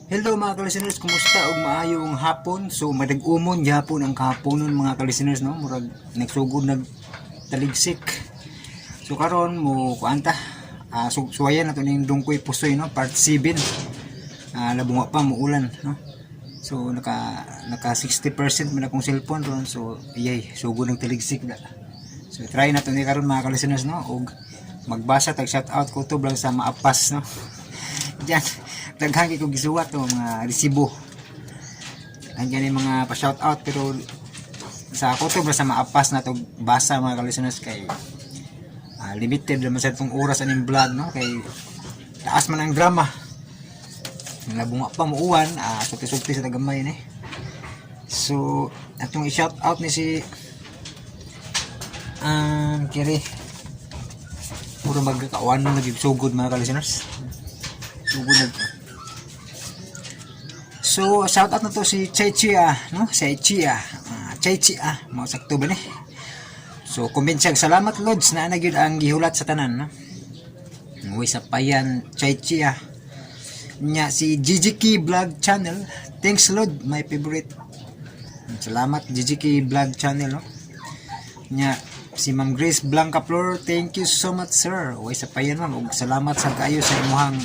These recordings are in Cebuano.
Hello, mga ka-listeners, kumusta og maayong hapon. So madag-umon gyapon ang kahaponon, mga ka-listeners, no, murag nagsugod nag taligsik. So karon mo kuan ta. Suwayan nato ning Dungkoy Pusoy, no, part 7. Labunga pa muulan, no. So naka naka 60% man akong cellphone ron, so iyay sugod ng taligsik da. So try nato ni karon, mga ka-listeners, no, og magbasa tag shout out ko to lang sa maapas, no. Diyan, daghan kay ko gisuwat to mga resibo. Andiyan yung mga pa-shout out, pero sa ako to basta maapas na to basa, mga ka-listeners, kay limited naman sa itong oras aning vlog, no, kay taas man ang drama. Nabunga pa muuwan, sulti-sulti sa tagamay ni. So atong i-shout out ni si kiri puro magkakawan na nagsugod, mga ka-listeners, sugod nag. So, shout out na to si Chai Chia, no? Si Chia. Chai Chia, mao sakto ba ni? So, comment siya, "Salamat Lods, na gyud ang gihulat sa tanan," no? Uy, sa payan, Chai Chia. Nya si GGK Vlog Channel. "Thanks Lord, my favorite." Salamat, GGK Vlog Channel, no? Nya si Ma'am Grace Blanca Flor, "Thank you so much, sir." Uy, sa payan, ma'am, ug salamat sa kayo sa imuhang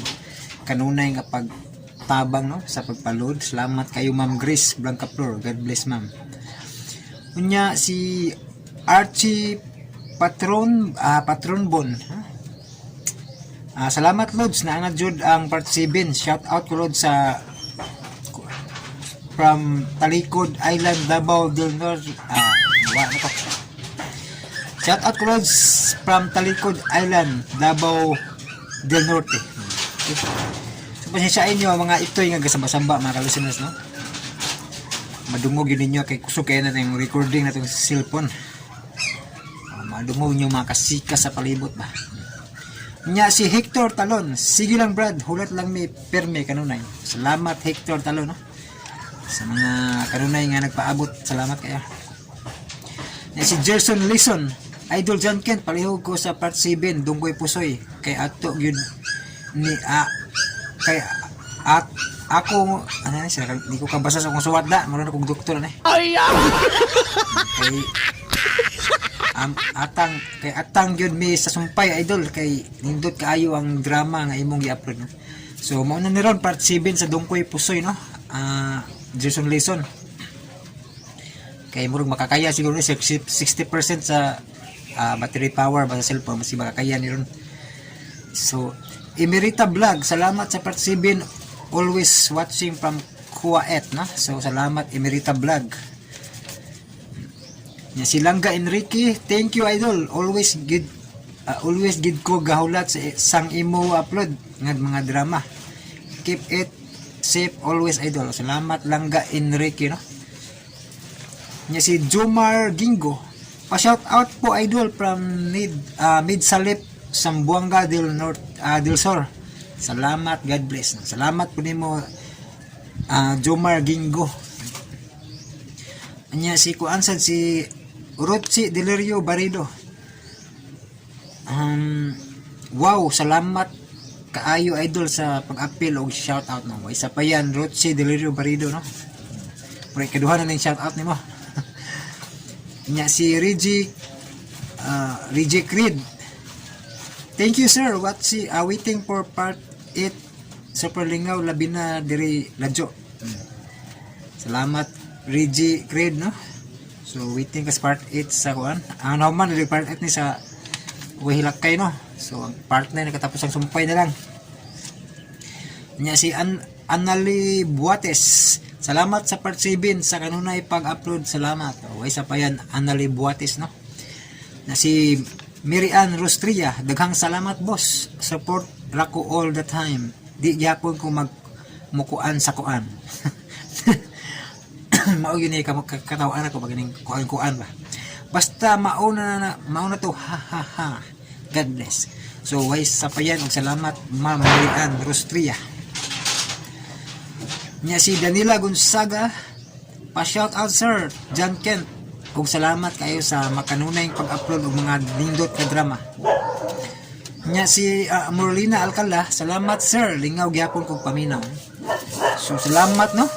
kanunay nga pagtabang, no, sa pagpaload. Salamat kayo, Ma'am Grace Blanca Flor. God bless, ma'am. Unya si Archie Patron Patron Bon. Ha? "Salamat Lods, naa na jud ang part 7. Shout out ko Lods sa from Talikod Island, Davao del Norte." Wa na to. "Shout out ko Lods from Talikod Island, Davao del Norte." Okay. So pasensyain nyo mga itoy nga gasamba-samba, mga ka-listeners, no. Madungog yun ninyo kay kusog kayo na yung recording na itong cellphone. Madungog nyo mga kasika sa palibot ba. Nya si Hector Talon, "Sige lang Brad, hulat lang mi perme kanunay." Salamat, Hector Talon, no? Sa mga kanunay nga nagpaabot, salamat kayo. Nya si Gerson Lison, "Idol John Kent, palihog ko sa part 7, Dunggoy Pusoy, kay ato gyud ni a kay at ako ano na sila, di ko kabasa sa akong suwat da, maroon akong doktor na eh." Kay atang kay atang gyud mi sa sumpay, idol, kay nindot kaayo ang drama nga imong gi-upload, no. So mao na ni ron part 7 sa Dungkoy Pusoy, no. Jason Leson. Kay murag makakaya siguro ni 60% sa battery power ba sa cellphone, mas makakaya ni ron. So Emerita Vlog, "Salamat sa part 7, always watching from Kuwait," no. So salamat, Emerita Vlog. Nya si Langga Enrique, "Thank you idol. Always gid ko gahulat sa sang imo upload nga mga drama. Keep it safe always, idol." Salamat, Langga Enrique, no. Nya si Jomar Gingo, "Pa-shout out po idol from Mid Salip, Zamboanga del Norte, del Sur. Salamat, God bless." Salamat po nimo, Jomar Gingo. Nya si kuan sad si Rotsi Delirio Barido. "Wow, salamat kaayo idol sa pag-apil og shout out," no. Isa pa yan, Rotsi Delirio Barido, no. Pre kaduha na ning shout out nimo. Nya si Reggie Creed. "Thank you sir. What si waiting for part 8. Super lingaw labi na diri ladyo." Salamat, Reggie Creed, no. So waiting ka sa part 8 sa kuan. Ang naman diri part 8 ni sa Wihilakay, no. So ang part 9 nakatapos ang sumpay na lang. Nya si Anali Buates. "Salamat sa part 7 sa kanunay pag-upload. Salamat." O, isa pa yan, Anali Buates, no. Na si Mirian Rostria, "Daghang salamat boss. Support ra ko all the time. Di gyapon ko mag mukuan sa kuan." Mao yun eh, katawaan ako pag ganing kuan-kuan ba. "Basta mauna na, mauna to, ha ha ha. God bless." So, wise sa pa yan, ug salamat, Ma'am Mirian Rostria. Nya si Danila Gonzaga, "Pa-shout out sir, John Kent. Ug salamat kayo sa makanunay pag-upload og mga nindot ka drama." Nya si Morlina Alcala, "Salamat sir, lingaw gyapon kog paminaw." So salamat, no.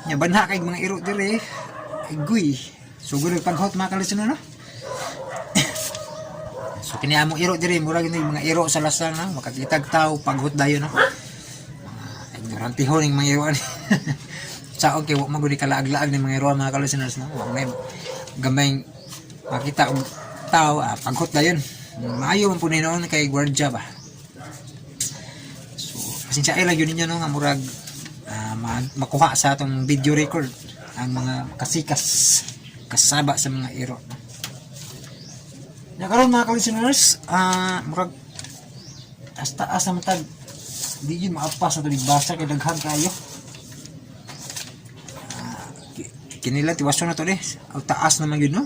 Nya banha kay mga iro dire. Igoy. So gud paghot, mga ka-listener, no. So kini among iro dire, murag ni mga iro sa lasang, no, makakitag tao, paghot dayon, no. Ignorantihon ning mga iro ani. Sa okay, wa man gud kalaag-laag ni mga iro, mga ka-listeners, no. Wa may gamay makita og tao, paghot dayon. Maayo man po ni noon kay gwardya ba. So, pasensya lang yun ninyo, no, nga murag makuha sa atong video record ang mga kasikas kasaba sa mga iro. No? Ya karon, mga ka-listeners, murag taas taas naman tag di yun maapas na ito basa kay daghan kayo. Kinila tiwason na to ni. Ang taas naman yun, no?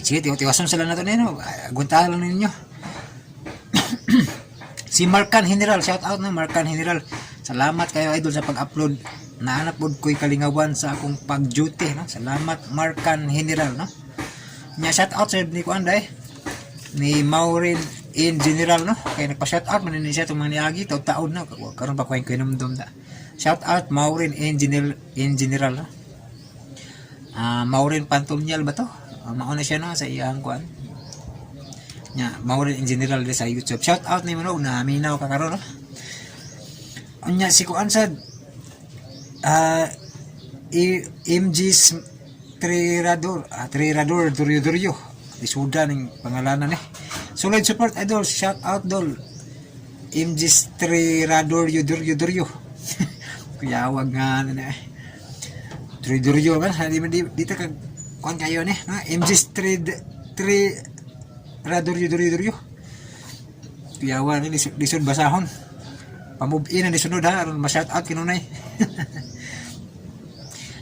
Sige, tiwason sila na to ni, no? Agwantahan lang ninyo. Si Marcan General, shout out na Marcan General. Salamat kayo, idol, sa pag-upload. Naanap pod ko'y kalingawan sa akong pag-duty, no? Salamat, Marcan General, no? Nya shout out sa ni kuan day ni Maureen in General, no, kay nagpa-shout out man ni siya itong mga niagi taon-taon na karon pa ko yung kinumdum na. Shout out Maureen in General, no. Maureen Pantunyal ba to? Mauna siya, no, sa iyang kuan nya, Maureen in General sa YouTube. Shout out ni mo, no, na minaw ka karon, no. Unya si kuan sad, MG Trirador, Trirador Duryo Duryo. Isuda ning pangalanan eh. Solid support, idol, shout out dol. MG Trirador Duryo Duryo. Kuyawag nga na eh. Triduryo man, di man dito kag kuan kayo ni, no? MG Trirador Duryo Duryo. Kuyawa ni lisod basahon. Pa-move in na ni sunod ha, aron ma-shout out kinunay.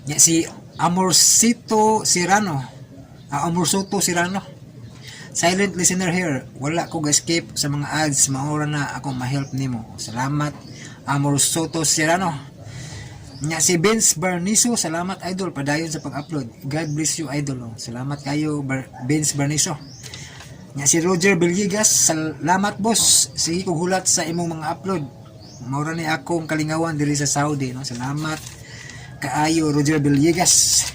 Nya si Amorcito Serrano. Amorsoto Serrano. Silent listener here. Wala ko escape sa mga ads. Maura na ako ma-help nimo. Salamat, Amorsoto Serrano. Nya si Vince Barniso, salamat, idol, padayon sa pag-upload. God bless you, idol. Salamat kayo, Vince Barniso. Nya si Roger Villegas, salamat, boss. Sige kog hulat sa imong mga upload. Maura ni akong kalingawan diri sa Saudi, no. Salamat kaayo, Roger Villegas.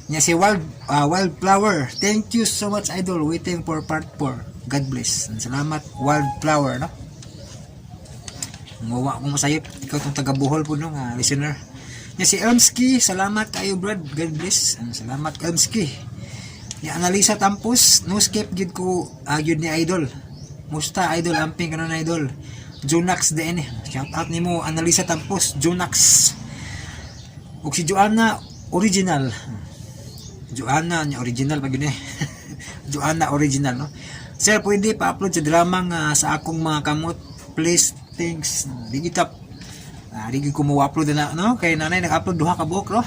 Nya si Wildflower, thank you so much, idol. Waiting for part 4. God bless. Salamat, Wildflower, no. Nguwa ko masayop ikaw tong taga Bohol po, no, nga listener. Nya si Elmski, salamat kayo, brad. God bless. Salamat, Elmski. Nya Analisa Tampos, no skip gid ko gyud ni idol. Musta, idol, amping kanon, idol. Junax DN. Shout out nimo, Analisa Tampos, Junax. Ug si Joanna Original. Joanna niya original pag yun eh. Joanna Original, no. Sir, pwede pa-upload sa drama nga "Sa Akong Mga Kamot". Please, thanks. Di kita di ko mo upload na, no, kay nanay nag-upload duha ka buok, no.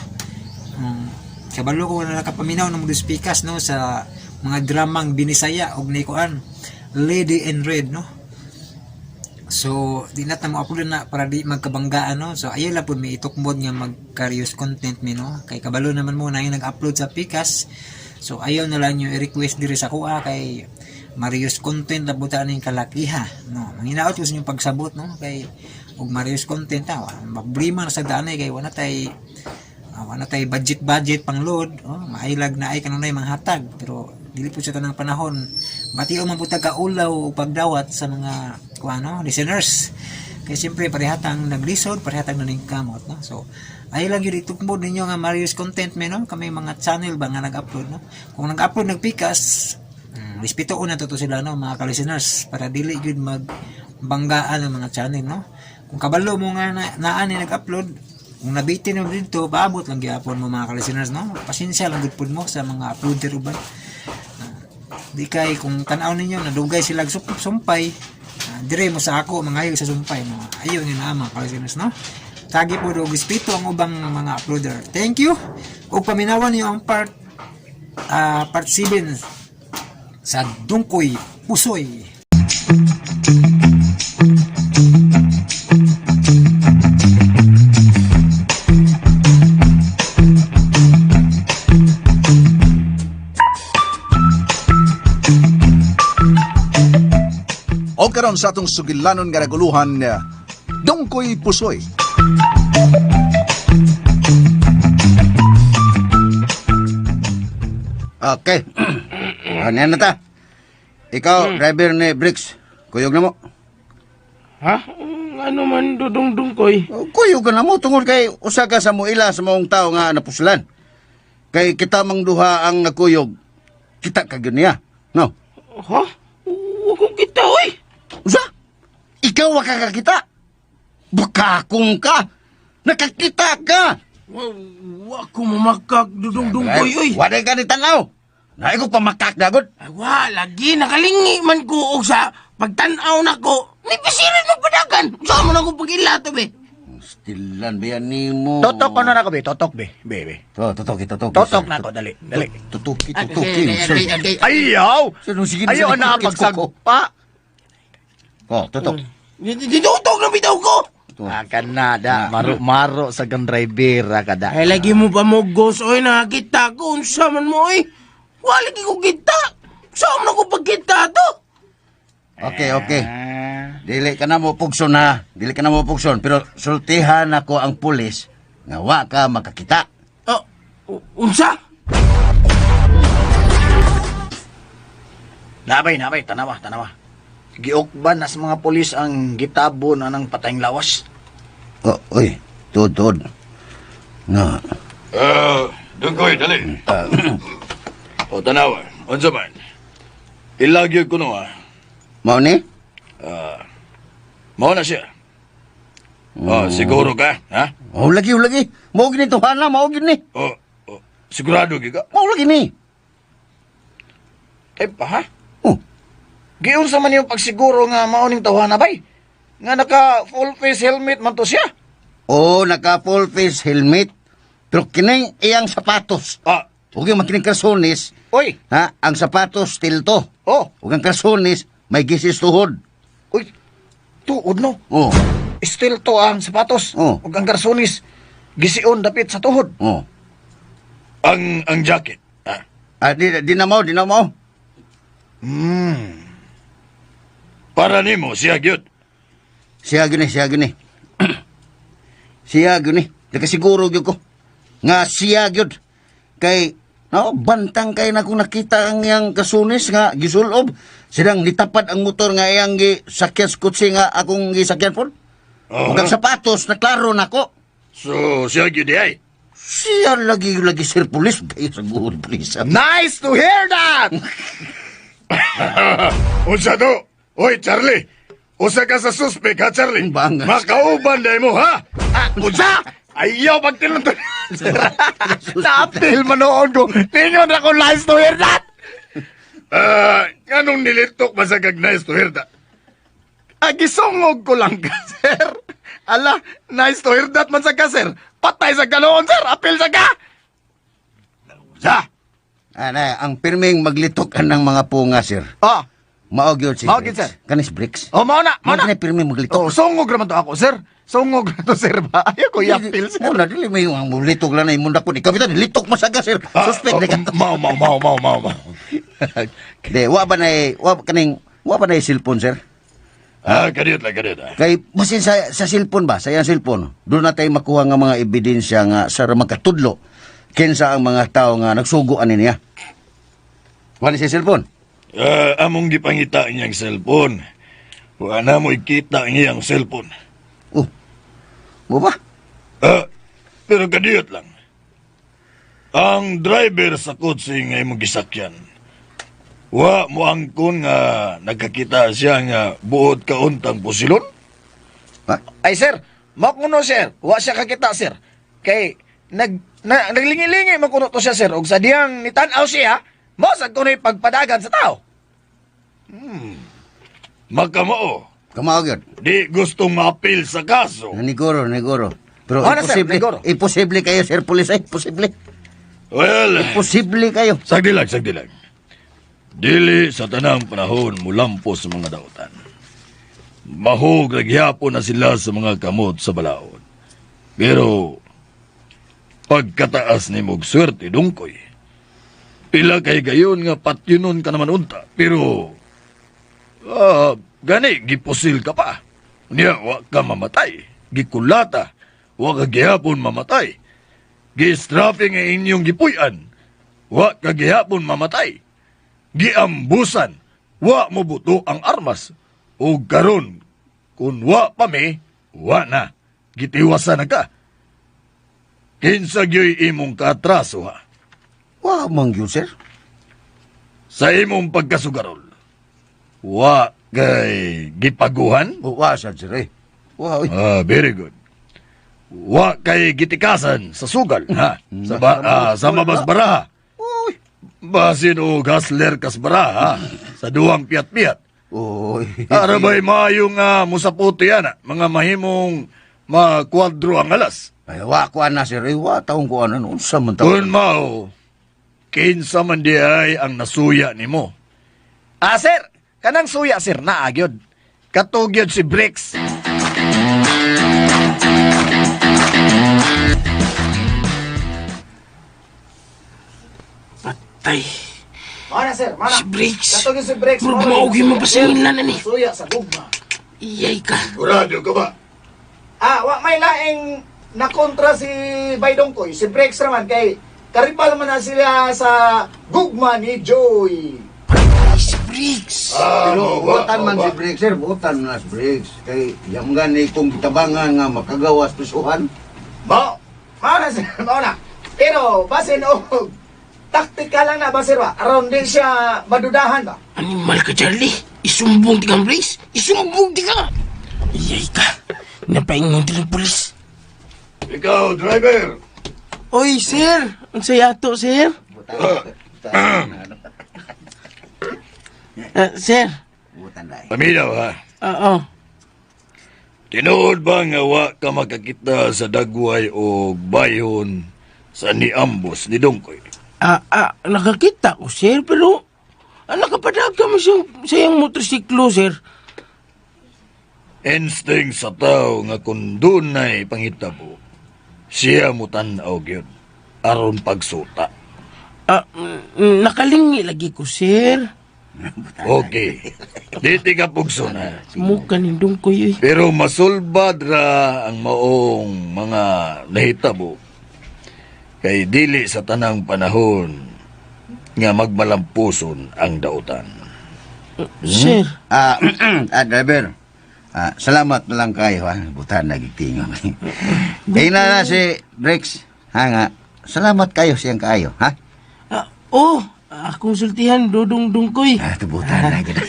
Kabalo ko na nakapaminaw ng mga speakers, no, sa mga dramang Binisaya og ni kuan Lady in Red, no. So, di na ta mo upload na para di magkabanggaan, no. So, ayaw lang pud may itukmod nga mag-curious content mi, no. Kay kabalo naman mo na yung nag-upload sa Pikas. So, ayaw na lang yung i-request diri sa kuha kay Marius content na buta ning kalakiha, no. Manginaot ko sa inyong pagsabot, no, kay og Marius content ta, wa problema na sa danay kay wala tay budget budget pang load, oh, mailag na ay kanunay manghatag, pero dili po sa tanang panahon bati man pud ka ulaw o pagdawat sa mga kuano listeners, kay siyempre parehatang naglisod, parehatang naningkamot, no. So ay lang yun itukmod ninyo nga Marius content me, no, kami mga channel ba nga nag-upload, no. Kung nag-upload nagpikas, respeto na to sila, no, mga ka-listeners, para dili gyud magbanggaan ang mga channel, no. Kung kabalo mo nga na, naa ni nag-upload, kung nabitin mo dito, paabot lang gyapon mo, mga ka-listeners, no. Pasensya lang gud pud mo sa mga uploader uban. Di kay kung tan-aw ninyo nadugay sila sumpay, dire mo sa ako mangayo sa sumpay mo. Ayo nga na, mga ka-listeners, no. Tagi po og respeto ang ubang mga uploader. Thank you. Ug paminawan niyo ang part 7 sa Dungkoy Pusoy. O karon sa atong sugilanon nga naguluhan, Dungkoy Pusoy. Okay. Ano na ta? Ikaw, driver ni Briggs. Kuyog na mo. Ha? Ano man dudungdung koy? Kuyog ka na mo tungod kay usa ka sa muila sa maong tao nga napuslan. Kay kita mang duha ang nakuyog. Kita ka gyud niya. No. Ha? Huwag kong kita, oy! Usa? Ikaw wa ka kakita. Bukakong ka. Nakakita ka. Wa ko mamakak dudungdung koy, oy! Wala ka ni tanaw. Naay ko pamakak dagod. Ay, wa, lagi nakalingi man ko og sa pagtan-aw nako. May pisirin mo padagan. Saan mo na akong pag-ilato, be? Stilan ba yan nimo? Totok ko na nako be, totok be, be be. To, totoki, totoki. Totok na ako, dali, dali. Tutuki, tutuki. Okay. Ayaw! Sino sige Ayaw na pagsagpa. Oh, tutok. Ditutok na bitaw ko! Aka na da, maro-maro sa kang driver ka da. Ay, lagi mo pa mo ghost, oy, nakakita ko. Unsa man mo, oy. Wa lagi ko kita. Saan mo na ako pagkita to? Okay, okay. Dili ka na mo pugson ha. Dili ka na mo pugson. Pero sultihan ako ang pulis nga wa ka makakita. Oh, unsa? Nabay, nabay, tanawa, tanawa. Giukban na sa mga pulis ang gitabo na ng patayng lawas. Oh, uy, tuod, tuod. Na, Dungkoy, dali. O, tanawa. Unsa man. Ilagyo ko no, ah. Mao ni? Mao na siya. Oh, siguro ka, ha? Oh, lagi, oh, lagi. Mao gini tuhana, mao gini. Oh, oh, sigurado gyud ka? Mao lagi ni. Eh, pa ha? Oh, Giunsa man yung pagsiguro nga mao ning tawhana bay? Nga naka full face helmet man to siya. oh, naka full face helmet. Pero kining iyang sapatos. Ah, Ug yung makining karsonis, Oy, ha, ang sapatos tilto. oh, Ug ang karsonis may gisis tuhod. uy, tuod no. Oh, Still to ang sapatos. Oh. Ug ang garsonis, gision dapit sa tuhod. oh. ang jacket. Ah, Ah, di na mo, di na mo. Para nimo siya gyud. Siya gyud ni, siya gyud ni. Siya gyud ni. Nakasiguro gyud ko nga siya gyud. Kay no, bantang kay na kung nakita ang iyang kasunis nga gisulob. Silang nitapad ang motor nga iyang gisakyan sa kutsi nga akong gisakyan pod. Oo. Ug ang sapatos na klaro nako. So, siya gyud di ay. Siya lagi lagi sir pulis kayo sa guhod pulis. Nice to hear that! Unsa to? Oy, Charlie. Usa ka sa suspect, ha, Charlie? Ang bangas. Makauban dai mo, ha? Ah, unsa? Ayaw pagtinunton. Naapil manood ko. Tingon ako nice to hear that! Ah, nganong nilitok ba sa kag nice to hear that? Ah, gisungog ko lang ka, sir. Ala, nice to hear that man sa ka, sir. Patay sa ganoon, sir. Apil sa ka! Unsa? Ana, ang pirming maglitok ang mga punga sir. Oh, Mao gyud si Mao gyud, Bricks. sir. Kanis Bricks. oh, mao na, mao Mao na. na pirming maglitok. Oh, sungog raman to ako, sir. Sungog na to, sir ba? Ayaw ko i-appeal, sir. Mo na dili may ang litok lang na imong dakon. Ikaw bitaw litok masaga sir. Ah, Suspect oh, na ka. Mao, mao, mao, mao, mao, mao. Di wa ba na wa kaning wa ba na cellphone sir? Ah, kadiyot lang, kadiyot. Ah. Kay basin sa cellphone ba, sa iyang cellphone, doon na tayo makuha nga mga ebidensya nga sa magkatudlo kinsa ang mga tao nga nagsugo ani niya. Wa ni sa cellphone. Ah, among gipangita niyang cellphone. Wa na mo ikita niyang cellphone. Oh. Mo ba? Ah, pero kadiyot lang. Ang driver sa kotse nga imong gisakyan. Wa mo angkon nga nagkakita siya nga buot kauntang pusilon. Ha? Ay, sir. Mao kuno, sir. Wa siya kakita, sir. Kay, naglingi-lingi man kuno to siya, sir. Og sa diyang nitan-aw siya, mao sad kuno'y pagpadagan sa tao. Makamao, Kamao gyud. di gustong maapil sa kaso. Niguro, niguro. Pero Oh, na, sir, imposible, niguro. imposible kayo sir pulis ay, imposible. Well, Imposible kayo. sagdi lang, sagdi lang. Dili sa tanang panahon mulampo sa mga dautan. Mahog nagyapon na sila sa mga kamot sa balaod. Pero pagkataas ni mog swerte dungkoy. Pila kay gayon nga patyunon ka naman unta, pero gani gipusil ka pa. Niya wa ka mamatay, gikulata. Wa ka gihapon mamatay. Gistrapping ang inyong gipuy-an. Wa ka gihapon mamatay. Giambusan, wa mo buto ang armas. O karon, kun wa pa mi, wa na. Gitiwasan na ka. Kinsa gyoy imong kaatraso ha? Wa man gyud, sir. Sa imong pagkasugarol. Wa kay gipaguhan? O, wa sad, sir, eh. Wa, oy. Ah, very good. Wa kay gitikasan sa sugal, ha? Sa, ba, sa mabasbaraha. Uy. Basin o gasler kas baraha, ha? Sa duwang piyat-piyat. Uy. Ara ba'y maayo nga musaputi ana, mga mahimong makwadro ang alas. Ay, wa ko ana, sir. Eh, wa taong ko ana. Unsa man taon. Kun mao, kinsa man di ay ang nasuya nimo. Ah, sir, kanang suya, sir, naa gyud. Katugyod si Bricks. Patay. Mana, sir, mana. Si Briggs. Katugyod si Bricks. Murag maugin mo pa sa inlan ani. Suya sa gugma. Iyay ka. Sigurado ka ba? Ah, wa may laing nakontra si Baydongkoy, si Bricks raman kay karibal man na sila sa gugma ni Joy. Patay si Briggs. Ah, Pero mao ba, buotan mao man ba? si Briggs, sir. Buotan man na si Briggs. Kay yam gani kung gitabangan nga makagawas prisuhan. Mao, mao na sir, mao na. Pero basin og taktika lang na ba sir ba? Aron di siya madudahan ba? Animal ka, Charlie. Isumbong di ka, Briggs. Isumbong di ka. Iyay ka. Napaingon din ang pulis. Ikaw, driver. Oy, sir. Ang saya to, sir. Buotan. Sir. Buotan dai. Paminaw ha. Oo. Tinuod ba nga wa ka makakita sa dagway o bayhon sa niambos ni Dongkoy? Nakakita ko, sir, pero nakapadaga mo siyang, siyang motorsiklo, sir. Instinct sa tao nga kung dunay pangitabo, siya mo tan-aw gyud aron pagsuta. Nakalingi lagi ko, sir. Okay. Diti ka pugso na. Muka ni Dungkoy, eh. Pero masulbad ra ang maong mga nahitabo kay dili sa tanang panahon nga magmalampuson ang dautan. Sir, Driver. Salamat na lang kayo, ha. Buotan na gitingo. Kaya na na si Briggs. Ha nga. Salamat kayo siyang kaayo, ha? Oh, akong sultihan, Dudong Dungkoy. Buotan na gid.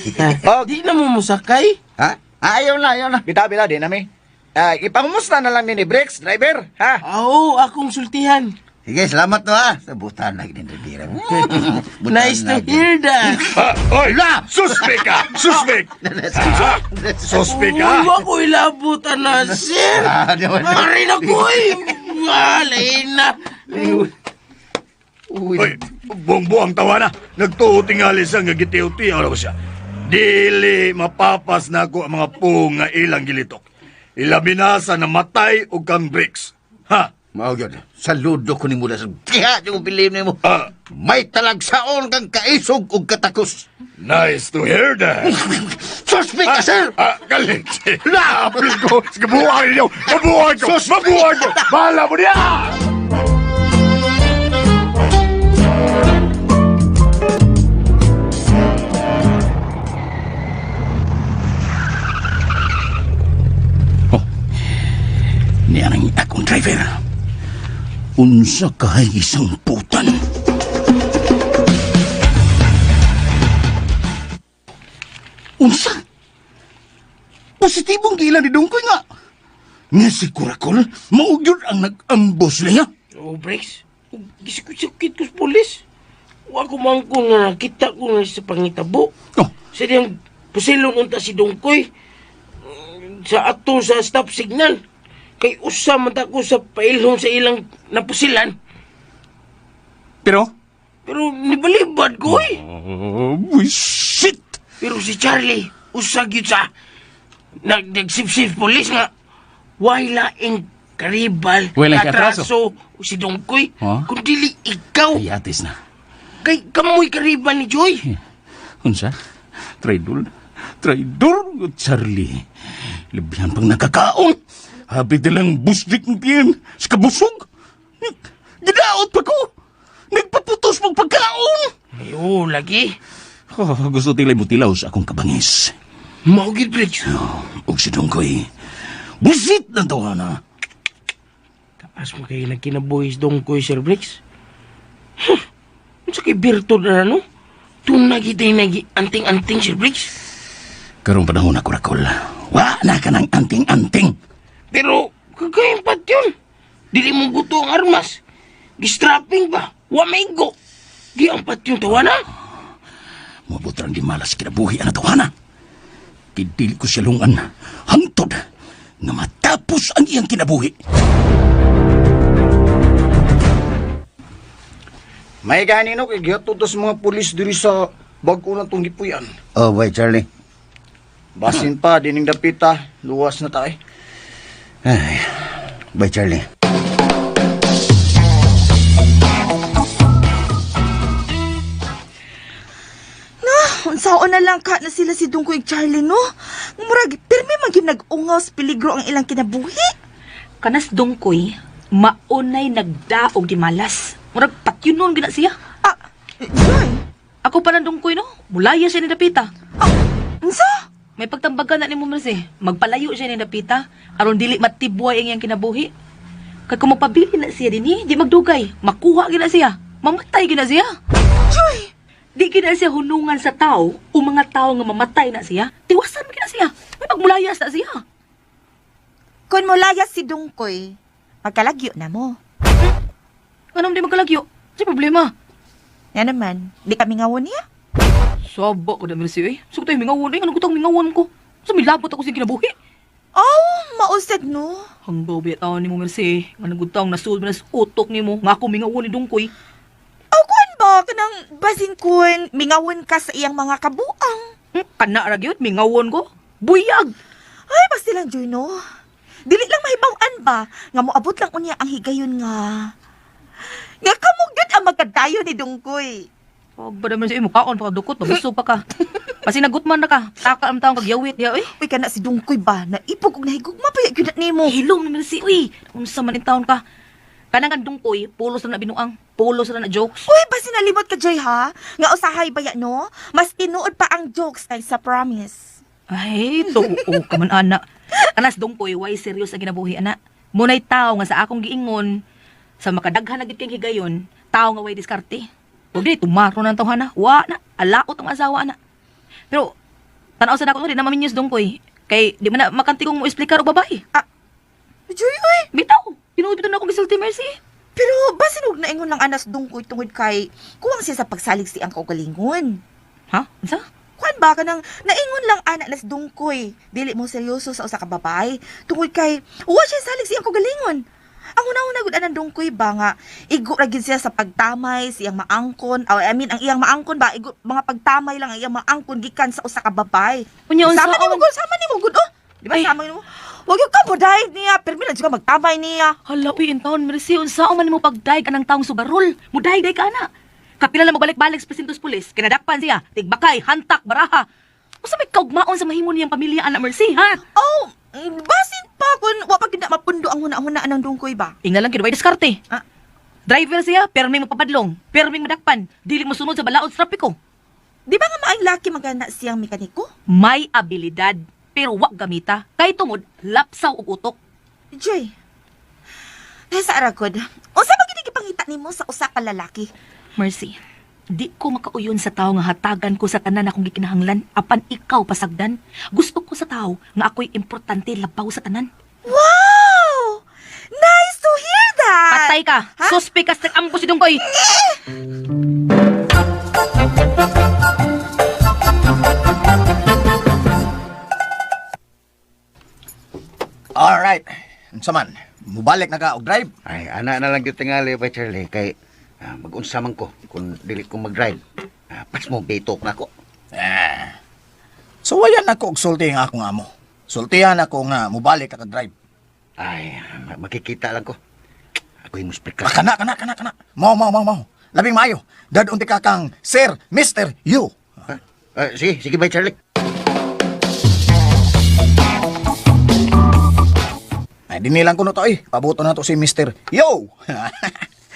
Di na mo musakay? Ha? Ayaw na, ayaw na. Bitaw bitaw di nami. Ah, ipangumusta na lang ni Bricks, driver, ha? Oo, akong sultihan. Sige, salamat to ha. Sa butan na gid driver. Butan Nice na to gid. hear that. Oy! Suspect ka! Suspect! Suspect Uy, ka! wa ko ilabot, ana, sir. Di ba? Marin ako, eh. Lain na. Uy, buong-buang tawa na. Nagtuo tingali siya nga gitiw-tiyaw na ko siya. Dili mapapas na ako ang mga pung nga ilang gilitok. Ilabi na sa namatay og kang bricks. Ha? Mao gyud. Saludo ko nimo sa diha jud bilib nimo. May talagsaon kang kaisog ug katakos. Nice to hear that. Suspect ka, sir. Galit. Apil ko. Sige, buhay ninyo. Mabuhay ko. Mabuhay ko. Bahala mo niya! Ni ang akong driver. Unsa kay isang putan. Unsa? Positibong gilan ni Dungkoy nga. Nga si Kurakol, maugyod ang nag-ambos niya. Oh, Briggs. Gisukit-sukit ko sa pulis. Wa ko man ko nga nakita ko nga sa pangitabo. Oh, Sa diyang pusilon unta si Dungkoy. Sa ato sa stop signal. Kay usa man ta ko sa pailhon sa ilang napusilan. Pero? Pero nibalibad ko eh. Oh, shit! Pero si Charlie, usa gyud sa nagsipsip pulis nga way laing karibal, Way laing katraso. katraso si Dongkoy, Huh? kung dili ikaw, Ay, atis na. kay kamoy karibal ni Joy. Unsa? Traidor? Traidor, Charlie. Labihan pang nakakaon. Habi lang busdik ng tiyan sa kabusog. Gidaot pa ko. Nagpaputos mong pagkaon. Ay, oh, lagi. Oh, gusto tilay mo tilaw sa akong kabangis. Mao gid, Briggs. Ug si Dongkoy, busit na tawana. Taas mo kayo nagkinabuhis Dongkoy, Sir Briggs. Huh. Unsa kay birtud na no? Tunay kita yung nagi anting-anting, Sir Briggs. Karong panahon ako rakol. Wa na ka ng anting-anting. Pero, kagayon pat yun. Dili mo guto ang armas. Gistrapping ba? Wa maigo. Di ang pat yun, tawa na. Mabutrang di malas kinabuhi ang tawana. Kidili ko siya lungan hangtod nga matapos ang iyang kinabuhi. May gani no kay gihatod sa mga pulis diri sa bag-o na tong gipuy-an. Oh, boy, Charlie. Basin pa dining dapita, luwas na ta eh. Ay, bye, Charlie. No, unsaon na lang ka na sila si Dungkoy ug Charlie, no? Murag, pirmi man gyud nag-ungaw sa peligro ang ilang kinabuhi. Kanas Dungkoy, maunay nagdaog di malas. Murag patyunon gina siya. Ah, Joy, Ako pa ng Dungkoy no, mulaya siya ni Dapita. ah, unsa? May pagtambagan na ni mo Mercy. Magpalayo siya ni Dapita aron dili matibway ang iyang kinabuhi. Kay kung magpabili na siya dinhi, di magdugay. Makuha gina siya. Mamatay gina siya. Joy, Di gina siya hunungan sa tao o mga tao nga mamatay na siya. Tiwasan mo gina siya. May magmulayas na siya. Kung mulayas si Dungkoy, magkalagyo na mo. Anong di magkalagyo? Sa problema? Nga naman, di kami ngawon niya. Saba ko na Mercy eh. So tayo mingawon eh. Anong kutang mingawon ko? Sa milabot ako sa kinabuhi. Oh, mausad no. Hanggaw biya taon ni mo Mercy. Nga nagutang nasulod na sa utok ni mo. Nga ako mingawon ni Dungkoy. Oh, kuan ba? Kanang basin kun, mingawon ka sa iyang mga kabuang. Kana ra gyud mingawon ko. Buyag. Ay, basta lang, Joy, no? Dili lang mahibaw-an ba? Nga moabot lang unya ang higayon nga. Nga kamo gyud ang magkadayo ni Dungkoy. Saba na Mercy. Eh, mukaon pa ka dukot. Mabusog pa ka. Pasinagutman na ka. Taka ang taong kagyawit diya eh. Uy, kana si Dungkoy ba? Naipog og nahigugma pa gyud na nimo. Hilom na Mercy. Uy, unsa man in taon ka. Kanang ang Dungkoy, pulos na na binuang. Pulos na na jokes. Uy, basta nalimot ka, Joy, ha? Nga usahay ba ya, no? Mas tinuod pa ang jokes kaysa promise. Ay, tuo ka man, ana. Anas Dungkoy, why serious ang ginabuhi, ana? Munay tao nga sa akong giingon, sa makadaghan na gid kang higayon, tao nga way diskarte. Huwag di, tumaro na ang tawhana. Wa na, alaot ang asawa, ana. Pero, tanaw sa dako, di na maminyos Dungkoy. Kay, di man na makanti kong mo explicar og babae. Joy, uy! Bitaw, tinuod bitaw na akong gisulti, Mercy. Pero basin og naingon lang anas Dungkoy tungod kay kuwang siya sa pagsalig si ang kaugalingon. Ha? Unsa? Kuan ba ka nang naingon lang ana nas Dungkoy, dili mo seryoso sa usa ka babae tungod kay wa siya salig siyang kaugalingon. Ang una-una gud anang Dungkoy ba nga igo ra gid siya sa pagtamay siyang maangkon, oh, I mean ang iyang maangkon ba igo, mga pagtamay lang ang iyang maangkon gikan sa usa ka babae. Unya, Sama unsaon? nimo gud, sama nimo gud oh. Di ba Ay. sama nimo? Wag yung ka mo dahil niya, pero lang ka magtamay niya. Hala, uy, in taon, Mercy, unsaon man mo pagdaig anang taong sugarol? Mudaig-daig ka ana. Kapila lang magbalik-balik sa presintos pulis, kinadakpan siya, tigbakay, hantak, baraha. Usa may kaugmaon sa mahimo niyang pamilya, ana Mercy, ha? Oh, basin pa kun wa pa gid na mapundo ang huna-huna anang Dungkoy ba. Ingna lang kinuway diskarte. Ah. Driver siya, perming mapapadlong, perming madakpan, dili mo sunod sa balaod sa trapiko. Di ba nga maayong laki magana siyang mekaniko? May abilidad, pero wa gamita. Kay tungod, lapsaw og utok. Joy. Dahil sa Aragod, unsa ba gid gipangita nimo sa usa ka lalaki? Mercy, di ko makauyon sa tao nga hatagan ko sa tanan akong gikinahanglan apan ikaw pasagdan. Gusto ko sa tao nga ako'y importante labaw sa tanan. Wow! Nice to hear that! Patay ka. Ha? Suspect ka sa ambo si Dungkoy. Alright. Unsa man, mubalik na ka og drive. Ay, ana na lang gyud tingali, Bay Charlie, kay mag-unsa man ko kung dili ko mag-drive. Pas mo bitok na ko. Eh. So wayan ako og sulti ang akong amo. Sultihan ako nga mubalik ka ka drive. Ay, makikita lang ko. Ako yung muspika. Ah, kana kana kana kana. Mao mao mao mao. Labing maayo. Dadunti ka kang Sir Mr. You. Ha? Ah, sige, sige, Bay Charlie. Dinhi lang kuno to eh. Pabuto na to si Mr. Yo.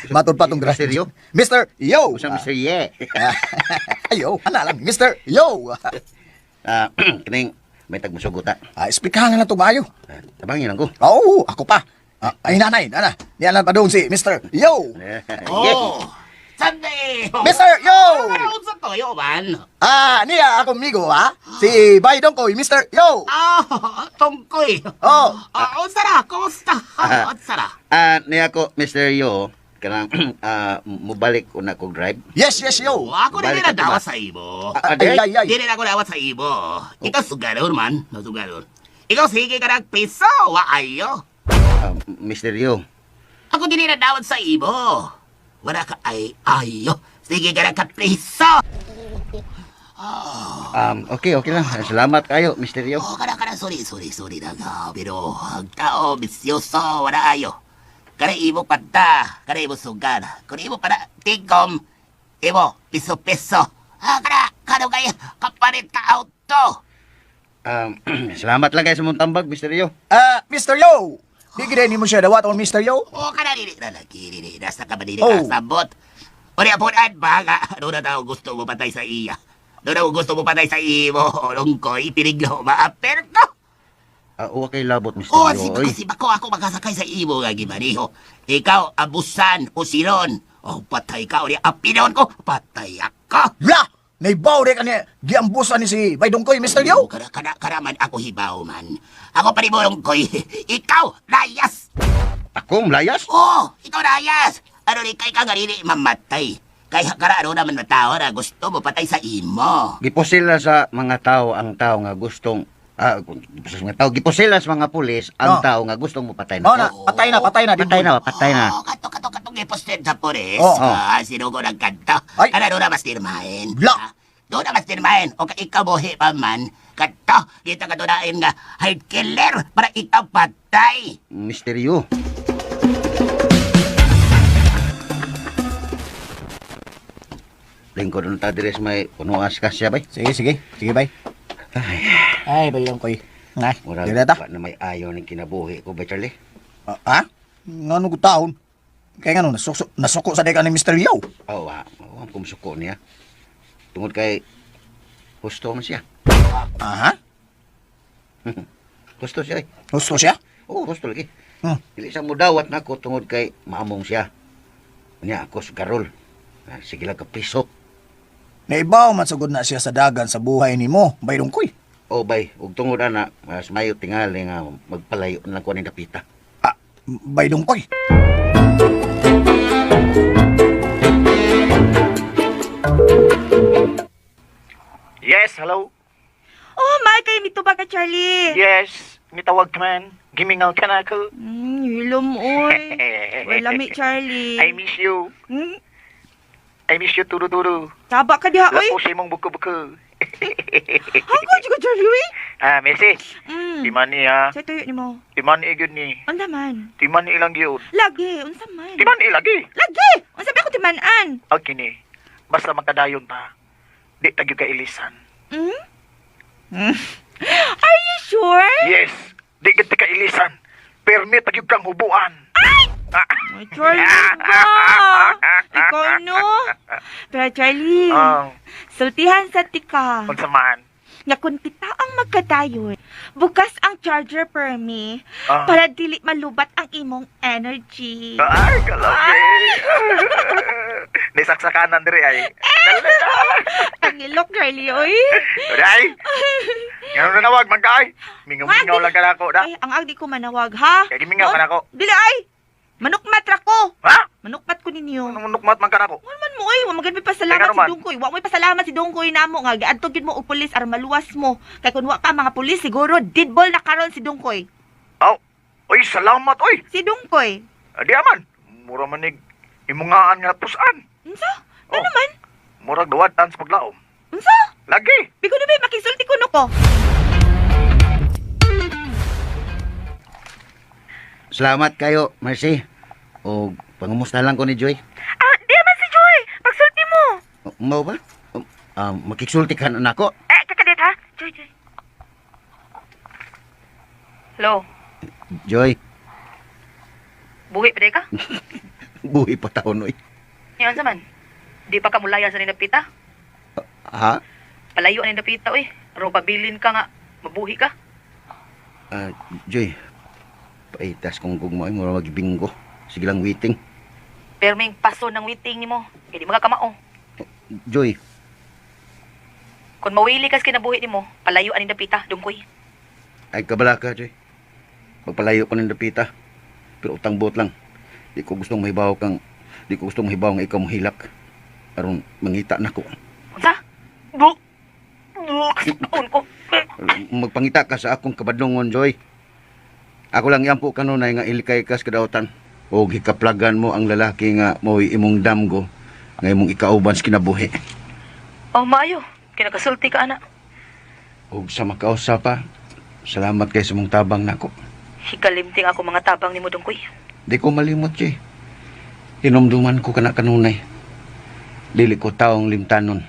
Matod pa tong Mr. Yo? Mr. Yo. Usa Mr. Ye. Ayo, ana lang Mr. Yo. Ah, kining may tagmusugot ta. Ah, esplikahan na lang to maayo. Ah, tabangin lang ko. Oo, ako pa. Ah, ay nanay, nana. Niya lang pa doon si Mr. Yo. Yeah. Oh, Sunday! Mr. Yo. Unsa toyo man? Ah, niya ako amigo ha. Si Bay Dongkoy, Mr. Yo. Ah, tungkoy. Oh. Ah, unsa ra? Kumusta? Unsa ra? Ah, niya ko Mr. Yo kanang mubalik ko na kog drive. Yes, yes, yo. Oh, ako Balik dili na ka ba? dawat sa imo. Ah, Ay, ay, ay. Dili na ako dawat sa imo. Ikaw sugalon man, no sugalon. Ikaw sige ka nag piso, wa ayo. Ah, Mr. Yo. Ako dili na dawat sa imo. Wala ka ay ayo. Sige ka nag piso. Okay, okay lang. Salamat kayo, Mr. Yo. Oh, kana kana sorry sorry sorry na ka. Pero ang tao bisyoso wala ayo. Kana imo panta, kana imo sugar. Kun imo para tigom, imo piso piso. Ah, kana kana kay kapalit ka auto. Salamat lang kayo sa mong tambag, Mr. Yo. Ah, Mr. Yo. Di gid nimo siya dawat on Mr. Yo. Oh, kana dili na lagi dili nasa ka ba dili Oh. ka sabot. Uri apunan ba nga ano na tao gusto mo patay sa iya. Ano na gusto mo patay sa imo, lungkoy, piriglo, maaper ko. Ah, uwa kay labot, Mr. Oh, Yo. si Oy. bako, si bako ako makasakay sa imo nga gimaniho. Ikaw abusan o siron. Oh, patay ka uri apinon ko, patay ako. La! Naibaw di kaniya giambusan ni si Bay Dongkoy, Mr. Yo. Oh, Kada kada kada man ako hibaw man. Ako panimurong koy. Ikaw layas. Ako, layas? Oh, ikaw layas. Ano ni kay ka nga dili mamatay. Kay kara ano naman matao na gusto mo patay sa imo. Giposila sa mga tao ang tao nga gustong sa mga tao giposila sa mga pulis ang Oh. tao nga gustong mopatay na. Oh, na, patay na, patay na. Patay na, patay na. Oh, kato kato kato giposted sa pulis. Oh. Ah, sinugo ng kanto. Ay. Ano na mas dirmain. Bla. Ah, doon na mas dirmain. O ka ikaw buhi pa man. Kato, kita ka doon nga hard killer para ikaw patay. Mr. Yo. Lingkod na ta dire sa may punuas ka siya bay. Sige, sige. Sige, bay. Ay, Ay, Bay Dongkoy. Na, murag dili ta. wa na may ayaw ning kinabuhi ko bay Charlie. Ah, ha? Ngano ko taon? Kaya ngano nasuko, nasuko sa deka ni Mr. Yo. Oh, wa, wa ko musuko niya. Tungod kay husto man siya. Aha. Husto siya. Eh. Husto siya? Oo, husto lagi. Hmm. Dili sa mudawat nako tungod kay maamong siya. Unya ako sa karol. Ah, sige lang ka piso. Naibaw man sagud na siya sa dagan sa buhay nimo, Bay Dongkoy. O bay, ug tungod ana, mas mayo tingali nga magpalayo na lang ko ning dapita. Ah, Bay Dongkoy. Yes, hello. Oh, my kay mituba ka Charlie. Yes, mitawag ka man. Gimingaw ka na ako. Hilom oy. Wala mi Charlie. I miss you. I miss you, turu-turu. Taba ka diha oy. Lapo sa imong buko-buko. Hangko jud ka Charlie oy. Ah, Messi. Timan ni ha. Sa tuyo nimo. Timan ni gyud ni. Unsa man? Timan ni ilang gyud. Lagi, unsa man? Timan ni lagi. Lagi! Unsa ba ako timan-an? Okay ni. Basta makadayon ta. Di ta gyud ka ilisan. Hmm? Are you sure? Yes, di gyud ta ka ilisan. Permi ta gyud kang hubuan. Ay, Charlie ba? Ikaw no? Pero Charlie, Ah, sultihan sa tika. unsa man? Nga kung kita ang magkadayon, bukas ang charger per me Ah. para dili malubat ang imong energy. Ay, kalabi. Nisaksakanan diri ay. Dali. Ang ilok, Charlie, oy. Ay! Ngano nanawag man ka ay? Mingaw-mingaw lang ka na ako da. Ay, ang agdi ko manawag, ha? Kaya gimingaw ka na ako. Dili ay! Manukmat ra ko! Ha? Manukmat ko ninyo. Anong nukmat man ka na ako? Ano man mo oy, wa magand may pasalamat Teka si naman. Dungkoy. Wa mo'y pasalamat si Dungkoy namo nga giadto gyud mo og pulis aron maluwas mo. Kay kun wa pa mga pulis siguro deadball na karon si Dungkoy. Aw! Oy, salamat oy! Si Dungkoy. Adi aman. Mura manig imungaan nga pusan. Unsa? Oh. Ano man? Murag duwatan sa paglaom. Unsa? Lagi! Bigo na ba makisulti kuno ko? Salamat kayo, Mercy. O pangumusta lang ko ni Joy. Ah, di man si Joy. Pagsulti mo. O, Mao ba? Makiksulti ka na nako. Eh, kakadit ha? Joy, Joy. Hello? Joy, Buhi pa di ka? Buhi pa taon, oy. Ngayon sa man. Di pa ka mulaya sa nindapita. Ha? Palayo ang nindapita, oy. Aron pabilin ka nga. Mabuhi ka. Ah, Joy, paitas kong gugma, oy. Mura magbinggo. Sige lang waiting. Perming paso ng witing nimo. Kay di makakamao. Joy, Kung mawili kas kinabuhi nimo, palayo ang nindapita, Dungkoy. ay kabala ka, Joy. Magpalayo ko ng dapita. Pero utang buot lang. Di ko gustong mahibaw nga ikaw mohilak. Aron mangita na ko. Unsa? Bu. Bu. Kaon ko. Magpangita ka sa akong kabadlongon, Joy. Ako lang yampo kanunay nga ilikay kas kadautan. O gikaplagan mo ang lalaki nga mo'y imong damgo nga imong ikauban sa kinabuhi. Oh, maayo. Kinakasulti ka, ana. Og sa makausa pa, salamat kay sa mong tabang nako. Hikalimting ako mga tabang nimo, Dungkoy. Di ko malimot, Joy. Hinumduman ko kana kanunay. Dili ko taong limtanon.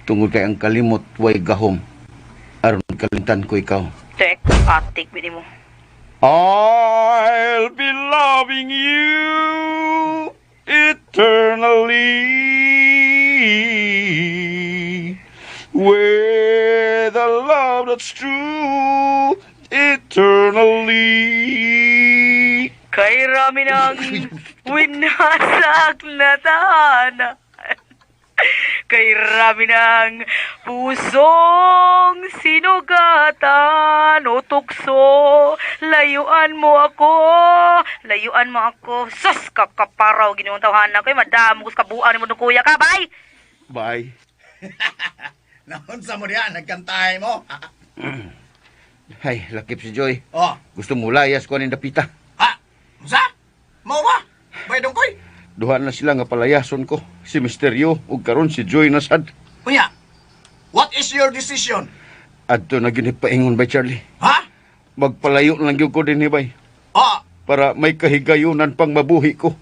Tungod kay ang kalimot way gahom. Aron kalimtan ko ikaw. Tek, atik bini mo. I'll be loving you eternally with a love that's true eternally. Kay rami ng winasak na tahanan. Kay rami ng pusong sinugatan o tukso. Layuan mo ako, layuan mo ako. Sus, kakaparaw, ginoong tawhana ko. Madamo ko sa kabuan mo ng kuya ka, bye! Bye. Naunsa mo diyan, nagkantahay mo. Ay, lakip si Joy. Oh, Gusto mo layas ko aning dapita. ha? Unsa? Mao ba? Bay Dungkoy? Duha na sila nga palayason ko. Si Misteryo ug karon si Joy na sad. Unya, what is your decision? Adto na gyud ni paingon bay Charlie. Ha? Magpalayo na lang gyud ko dinhi bay Oh, para may kahigayunan pang mabuhi ko.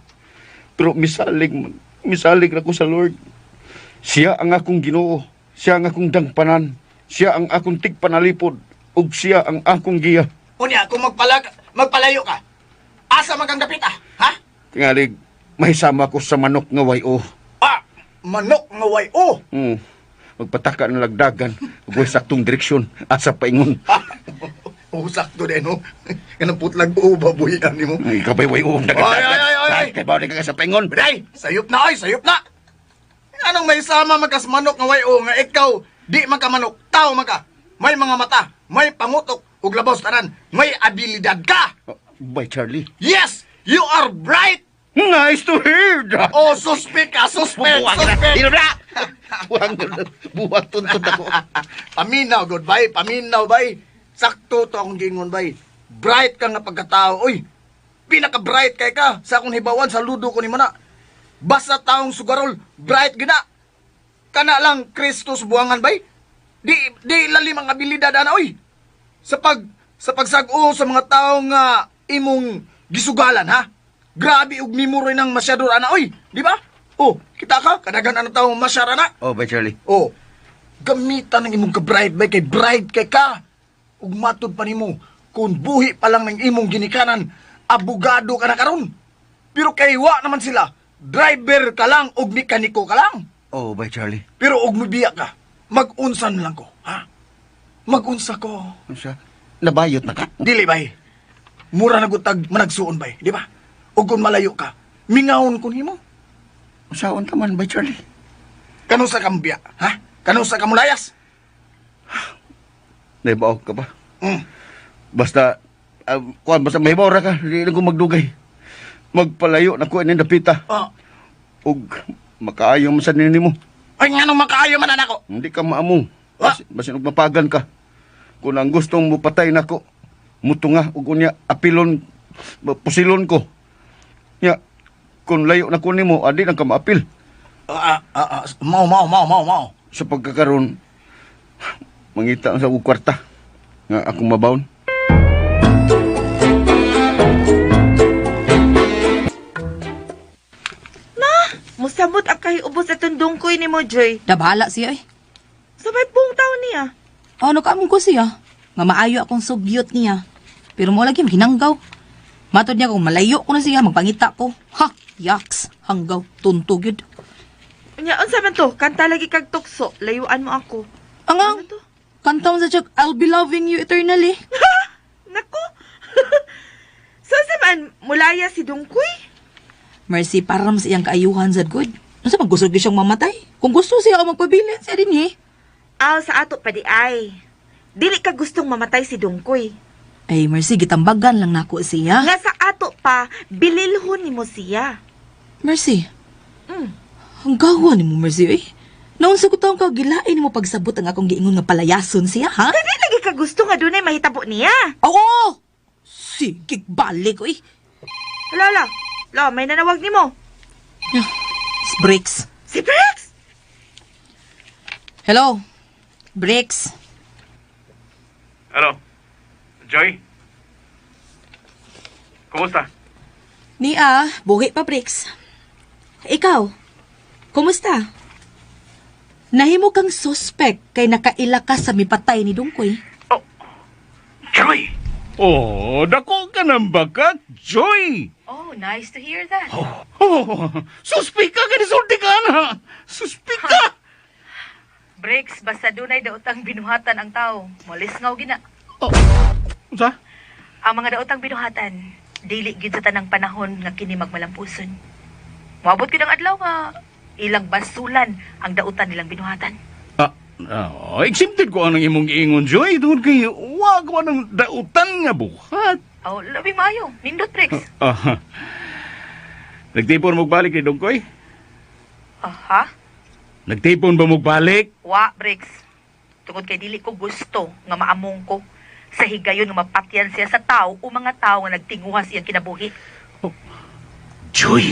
Pero misalig man, misalig na ko sa Lord. Siya ang akong Ginoo, siya ang akong dangpanan, siya ang akong tigpanalipod, ug siya ang akong giya. unya, kung magpalayo ka, asa man kang dapita, ha? Tingalig, may sama ko sa manok nga wayo. Ah, manok nga way o. Magpataka ng lagdagan, ug way saktong direksyon asa paingon. Oh, sakto din, no? Kanang putlag o babuyan nimo. Ay, kabay way o, Ay, ay, ay, ay, ay. Kay bawal ka sa paingon. Biday, sayop na ay, sayop na. Anong may sama magkas manok nga way o nga ikaw di man ka manok, tao man ka. May mga mata, may pangutok ug labaw sa tanan, may abilidad ka. Oh, Bye, Charlie. Yes, you are bright. Nice to hear that. Oh, suspect ka, suspect, Buwang na. suspect. Dilo na. Buwang buwang tuntun ako. Paminaw, goodbye, paminaw, bay. Sakto to akong gingon, bay. Bright ka nga pagkatao, oy. Pinaka-bright kay ka sa akong hibawan sa ludo ko nimo na. Basta taong sugarol, bright gina. Kana lang Kristus buwangan, bay. Di di lalim ang abilidad ana, oy. Sa pagsag-o sa mga tawo nga imong gisugalan, ha? Grabe og memory ng masyador ana, oy, di ba? Oh, kita ka, kadagan ana tawo masyar ana. Oh, bye, Charlie. Oh, gamitan ng imong ka-bride bay kay bride kay ka. Ug matud pa nimo kung buhi pa lang ng imong ginikanan, abogado ka na karon. Pero kay wa naman sila, driver ka lang ug mekaniko ka lang. Oh, bye, Charlie. Pero og mibiya ka, mag-unsa na lang ko, ha? Mag-unsa ko. Ano siya? Nabayot na ka. Dili bay. Mura na gutag managsuon bay, di ba? Ug kung malayo ka, mingawon ko nimo. Usaon ka man, bye, Charlie. Kano sa kambya, ha? Kano sa kamulayas? Naibaw ka ba? Mm. Basta, kuan, basta may ra ka. Di na ko magdugay. Magpalayo na ko ini dapita. Oh. Ug makaayo man sa nini mo. Ay nganong makaayo man anak ko. Hindi ka maamong. Ah! Basin og mapagan ka. Kung ang gustong mo patay nako, mutunga ug unya apilon pusilon ko. Nya kung layo na ko nimo, adi na ka maapil. Ah, ah, ah, mao, mao, mao, mao, mao. Sa pagkakaroon, mangita sa og kwarta nga akong mabawon. Musamot ang kahiubos atong Dungkoy ni mo, Joy. Dabahala siya, eh. Sa may buong taon niya. Ano ka mong ko siya? Nga maayo akong sugyot niya. Pero mo lagi mahinanggaw. Matod niya kung malayo ko na siya, magpangita ko. Ha, yaks, hanggaw, tunto gyud. Unya, unsa man to? Kanta lagi kag tukso, layuan mo ako. Angang, Ano to? kanta mo sa Chuck, I'll be loving you eternally. Nako. So sa man mulaya si Dungkoy? Mercy, para naman sa iyang kaayuhan sad good. Unsa man gusto gyud siyang mamatay? Kung gusto siya o magpabilin siya din eh. Aw sa ato pa di ay. Dili ka gustong mamatay si Dungkoy. Ay, Mercy, gitambagan lang nako siya. Nga sa ato pa, bililhon nimo siya. Mercy. Ang gawa ni mo, Mercy, eh. Naunsa ko taong kagilain mo pagsabot ang akong giingon nga palayason siya, ha? Dili lagi ka gusto nga dunay mahitabo niya. Oo! Sige, balik, oy. Hala, hala. La, may nanawag nimo. Breaks. Si Briggs! Hello? Breaks. Hello, Joy? Kumusta? Nia, buhi pa, Bricks. Ikaw, kumusta? Nahimo kang suspect kay nakaila ka sa mipatay ni Dungkoy. Oh, Joy! Oh, dako ka ng bakat, Joy! Oh, nice to hear that. Oh, suspik ka, kanisulti ka na! Suspik ka! Bricks, basta dunay daotang binuhatan ang tao. Malis ngaw gina. Oh, unsa? Ang mga daotang binuhatan, dili gyud sa tanang panahon nga kini magmalampuson. Moabot gyud ang adlaw nga ilang basulan ang dautan nilang binuhatan. Ah, ah, exempted ko anang imong giingon, Joy. Tungod kay wa ko anang dautan nga buhat. Oh, labing maayo. Nindot, Bricks. Ah, nagtipon mo balik ni Dongkoy? Aha. Nagtipon ba mo balik? Wa, Bricks. Tungod kay dili ko gusto nga maamong ko sa higayon nga mapatyan siya sa tao o mga tao nga nagtinguha siyang kinabuhi. Joy!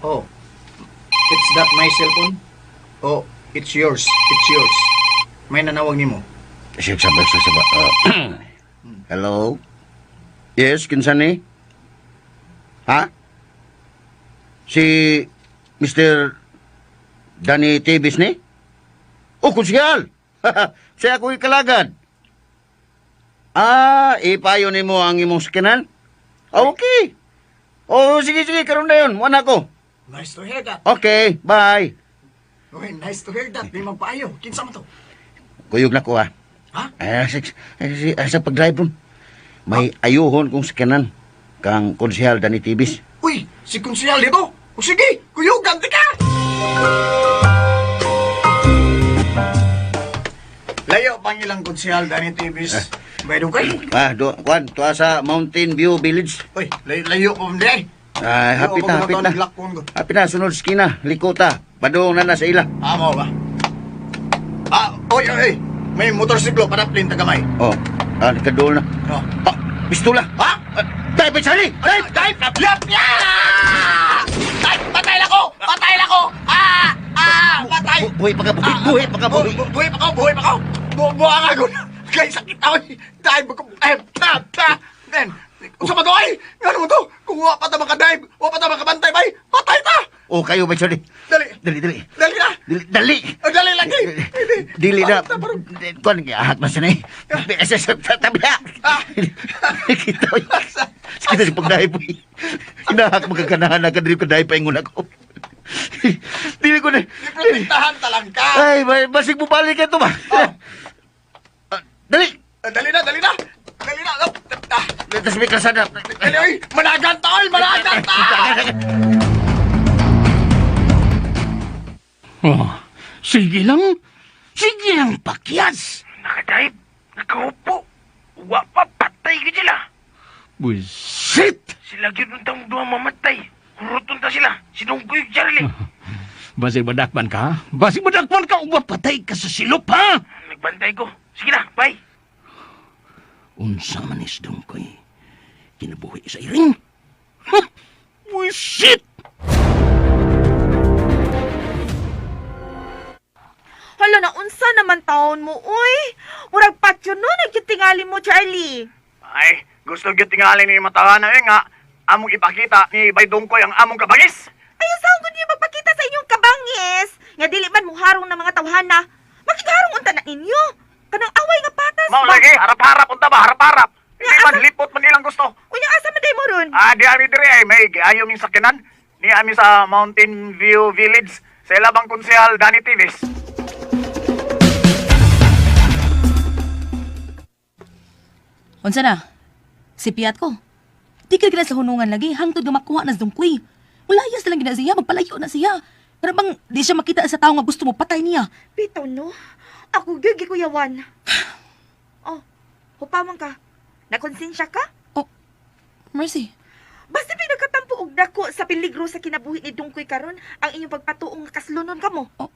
Oh, it's that my cellphone? Oh, it's yours. It's yours. May nanawag nimo. Siya, saba, siya, saba. Ah. Hello? Yes, kinsa ni? Ha? Si Mr. Danny Tibis ni? Oh, konsyal! Siya ako'y kalagad. Ah, ipayo nimo ang imong sakinan? Okay. Oh, sige, sige, karon na yun. Wala ko. Nice to hear that. Okay, bye. Okay, nice to hear that. May magpaayo. Kinsa man to? Kuyog na ko, ha? Ha? Ay, sa pag-drive ron. May ayuhon kong sakinan kang konsehal Danny Tibis. Uy, si konsehal dito. O sige, kuyugan di ka! Layo pang ilang konsehal Danny Tibis. Bayad kay. Ah, do, kwan, tuwa sa Mountain View Village. Uy, layo, layo pa man di ay. Ay, hapit na, hapit na. Hapit na, sunod skina, likota. Padung na na sa ila. Ah, mao ba? Ah, oy, oy, oy. May motorsiklo padaplin tagamay. Oh, ah, nakadul na. Oh. Ah, pistola. Ha? Ah, dive, Charlie! Dive! Dive! Yap! Yeah! Dive! Patay na ko! Patay na ko! Ah! Ah! Patay! Buhay pa ka, buhay, buhay pa ka, buhay. Buhay pa ko! Buhay pa ko! Buha ka ko! Kay sakit ako! Dive ko! Eh! Ta! Ta! Then, unsa ba to ay? Ngano mo to? Kung wa pa ta makadive, wa pa ta makabantay bay, patay ta! Oh, kayo ba, Charlie? Dali! Dali, dali. Dali na! Dali, dali! Oh, dali lagi! Dili na. Patay ta, parang- Kuan, ahak na siya na eh. Tabi na. Ah! Kita ko. Kita sa pagdahi po. Inahak magkakanahan na kadiri kadahi pa ingon ako. Dili ko na. Protektahan ta lang ka! Ay, basig mo balik ito ba? Oh. Ah, dali! Ah, dali na, dali na! Dali na! Oh, ah, Tapos may kalsada. Dali, oy! Managan ta, oy! Managan ta! Oh, sige lang. Sige lang, pakyas. Nakadive, nakaupo. Wa pa, patay gyud sila. Buisit! Sila gyud untang duha mamatay. Huruton ta sila. Si Dungkoy ug Charlie. Basig madakman ka, ha? Basig madakman ka, upapatay ka sa silop, ha? Nagbantay ko. Sige na, bye. Unsa man is Dungkoy, kinabuhi sa iring. Ha? Buisit! Hala na unsa naman taon mo, uy. Murag patyo no nagkitingali mo, Charlie. Ay, gusto gyud tingali ni matawana eh nga among ipakita ni Bay Dungkoy ang among kabangis. Ay, saan ko niyo magpakita sa inyong kabangis? Nga dili man muharong ng mga tawhana. Makigharong unta na ninyo. Kanang away nga patas Mao ba? lagi, harap-harap unta ba, harap-harap. Hindi Nga, man asa- lipot man ilang gusto. Unya asa man day mo ron? Ah, di ami diri ay may giayo ming sakyanan. Ni ami sa Mountain View Village sa ilabang konsehal Danny Tives. Unsa na? Sipiat ko. Di ka gina sa hunungan lagi, hangtod nga makuha na sa dungkoy. Mulayas na lang gina siya, magpalayo na siya. Pero bang di siya makita sa tao nga gusto mo, patay niya. Bitaw no. Ako gyud gikuyawan. Oh, hupaman ka. Nakonsensya ka? Oh, Mercy. Basta pinagkatampo og dako sa peligro sa kinabuhi ni Dungkoy karon ang inyong pagpatuong nga kaslunon kamo. Oh,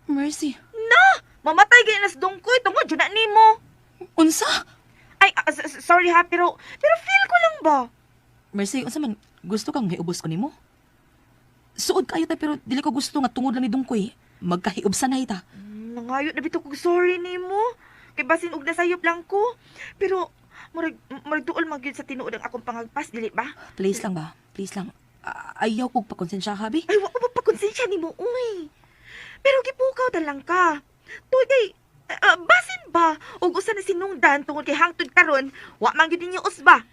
Mercy. Na! Mamatay gay nas Dungkoy tungod jud na nimo. Unsa? Ay, sorry ha, pero pero feel ko lang ba? Mercy, unsa man gusto kang hiubos ko nimo? Suod kayo ta pero dili ko gusto nga tungod lang ni Dungkoy. Magkahiubsan na ita. Nangayo na bitaw kog sorry nimo. Kay basin og nasayop lang ko. Pero murag murag duol man gyud sa tinuod ang akong pangagpas, dili ba? Please lang ba? Please lang. Ayaw kog pakonsensya, habi. Ay, wa ko mapakonsensya nimo, uy. Pero gipukaw ta lang ka. Tuy kay basin ba og usa na sinungdan tungod kay hangtod karon, wa man gyud ninyo usba.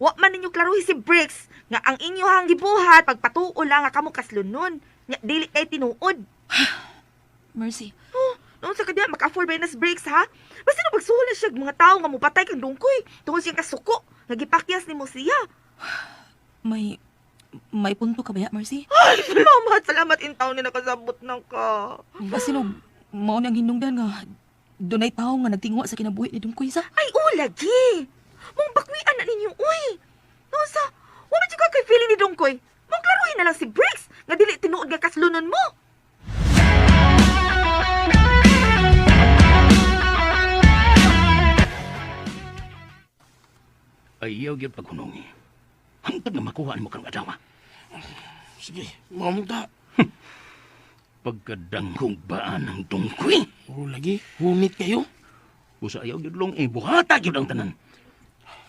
Wa man ninyo klaruhi si Briggs nga ang inyohang gibuhat pagpatuo lang nga kamo kaslunon. Nya dili kay tinuod. Mercy. Oh, noon sa kanya maka-afford ba nas Briggs ha? Basta na pagsuhol na siya og mga tawo nga mopatay kang dungkoy tungod siyang kasuko nga gipakyas nimo siya. May may punto ka ba ya, Mercy? Ay, salamat, salamat in taon na nakasabot na ka. Basin og mao nang hinungdan nga dunay tawo nga nagtinguha sa kinabuhi ni Dungkoy sa. Ay, oo, lagi. Mong bakwian na ninyo, uy. No, sa, wala ka kay feeling ni Dungkoy. Mong klaruhin na lang si Briggs, nga dili tinuod nga kaslunon mo. Ayaw gyud paghunongi. Hangtod nga makuha nimo karong adlaw. Sige, mamunta. Pagkadanghong baan ang dungkoy. Oo, lagi. Hunit kayo. Usa ayaw gyud long eh, buhata gyud ang tanan.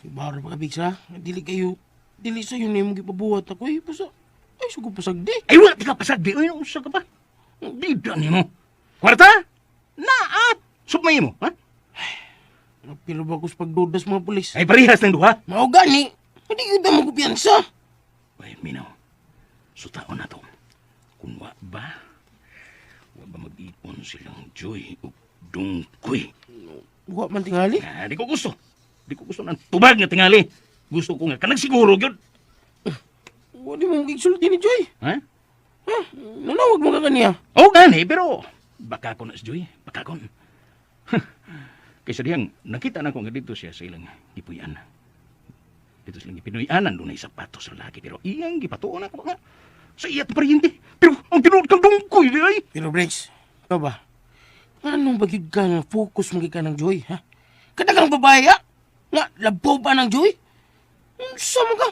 Baro pa ka, Biggs, ha? Dili kayo. Dili sa'yo na yung gipabuhat ako, eh. Basta, ay, sugo pasagdi. Ay wala ka pasagdi oy, unsa ka pa? Bida nimo. Kwarta? Naa. Submay mo, ha? Pero ba ko sa pagdudas mga pulis? Ay parehas ng duha. Mao gani. Hindi yun na magkupiyansa. Ay minaw. Sutaon na to. Kung wa ba, wa ba mag-ipon silang Joy ug Dungkoy. Wa man tingali. Ah, di ko gusto. Di ko gusto ng tubag nga tingali. Gusto ko nga kanang siguro gyud. Wa di mo magigsulti ni Joy. Ha? Ha? Nanawag mo ka kaniya. Oo gani, pero baka ko na si Joy, baka ko. Kaysa diyang nakita na ko nga dito siya sa ilang gipuy-an. Dito silang gipinuy-anan dunay sapatos sa lalaki pero iyang gipatuon ako nga sa iya paryente. Pero ang tinuod kang dungkoy di ay. Pero Briggs, ikaw ba? Anong bagid ka nga focus mo ka ng Joy, ha? Kadagang babae, ha? Nga, labaw pa ng Joy? Unsa mo ka?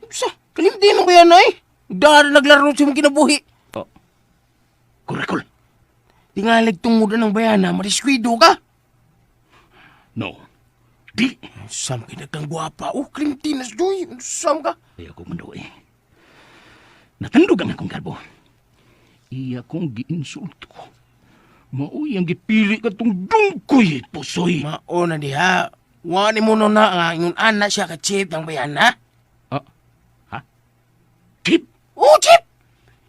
Unsa? Kalimtin mo kaya na, eh. Dahil naglaro sa mong kinabuhi. Oh. Kurakol. Tingalig tungod ng bayana, marisquido ka. No. Di. Unsa mo kay kang gwapa? Oh, kalimtin na si Joy. Unsa mo ka? Ayaw ko man daw eh. Natandog ang akong garbo. Iya kong giinsulto. Maoy ang gipili ka tong dungkoy, pusoy. Mao na diha. Wani mo no na nga ingon ana siya ka chip ng bayana. Ah, ha? Chip? Oh, chip!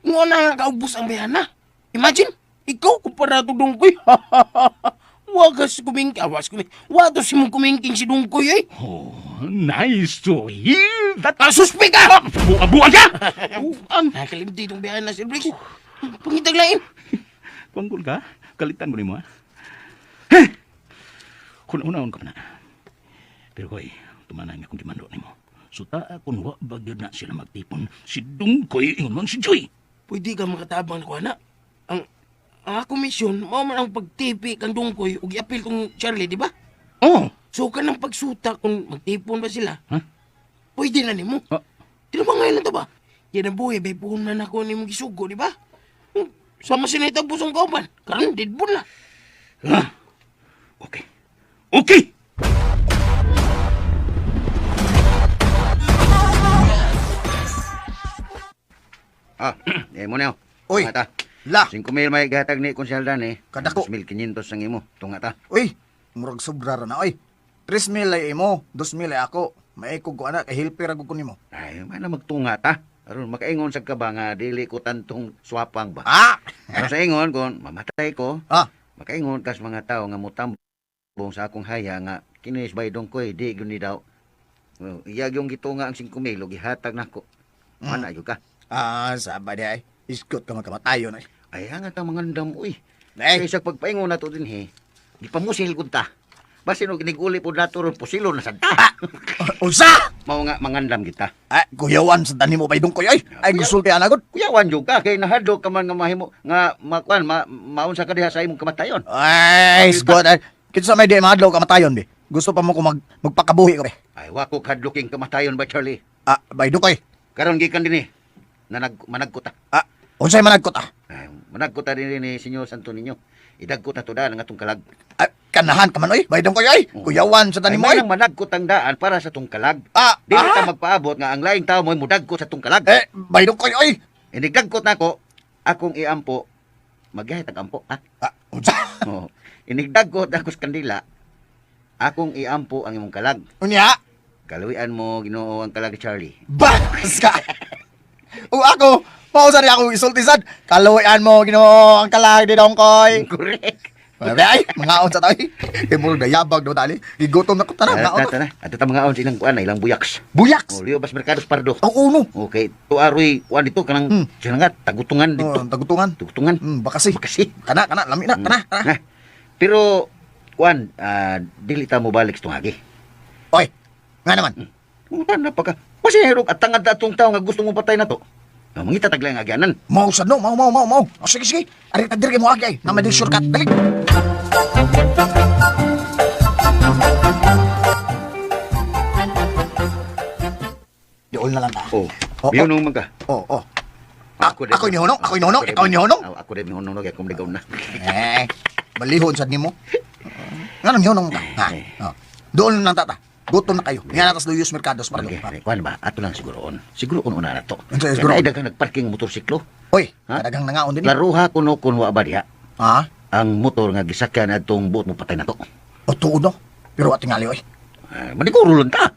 Ingon na nga kaubos ang bayana. Imagine, ikaw kumpara to dungkoy. Wagas kumingking, awas kumingking. Wato si mong kumingking si dungkoy eh. Oh, nice to hear that. Ah, suspect ka! Buang-buang ka! Buang! Nakalimti itong bayana si Briggs. Pangitag lain. Panggol ka? Kalitan mo ni mo, ha? Heh! Kung una-un ka pa na. Pero koy, tumana nga akong gimando nimo. Suta kung wa ba gyud na sila magtipon, si Dungkoy ingon man si Joy. Pwede ka makatabang na kuha na. Ang, ang akong misyon, mao man ang pagtipi kang dungkoy ug iapil kong Charlie, di ba? Oh! So ka ng pagsuta kung magtipon ba sila. Ha? Pwede na nimo. Ah. Di ba ngayon na to ba? Yan ang buhay, may puhunan ako ni mong gisugo, di ba? Sama sila itagpos ang kauban. Karon, didbon na. Ha? Okay. Okay! Ah, eh mo na. Uy, Tunga ta. la. 5,000 may gatag ni konsehal dan eh. Kadako. 2,500 ang imo. Tunga ta. Uy, Murag sobra ra na oy. 3,000 ay imo, 2,000 ay ako. Maikog ko ana kay helper ako ko nimo. Ay, mana magtunga ta. Aron makaingon sa ka ba nga dili ko tantong swapang ba. Ah! Aron sa ingon kon mamatay ko, Ah, makaingon kas mga tao nga mutambong sa akong haya nga kinis bay dongkoy di gyud ni daw. Oh, iya yung gitunga ang 5,000 og gihatag nako. Mana gyud ka. ah, saba di ay. Iskot ka magkamatayon ay. Ay nga ta mangandam uy. Ay. Kay sa pagpaingon nato dinhi, gipamusil kun ta. Basin og iniguli pod nato ron pusilo na sad ta. Unsa? Mao nga mangandam kita. Ay, kuyawan sa tanim mo bay dungkoy ay. Ay gisulti ana gud. Kuyawan jud ka kay nahadlok ka man nga mahimo nga makuan ma, maunsa ka diha sa imong kamatayon. Ay, isgot ay. Kinsa may di mahadlok kamatayon be. Gusto pa mo ko magpakabuhi ko be. Ay wa ko kadloking kamatayon ba Charlie. Ah, bay dungkoy. Karon gikan dinhi nanag managko ta. Ah, unsay managkot ah? Ay, managko ta dinhi ni Senyor Santo Niño. Idagko ta to daan ang atong kalag. Ay, kanahan ka man oy. Bay dungkoy ay. Kuyawan sa tanim mo Ay ay. manang managko tang daan para sa tong kalag. Ah, Dili ah. ta magpaabot nga ang laing tao mo'y mudagko sa tong kalag. Eh, bay dungkoy oy. Inigdagkot nako akong iampo magyahe tag ampo ha. Ah, unsa? Oo. Inigdagkot ako sa kandila akong iampo ang imong kalag. Unya? Kaluwian mo Ginoo ang kalag ni Charlie. Bas ka. O ako, mao sa ako isulti sad. Kaluyan mo Ginoo ang kalag ni Dongkoy. Correct. Ay, ay, mga on sa tayo. Kay murag nayabag daw tali. Gigutom na ko tanan, Tara, maon. tara, tara. Ato ta mga on ilang kuan ilang buyaks. Buyaks. Oh, Leo Bas Mercados Pardo. Ang uno. Okay, to aroy kuan dito kanang hmm. Nga tagutungan dito. Oh, ang tagutungan. Tagutungan. Bakasi. Bakasi. Kana, kana, lami na, kana, kana. Ha? Pero kuan dili ta mo balik sa tungagi. Oy, nga naman. Utan na pagka. Pasinero at tangad atong tao nga gusto mo patay na to. Ah, mangita tagla ang agyanan. Mao sad no, mao, mao, mao, mao. Oh, sige, sige. Ari ta diri kay mo agi ay. Na may shortcut. Dali. Diol na lang ta. Oh, Oh, oh, nung man ka. Oh, oh. Ako ni Honong, ako ni Honong, ikaw ni Honong. Ako, ako din ni Honong, kaya kung ligaw na. Eh, balihon sad nimo. Nga nang honong ka? Ha? Oh. Doon lang tata. Gutom na kayo. Nga natas Luyos Mercados para Okay, doon. kuan ba? Ato lang siguro on. Siguro on una na to. Unsa siguro Kaya daghang nagparking ang motorsiklo. Oy, Ha? kadaghang nangaon din. Laruha kuno kun wa ba diha? Ha? Ang motor nga gisakyan adtong buot mo patay na to. O tuod no. Pero ating ali oy. Ah, maniguro lang ta.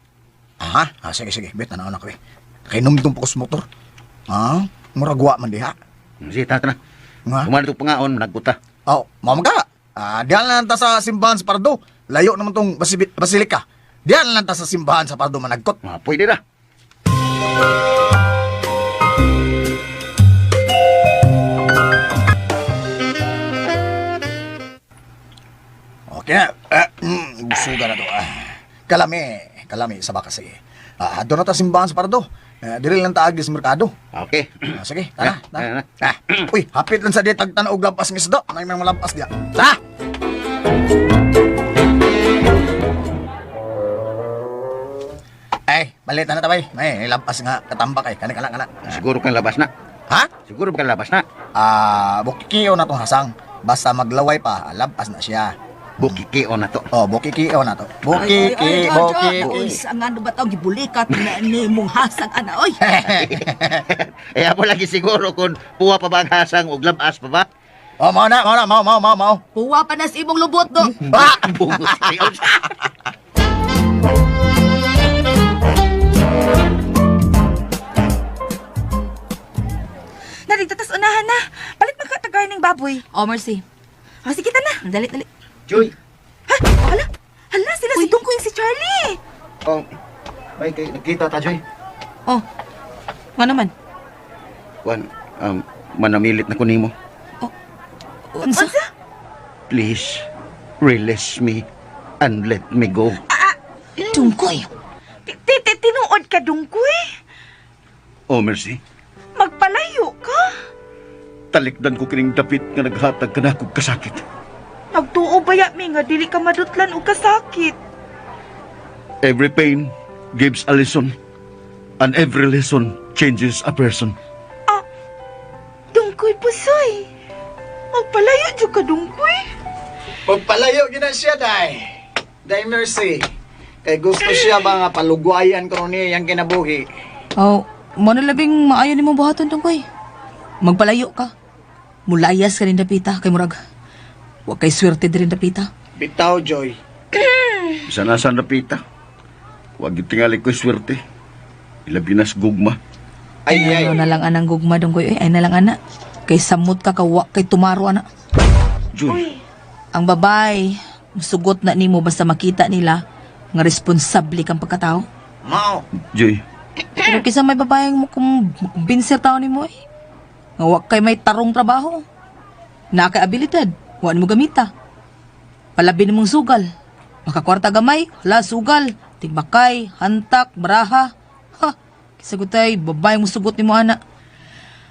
Ha? Ah, sige sige, bet na na ko eh. Kay numdum pa ko sa motor. Ha? Murag wa man diha. Sige, tara na. Nga? Kumana itong pangaon, nagkuta. Oh, mao ka. Ah, diyan lang ta sa simbahan sa Pardo. Layo naman tong basilika. Diyan lang ta sa simbahan sa Pardo managkot. Ah, pwede na. Okay na. Busuga na to. Ah, kalami, kalami sa baka sige. Ah, doon na ta simbahan sa Pardo. Eh, diri lang ta agi sa merkado. Okay. Ah, sige, tara, Eh, tara. eh, Ah, uy, hapit lang sa di tagtan og lampas ng isda. Nay may malampas diya. Tara. Ay, balit na ta bay. May lampas nga katambak ay. Kana kana kana. Siguro kang labas na. Ha? Siguro kang labas na. Ah, bukikio na tong hasang. Basta maglaway pa, lampas na siya. Bukikio na to. Oh, bukikio na to. Bukiki, bukiki. Uy, ang ano ba tao gibulikat na ni mong hasang ana oy. Eh, ako lagi siguro kung puwa pa ba ang hasang o labas pa ba? Oh, mao na, mao na, mao, mao, mao, mao. Puwa pa na sa imong lubot do. Ah! Bungos kayo. Narito tas unahan na. Palit magkatagay ng baboy. Oh, Mercy. Ah, sige ta na. Dali, dali. Joy! Ha? Hala? Hala, sila si Dungkoy si Charlie. Oh, may kay nagkita ta, Joy. Oh. Nga naman. Juan, manamilit na ko nimo. Unsa? Unsa? Please, release me and let me go. Tungkoy. Tinuod ka, Dungkoy. Oh, Mercy. Magpalayo ka. Talikdan ko kining dapit nga naghatag ka na akong kasakit. Nagtuo ba mi nga dili ka madutlan og kasakit? Every pain gives a lesson, and every lesson changes a person. Dungkoy pusoy. Magpalayo jud ka, Dungkoy. Pagpalayo gina siya, day. Day Mercy. Kay gusto siya ba nga palugwayan ko niya yang kinabuhi. Oh, mo na labing maayo nimo buhaton tungkoy. Magpalayo ka. Mulayas ka rin dapita kay murag. Wa kay swerte diri dapita. Bitaw, Joy. Bisan asa napita. Wag gyud tingali ko'y swerte. Ilabi na sa gugma. Ay, ay. Ano na lang anang gugma, Dungkoy. Ay, ay na lang ana. Kay samot ka kawa kay tumaro ana. Joy, Ang babay, musugot na nimo basta makita nila nga responsable kang pagkatao. Mao. Joy, Pero kisa may babaeng mo kung kumbinser tao nimo eh. Nga wa kay may tarong trabaho. Naa kay abilidad, wa nimo gamita. Palabi nimong sugal. Makakwarta gamay, hala sugal, tigbakay, hantak, baraha. Ha, kisa gutay babaeng musugot nimo ana.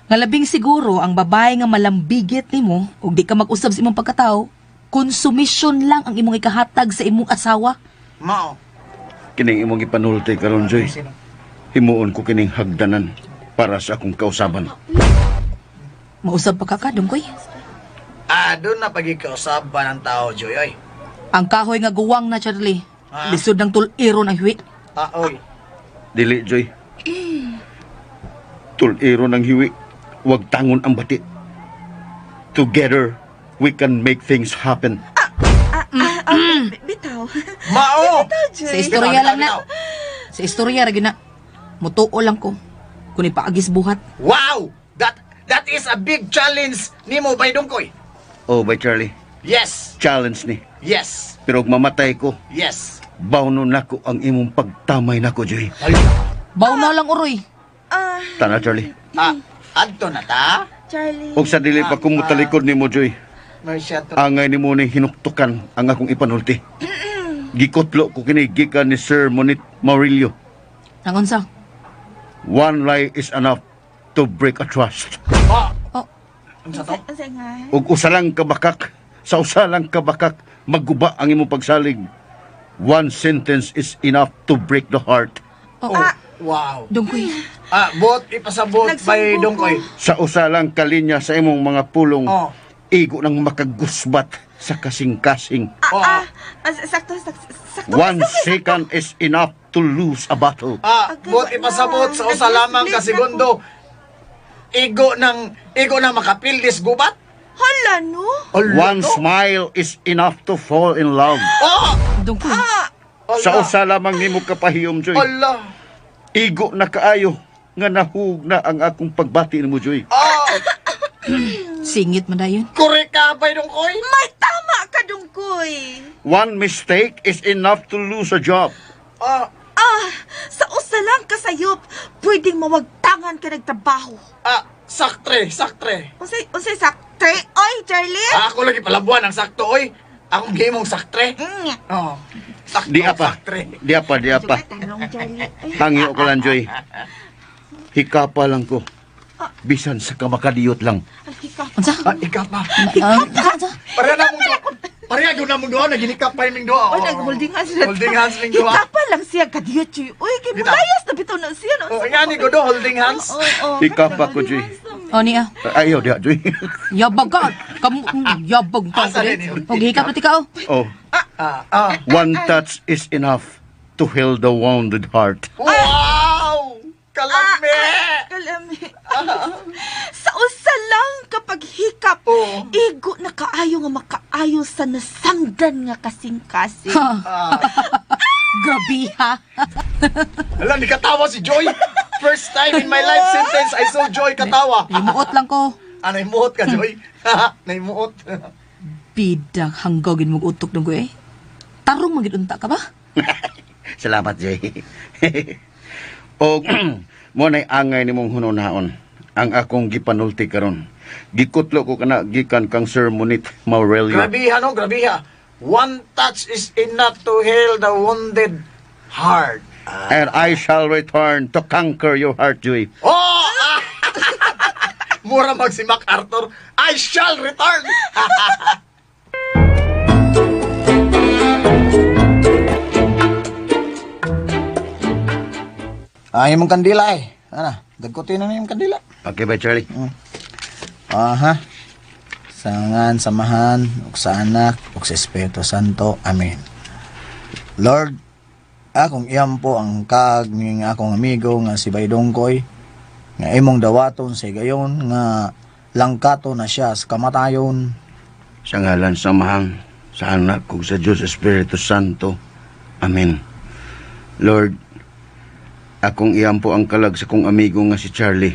Nga labing siguro ang babae nga malambigit nimo ug di ka mag-usab sa imong pagkatao, konsumisyon lang ang imong ikahatag sa imong asawa. Mao. Kining imong gipanulti karon, Joy. Himuon ko kining hagdanan para sa akong kausaban. Mausab pa ka ka, Dungkoy. Ah, doon na pagikausaban ng tao, Joy. Ay. Ang kahoy nga guwang na, Charlie. Ah. Lisod ng tuliro ng hiwi. Ah, oy. Dili, Joy. Tuliro ng hiwi. Huwag tangon ang bati. Together, we can make things happen. Bitaw. Mao! Bitaw, Joy. Sa istorya Bitaw, lang na. bitaw. Sa istorya, ra gyud na. Mutuo lang ko. Kung ipaagis buhat. Wow! That is a big challenge nimo bay Dungkoy. Oh, by Charlie. Yes. Challenge ni. Yes. Pero og mamatay ko, Yes. bawno nako ang imong pagtamay nako, Joy. Baw na lang, uroy. Ah, Tana, Charlie. Ah, adto na ta. Charlie. Og sa dili pa ko mutalikod nimo, Joy. Marcia to. Angay nimo ning hinuktukan ang akong ipanulti. Gikutlo ko kini gikan ni Sir Monit Maurilio. Ang unsa? One lie is enough to break a trust. Oh. Oh. Unsa to? Unsa nga? Ug usa lang ka bakak, sa usa lang ka bakak magguba ang imong pagsalig. One sentence is enough to break the heart. Oh, Wow. Dungkoy. Ah, bot ipasabot bay Nagsumbo Dungkoy. Sa usa lang ka linya sa imong mga pulong, Oh. igo nang makagusbat sa kasing-kasing. Ah, Oh. ah, ah, sakto, sakto, sakto. One second is enough to lose a battle. Ah, Agay, bot wala. ipasabot sa usa lamang ka Nag-split na segundo. Igo nang makapildis gubat. Hala, no? Ala, One no? smile is enough to fall in love. Oh! Dungkoy. Ala. Sa usa lamang nimo kapahiyom, Joy. Ala. Igo na kaayo nga nahug na ang akong pagbati nimo, Joy. Oh, Singit man dayon. korek ka bay Dungkoy. May tama ka, Dungkoy. One mistake is enough to lose a job. Ah, Ah, sa usa lang kasayop, pwedeng mawagtangan ka nagtrabaho. ah, saktre, saktre. Unsay saktre? Oy, Charlie! Ah, ako lagi palabuan ang sakto oy. Akong gimong saktre. Oh. Sakto, Di apa. saktre. Di apa, di apa. Tanong, Charlie. Ay, Hangyo ko lang, Joy. Hikapa lang ko. Bisan sa kamakadiyot lang. ay, hika. Unsa? Ah, ikaw pa. Ah, unsa, unsa? Pareha na mong duha. Pareha gyud na mong duha naginikap pa iming duha. Oy, nag-holding hands sila. Holding hands ning duha. Hika pa lang siya, kadiyot, Joy. Uy, kay Bitaw. mulayas na bitaw na siya. No? Oh, nga ni Godo holding hands. Oo, oo. Hika pa ko, Joy. Oh, niya. Ayaw, diha, Joy. Yabag ka. Kamu, yabag ka. Asa rin yun? Og hikap na tika, oh. Oh, Ah, ah. one touch is enough to heal the wounded heart. Wow! Kalame! Kalami. Sa usa lang kapag hikap, Oo. igo na kaayo nga makaayo sa nasamdan nga kasing-kasing. Grabe ha. Ala, ni katawa si Joy. First time in my life sentence I saw Joy katawa. Limuot lang ko. Ah, naimuot ka, Joy. Naimuot. Bidang hanggawin mong utok Dungkoy eh. Tarong man gid unta ka ba? Salamat, Joy. O, mo na'y angay nimong hununaon. Ang akong gipanulti karon. Gikutlo ko kana gikan kang Sir Monit Maurelio. Grabiha, no? Grabiha. One touch is enough to heal the wounded heart. And I shall return to conquer your heart, Joy. Oh! Ah! Mura mag si MacArthur. I shall return! Ay, mong kandila eh. Ana, dagkutin na na yung kandila. Okay ba, Charlie? Aha. Sa ngan, samahan, ug sa anak, ug sa Espiritu Santo. Amen. Lord, akong iyampo ang kag ning akong amigo nga si Baydongkoy nga imong dawaton sa higayon nga langkato na siya sa kamatayon. Sa ngalan sa Amahang, Sa Anak ug sa Diyos Espiritu Santo. Amen. Lord, akong iampo ang kalag sa kong amigo nga si Charlie.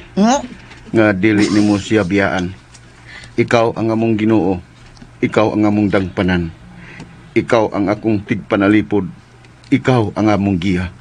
Nga dili nimo siya biyaan. Ikaw ang among Ginoo. Ikaw ang among dangpanan. Ikaw ang akong tigpanalipod. Ikaw ang among giya.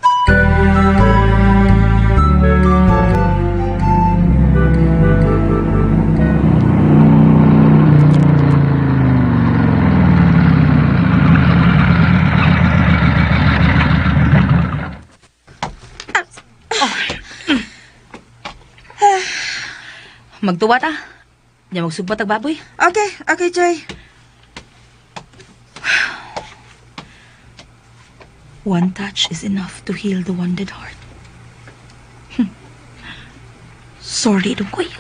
Magtuwa ta. Nya magsugba tag baboy. Okay, okay, Joy. One touch is enough to heal the wounded heart. Sorry, Dungkoy.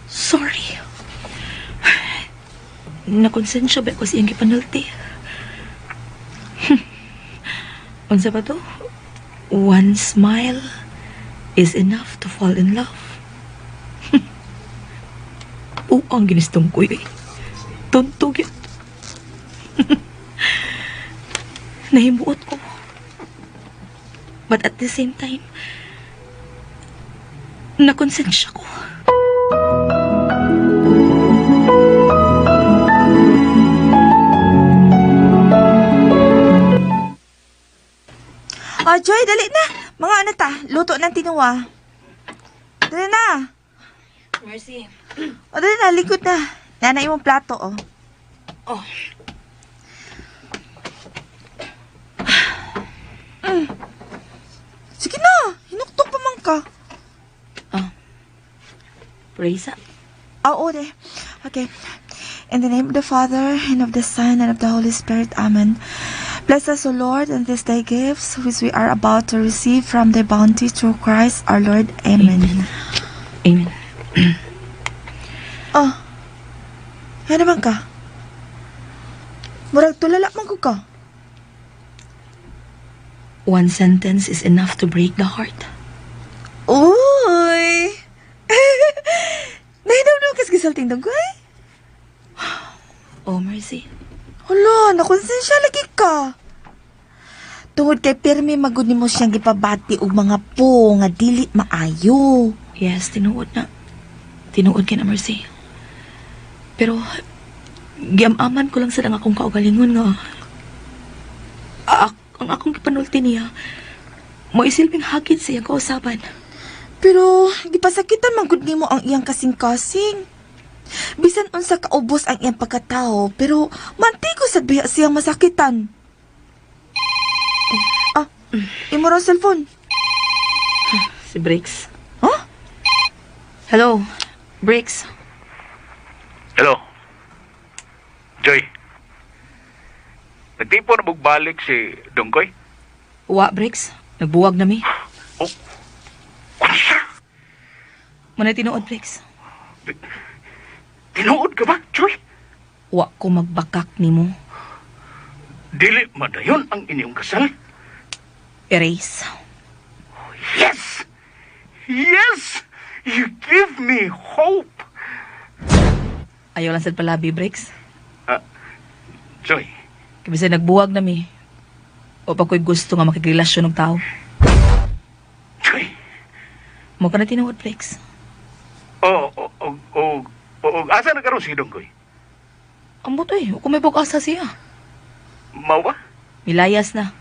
Sorry. Nakonsensya ba ko sa iyang gipanulti? Unsa ba to? One smile is enough to fall in love. Buang ginis Dungkoy. Eh. Tonto gyud. Nahimuot ko. But at the same time, nakonsensya ko. Oh, Joy, dali na. Mga ano ta, luto ng tinuwa. Dali na. Mercy. O, dali na, likod na. Nana imong plato, oh. Oh. Sige na, hinuktok pa man ka. Oh. Praise up. Oo, de. Okay. In the name of the Father, and of the Son, and of the Holy Spirit. Amen. Bless us, O Lord, and these thy gifts, which we are about to receive from thy bounty through Christ our Lord. Amen. Amen. Oh. Ano man ka? Murag tulala man ko ka. One sentence is enough to break the heart. Uy! Nahinamnam kas gisulting dungkoy? Oh, Mercy. Hala, nakonsensya lagi ka. Tungod kay pirmi magud nimo siyang gipabati og mga po nga dili maayo. Yes, tinuod na. Tinuod kay na, Mercy. Pero, giamaman ko lang sa ang akong kaugalingon nga ang akong gipanulti niya mo isilbing hagit sa iyang kausaban. Pero gipasakitan man gud nimo ang iyang kasing-kasing. Bisan unsa kaubos ang iyang pagkatao, pero mantigo sad biya siyang masakitan. Ah, imo raw cellphone. Si Briggs. Huh? Hello, Briggs. Hello. Joy. Nagtipo na bugbalik si Dungkoy? Wa, Briggs. Nagbuwag na mi. Oh. Unsa? Manay tinuod, Briggs. Tinuod ka ba, Joy? Wa ko magbakak nimo. Dili madayon ang inyong kasal? Erase. Yes! Yes! You give me hope! Ayaw lang sad palabi, Briggs. Joy, Kay bisan nagbuwag na mi. O pa ko'y gusto nga makigrelasyon og tao. Joy. Mo ka na tinuod, Briggs. Oh, oh, oh, oh, oh, asa na karon si Dungkoy? Ambot eh, kung may bug-asa siya. Mao ba? Milayas na.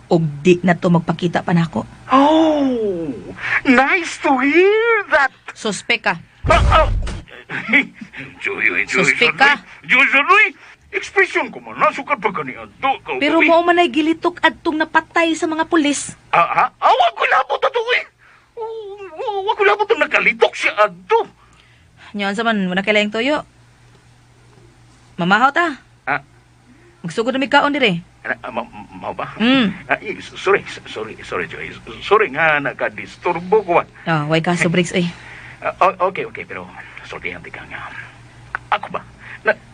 Og di na to magpakita pa nako. Oh, nice to hear that. Suspek ka. Ah, ah. Joy, Joy, Joy, Suspek ka. Joy, Joy, ekspresyon ko man, nasukat pa kani adto. Pero mao man ay gilitok adtong napatay sa mga pulis. Ah, ah, ah, wa ko labot ato eh. Wa ko labot ang nakalitok siya adto. Nyon sa man, wala kailangang tuyo. Mamahaw ta. Ah. Magsugod na may kaon dire. Ah, mao ba? Mm. Ah, eh, sorry, sorry, sorry, Joy. Sorry nga nakadisturbo ko. Ah. Ah, way kaso, Briggs, oy. Ah, okay, okay, pero sultihan ka nga. Ako ba?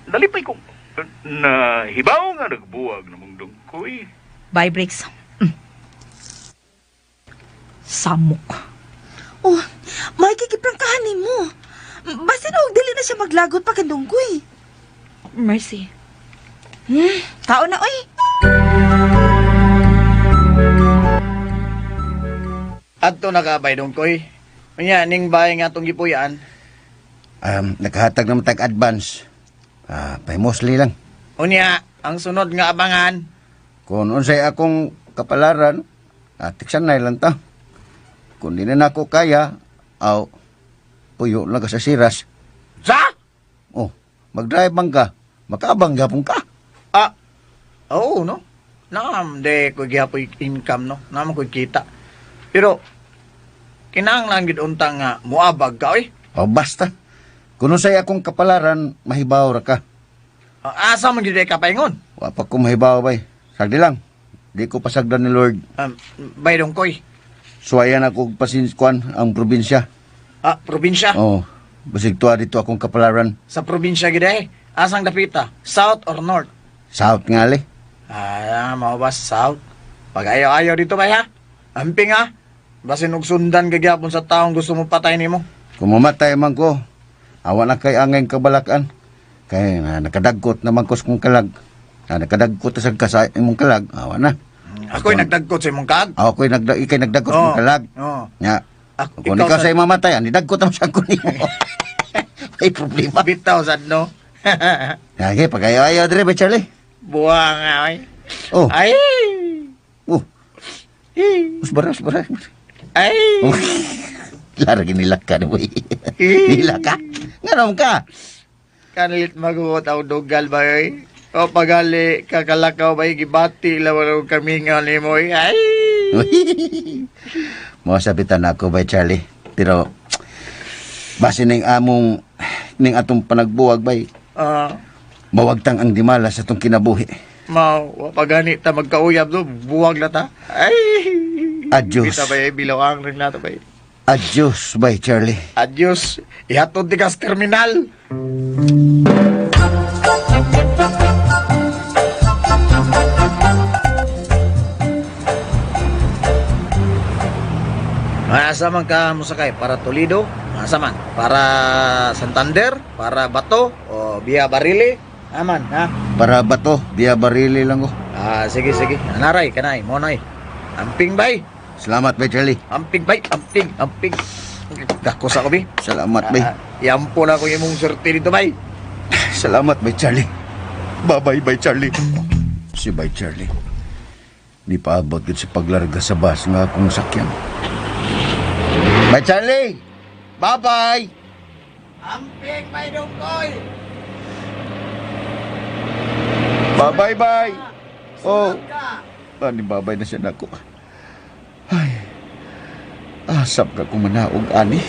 Nalipay kong nahibaw nga nagbuwag na mong dungkoy. Bye, Briggs. Samok. Oh, may kikiprangkahan nimo. Basta na og dili na siya maglagot pa kandungkoy. Mercy. Kaon na, oy. Adto na ka bay Dongkoy. Unya ning bahay nga atong gipuy-an. Nakahatag naman tag advance. Pay mostly lang. Unya ang sunod nga abangan. Kung unsay akong kapalaran, tiksan na lang ta. Kung di na nako kaya, aw, puyo lang ka sa siras. Sa? Oh, mag-drive man ka, makaabang gapon ka. Ah, oo no. Naam, de ko gihapoy income no. Naam ko kita. Pero kinahanglan gid unta nga moabag ka oy. O basta, kung unsay akong kapalaran, mahibaw ra ka. Asa man gid ka paingon? Wa pa ko mahibaw bay. Sagdi lang. Di ko pasagdan ni Lord. Bay Dongkoy. Suwayan ako og pasinskuan ang probinsya. Ah, probinsya. Oh, basig tuwa dito akong kapalaran. Sa probinsya gid eh. Asang dapita? South or north? South ngali. Ah, mao ba south? Pag ayaw-ayaw dito bay ha. Amping ha. Basin og sundan ka gyapon sa taong gusto mo patay nimo. Kung mamatay man ko, awa na kay angay kabalakan. Kay na, nakadagkot naman ko sa kong kalag. Na, nakadagkot sa ka sa imong kalag, awa na. Ako'y nagdagkot sa imong kag. Ako ko'y ikay nagdagkot sa imong kalag. Oo. Nya. Ako, Kung ikaw sa mamatay, ani dagkot naman sa ko nimo. May problema. Bitaw sad no. Okay, pag ayaw-ayaw dire ba Charlie? Buang ay. Oh. Ay. Oh. Mas bara. Ay. Oh. Lara ginilak ka ni boy. Nilak ka? Nganom ka? Kanilit maguot ang dugal ba oy? O pagali kakalakaw ba gibati lawan og kamingaw nimo oy. Ay. Mo sabitan ako bay Charlie. Pero base ning among ning atong panagbuwag bay, mawagtang ang dimala sa atong kinabuhi. Mao wa pagani ta magkauyab do buwag na ta. Ay. Adios. Kita bay bilawang rin nato bay. Adios bay Charlie. Adios. Ihatod di ka sa terminal. Asa man ka mosakay? Para Toledo? Asa man? Para Santander? Para Bato? O Via Barile? Aman, ha? Para Bato, Via Barile lang ko. Ah, sige, sige. Anaray, kanay, monay. Amping bay. Salamat bay Charlie. Amping bay, amping, amping. Dako sa ko bi. Salamat bay. Ah, yampo na ko imong swerte dito bay. Salamat bay Charlie. Bye-bye bay Charlie. Si bay Charlie. Di pa abot gid sa paglarga sa bus nga akong sakyan. Bye Charlie. Bye-bye. Amping bay dongkoy. Bye-bye bye. Oh. Ani babay na siya nako. Ay. Asap ka kumanaog ani.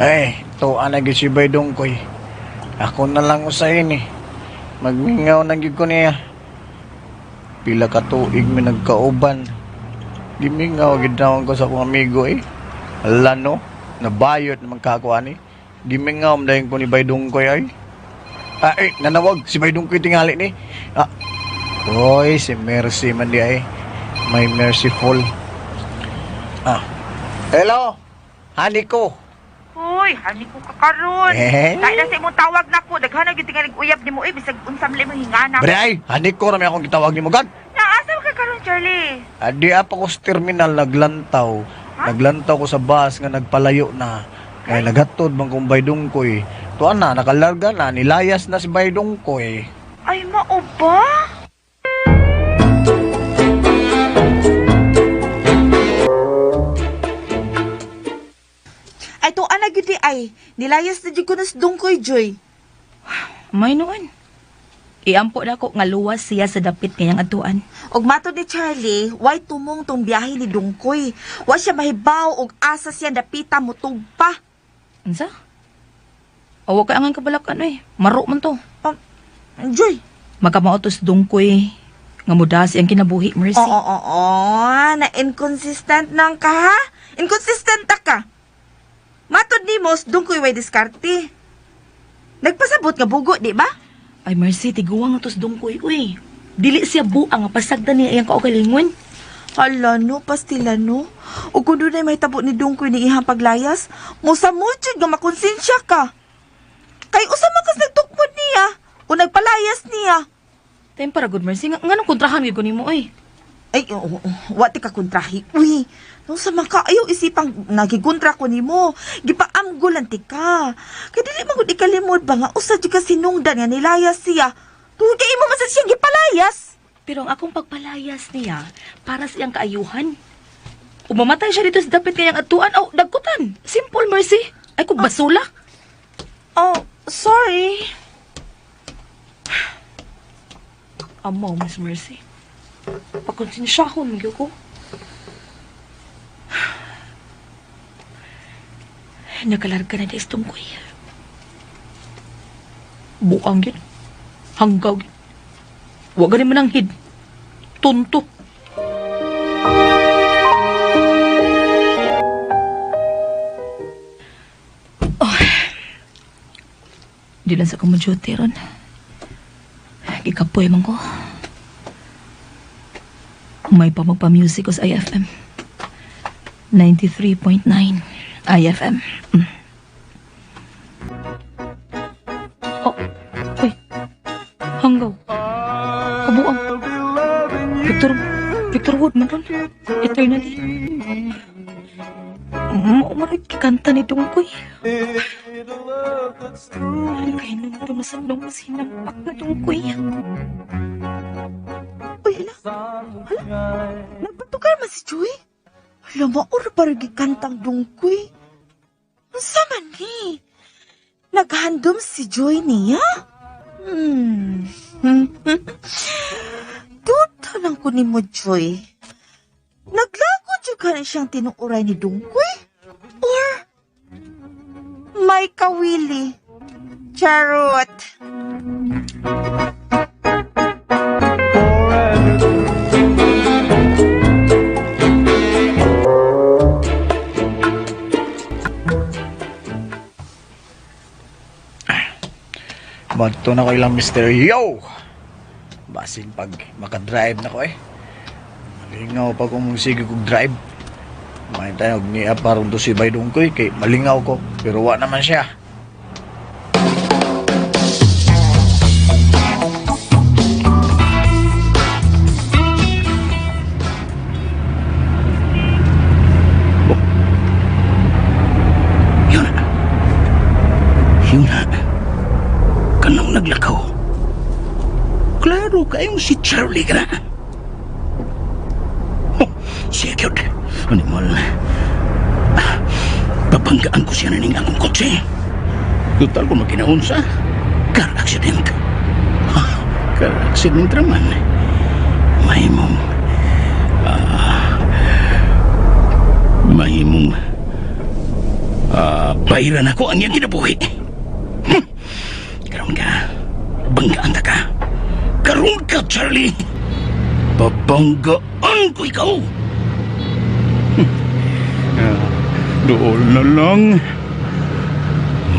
Ay, tuwa na gyud si Bay Dongkoy. Ako na lang usahin eh. Magmingaw na gyud ko niya. Pila ka tuig mi nagkauban. Gimingaw gyud naon ko sa akong amigo eh. Ala no, nabayot naman kako ani. Gimingaw man dayon ko ni Bay Dongkoy ay. Ah, eh, nanawag si Bay Dongkoy tingali ni. Ah, oy, si Mercy man di ay. May merciful. Ah, hello, honey ko. Uy, hani ko kakaron. Eh? Kahit na sa imong tawag nako, daghan na gyud tingalig uyab nimo eh bisag unsa man imong hingana. Bre ay, honey ko rami akong gitawag nimo gad. Naasa ka karon, Charlie? Adi apa ko sa terminal naglantaw. Naglantaw ko sa bus nga nagpalayo na. Kaya naghatod man kong Bay Dongkoy. Tuan na, nakalarga na, nilayas na si Bay Dongkoy. Ay, mao ba? Ay, tuan na gyud di ay. Nilayas na jud ko na sa Dongkoy, Joy. May noon. Iampo na ko nga luwas siya sa dapit ngayang atuan. Og matod ni Charlie, way tumong tong biyahe ni Dongkoy. Wa siya mahibaw og asa siya dapita mutug pa. Unsa? Awa kay angan kabalakan oy. Maro man to. Joy. Makamao to sa Dongkoy nga mudas iyang kinabuhi, Mercy. Oo, oo, oo. Na inconsistent nang ka, ha? Inconsistent ta ka. Matod ni Mos, Dongkoy way diskarte. Nagpasabot nga bugo, di ba? Ay, Mercy, tiguang nga to sa Dongkoy, uy. Dili siya buang nga pasagdan niya iyang kaugalingon. Hala no, pastila no. O kung dunay mahitabo ni Dungkoy ni ihang paglayas, musamod jud nga makonsensya ka. Kay usa man kas nagtukmod niya o nagpalayas niya. Time para good mercy. Nga, nganong kontrahan gyud ko nimo oy? Ay, oo, oo, wa ti ka kontrahi. Uy, no sa maka ayaw isipang nagikontra ko nimo. Gipaamgulan ti ka. Kay dili man gud ikalimod ba nga usa jud ka sinungdan nga nilayas siya. Tungod kay imo man sad siyang gipalayas. Pero ang akong pagpalayas niya para sa iyang kaayuhan. Umamatay siya dito sa dapit kanyang atuan. Oh, dagkutan. Simple mercy. Ay kung basula. Oh, sorry. Amaw, Miss Mercy. Pagkonsensyahon, magyod ko. Nakalarga na di tungkoy. Buang yun. Hanggaw yun. Wa gani mananghid. Tunto. Oh. Di lang sa kumudyute ron. Gikapoy man ko. May pa magpa-music ko sa IFM. 93.9 IFM. Oh, uy. Hanggaw. Kabuang. Victor, Victor Wood man ron. Eternally. Mao kikanta ni Dungkoy. Kaya nung tumasan nung mas hinampak na Dungkoy. Uy, hala. Hala. Nagpatukar man si Joy. Hala, maor para gikantang Dungkoy. Unsa man ni? Naghandom si Joy niya? Tuta lang ko ni mo, Joy. Naglago jud ka na siyang tinuuray ni Dungkoy? Or may kawili? Charot. Madto na ko ilang Mr. Yo! Basin pag makadrive na ko eh. Malingaw pag umong sige kong drive. May tayo niya parang do si Bay Dungkoy kay malingaw ko. Pero wa naman siya. Yun na. Yun na. Kanang naglakaw. Klaro kayong si Charlie ka na. Oh, siya cute. Animal. Ah, Babanggaan ko siya na ning akong kotse. Total ko magkinaon sa car accident. Ha, car accident raman. Mahimong mahimong bahiran ako ang iyang kinabuhi. Karon ka, banggaan ta ka. Karon ka, Charlie. Babanggaan ko ikaw. Dool na lang.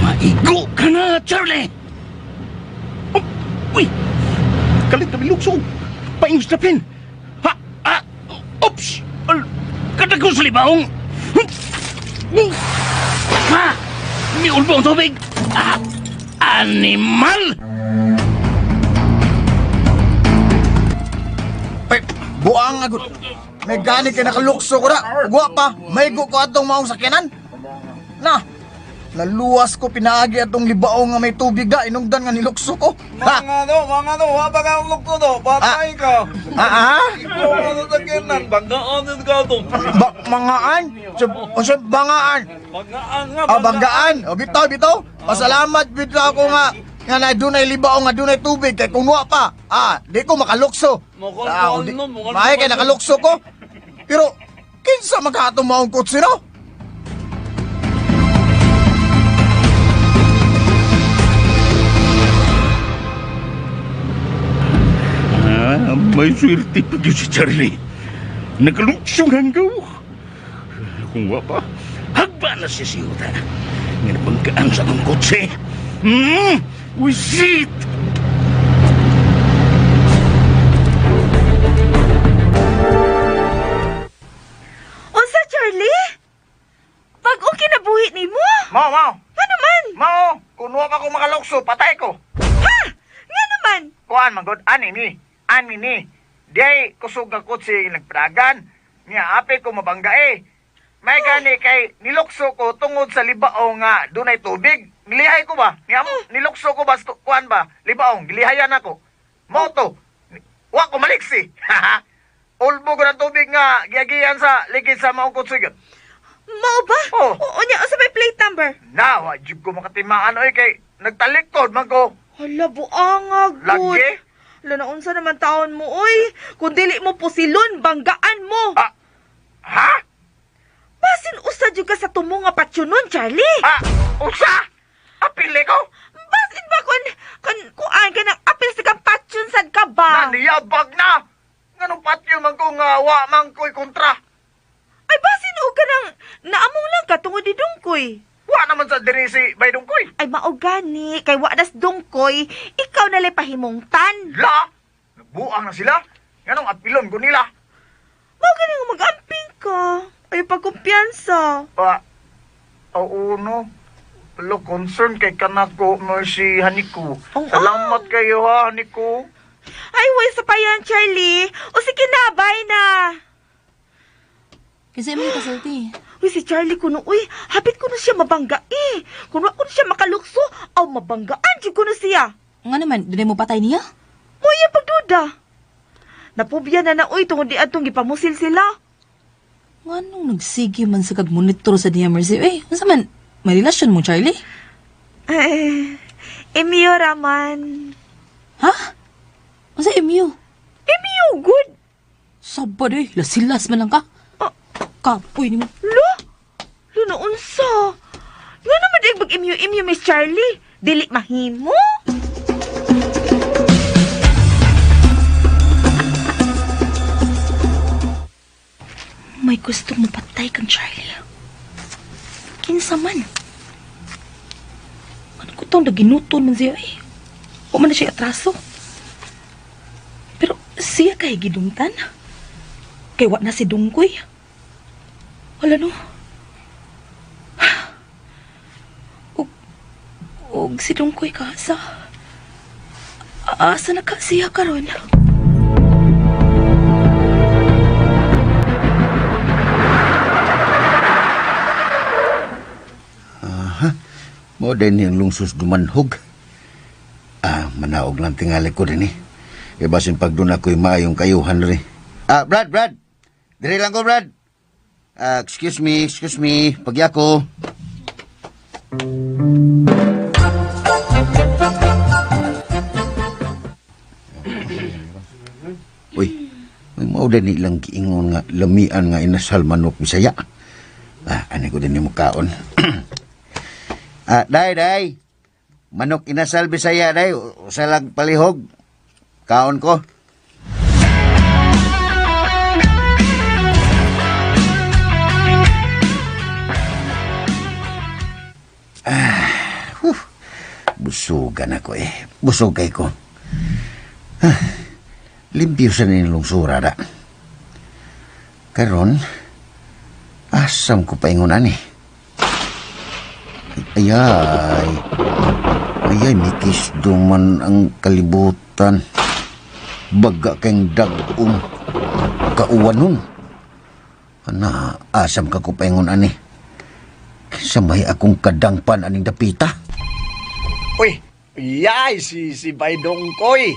Maigo ka na, Charlie. Oh, uy, kalit na bilugso. Paingstrapin. Ha, ah, oops. Kadago sa libaong. Ha! Miulbo ang tubig! Ah! Animal! Ay, buang agad. May gani kay nakalukso ko ra. Ugwa pa, maigo ko atong maong sakyanan. Na, naluwas ko pinaagi atong libaong nga may tubig da, inungdan nga nilukso ko. Ha? Mga do, mga do, wa ba ka lukso do? Patay ka. Ah, ah? Ikaw ang sakyanan, banggaan ka to. Ba mangaan? Sa, o sa bangaan? Banggaan nga, Ah, banggaan. O bitaw, bitaw. Pasalamat bitaw ako nga nga na dunay libaong nga dunay tubig kay kung wa pa, ah, di ko makalukso. Ah, di, maay kay nakalukso ko. Pero kinsa maghatong maong kotse no? Ah, may swerte pa gyud si Charlie. Nakaluksong hanggaw. Kung wa pa, hagba na si Siyuta. Nga nabangkaan sa akong kotse. Wisit! Mao, mao. Nga naman? Mao, kung wa pa ko makalukso, patay ko. Ha? Nga naman? Kuan man gud ani ni. Ani ni. Di kusog nga kotse nagpragan. Niya ape ko mabangga eh. May gani kay nilukso ko tungod sa libao nga dunay tubig. Nilihay ko ba? Niya nilukso ko ba kuan ba? Libaong gilihayan ako. Mao to. Wa ko maliksi. Ulbo ko ng tubig nga giagian sa ligid sa maong kotse gyud. Mao ba? Oh. Oo niya, unsa may plate number? Na, wa jud ko makatimaan oy kay nagtalikod man ko. Hala, buanga, good. Lagi? Hala, naunsa naman taon mo, oy. Kung dili mo pusilon, banggaan mo. Ah, ha? Basin usa jud ka sa tumo nga patyonon, Charlie. Ah, usa? Apili ko? Basin ba kun kuan ka ng apil sa kang patyon sad ka ba? Naniyabag na! Nganong patyo man ko nga wa man ko'y kontra. Ay, basin og ka nang naamong lang ka tungod ni Dungkoy. Wa naman sa diri si Baydungkoy. Ay, mao gani kay wa nas Dungkoy, ikaw na lay pahimungtan. La! Nagbuang na sila. Nganong apilon ko nila. Mao gani nga mag-amping ka. Ay, pagkumpiyansa. Ah, oo no. Lo, concern kay kanako, Mercy Haniko. Oo. Salamat kayo ha, Haniko. Ay, way sa payan, Charlie. O sige na, bye na. Kasi mo kasulti. Uy, si Charlie kuno, uy, hapit kuno siya mabangga eh. Kuno kuno siya makalukso, aw mabanggaan jud kuno siya. Nga naman, dunay mo patay niya? Mo iya pagduda. Napubya na na, uy, tungod di atong gipamusil sila. Nga nung nagsige man sa kag-monitor sa diya, Mercy. Eh, unsa man, may relasyon mo, Charlie? Eh, Emio raman. Ha? Unsa MU? Emio, good. Sabad eh, lasilas man lang ka. Ah. Kapoy ni mo. Lo? Lo na unsa? Nga naman di mag imyo-imyo, Miss Charlie. Dili mahimo. May gusto mo patay kang Charlie. Kinsa man. Ano ko tong naginuton man siya eh. Wa man na siya atraso. Pero siya kay gidungtan. Kay wa na si Dungkoy. Wala no. Og si Dungkoy ka sa... Asa na ka siya karon? Mao din yung lungsos dumanhog. Ah, manaog lang tingali ko din eh. E basin pag doon ako'y maayong kayuhan rin. Ah, Brad, Brad! Dire lang ko, Brad! Ah, excuse me, excuse me. Pagyako. Uy, may mao din ilang giingon nga lamian nga inasal manok Bisaya. Ah, ani ko din yung mukaon. Ah, day, day. Manok inasal Bisaya, day. Usa lang palihog. Kaon ko. Ah, huh. Busugan ako eh. Busog kay ko. Ah, limpyo sa nilungsura da. Karon, asam ko paingon ani. Ayay. Ayay, mikis duman ang kalibutan. Baga kang dag-om. Kauwan nun. Ana, asam ka ko paingon ani. Sa may akong kadangpan aning dapita. Uy, yay, si Baydong Koy.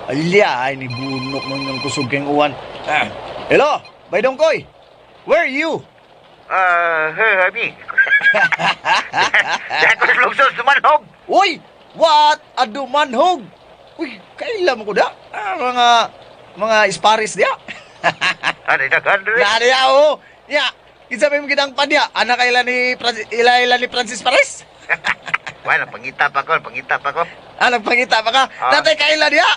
Alya, ay ni bunok mo ng kusog kang uwan. Ah, hello, Baydong Koy. Where are you? Ah, hey, Habi. Dahil ko sa lungsod, dumanhog. Uy, what a dumanhog. Uy, kailan mo ko da? Ah, mga isparis diya. Ano, daghan rin. Na diya, oh. Ya, kinsa may mga pa diya? Anak ila ni Francis, ila ni Francis Pares? Bueno, pangita pa ko, pangita pa ko. Ah, nagpangita pa ka? Ah. Natay kaila diya.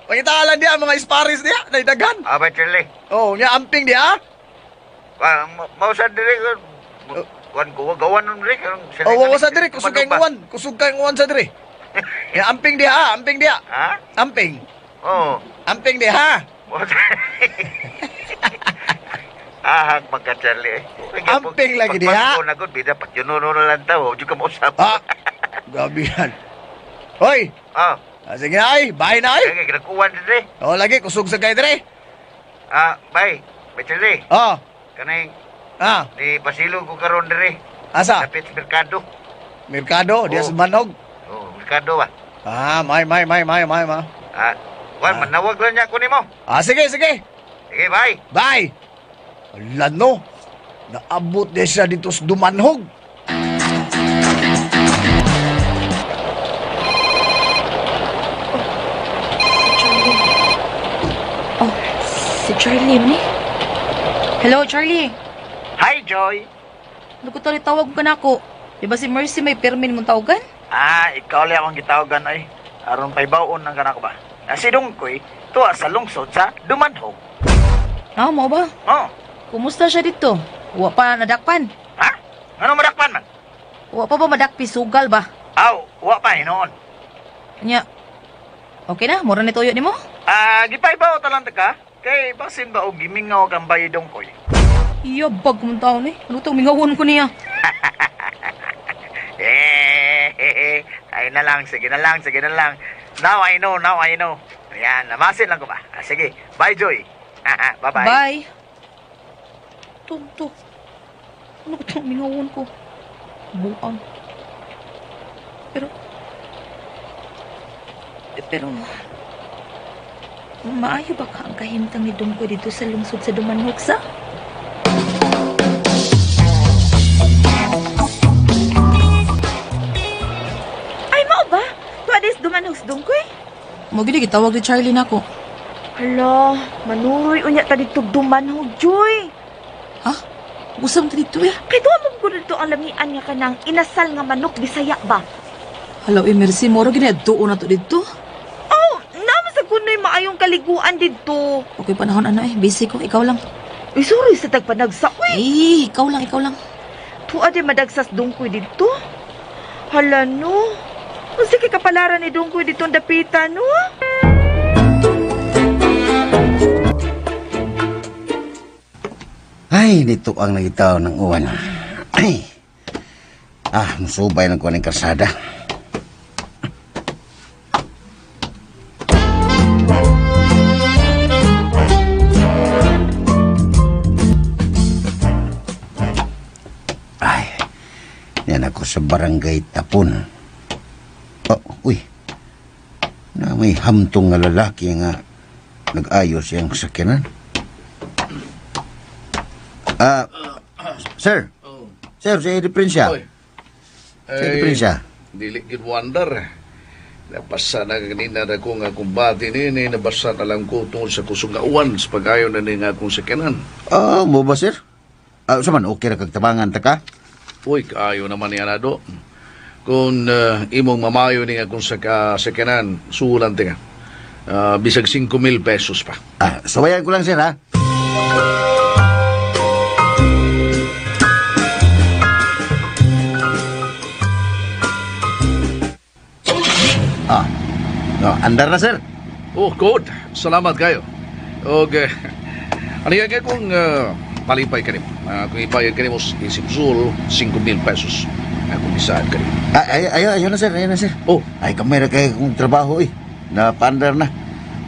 Pangita lang diya, mga isparis diya, naidaghan. Ah, ba, Charlie? Oh, nya amping diya. Ah, mausa diri ko. Kuan ko, gawan nun diri. Oh, wa sa diri, kusog kay uwan, kusog kay uwan sa diri. Ya amping diha, amping diha. Ha? Amping. Oo. Amping diha. Ahag magka Charlie. Amping lagi diha. Pagpasko na gud bida pagyuno na lang tawo, jud ka mausap. Ah, gabi yan. Hoy, Ah, ah, sige na ay, bye na ay. sige ginakuan dire. Oh, lagi kusog sa kay dire. Ah, bye. Bye Charlie. Oh, Kanay ah, ni pasilo ko karon dire. asa? Dapit sa merkado. Merkado, diya sa Oh. Manog. Oh, merkado ba? Ah, may, may, may, may, may, may. Ah, wan manawag lang niya ko nimo. Ah, sige, sige. Sige, bye. Bye. Ala no, naabot niya siya dito sa Dumanhog. Oh, si Charlie man eh. Hello, Charlie. Hi, Joy. Ano ko tawag ka na ako? Di ba si Mercy may permin mong tawagan? Ah, ikaw lang akong gitawagan ay. Aron paybaon ng kanak ba? Na si Dungkoy, tuwa sa lungsod sa Dumanhog. Ah, mo ba? Oh, Kumusta siya dito? Wa pa nadakpan. ha? Ngano madakpan man? Wa pa ba madakpi sugal ba? Aw, wa pa hinoon. Nya. Okay na, mura ni tuyo nimo. Ah, gipaybaw talang ta ka. Kay basin ba og gimingaw kang bayi Dungkoy? Iya, bag mong taon eh. Ano to, mingawon ko niya. Eh, ay na lang, sige na lang, sige na lang. Now I know, now I know. Ayan, namasin lang ko ba? Ah, sige, bye Joy. Bye-bye. Bye. Tonto. Ano ko itong mingawon ko? Buang. Pero, pero, maayo ba ka ang kahimtang ni Dungkoy dito sa lungsod sa Dumanhog sa? Ay, mao ba? Tuwa des Dumanhog sa Dungkoy? Mo gini gitawag ni Charlie nako. Hala, manuroy unya ta dito Dumanhog, Joy. Ha? Usam ta dito eh. Kay tuwa mo ko dito ang lamian nga kanang inasal nga manok Bisaya ba? Hello, eh, Mercy, moro gini doon na to dito. Oh, naman sa kunoy maayong kaliguan dito. Okay panahon ano eh, busy ko, ikaw lang. Uy, sorry sa tagpanagsa, uy. Eh, ikaw lang, ikaw lang. Tuwa di madagsas Dungkoy dito. Hala no. Unsa kay kapalaran ni Dungkoy dito ang dapitan no? Ay, dito ang nagitaw ng uwan. Ay. Ah, musubay lang ko ng kalsada. Ay, yan ako sa barangay Tapon. Oh, uy. Na may hamtong nga lalaki nga nag-ayos siyang sakyanan. Ah, sir. Sir, si Eddie Prince siya. Oy. Si Eddie Prince siya. Dili gid wonder. Napasa na kanina na ko nga kumbati ni nabasa na lang ko tungod sa kusog nga uwan sa pag-ayo na ni nga akong sakyanan. Ah, mo ba, sir? Ah, sa man, okay ra kag tabangan ta ka? Uy, kaayo naman niya na do. Kung imong mamayo ni nga akong sakyanan, sulan tinga. Bisag 5,000 pesos pa. Ah, suwayan ko lang, sir, ha? Ah, no, andar na, sir. Oh, good. Salamat kayo. Okay. Ano yan kaya kung palipay ka nimo? Kung ibayad ka nimo isip sul, 5,000 pesos. Kung isaan ka nimo. Ah, ay, ay, ayun na, sir. Ayun na, sir. Oh, Ay, kamay ra kay kong trabaho, eh. Napaandar na.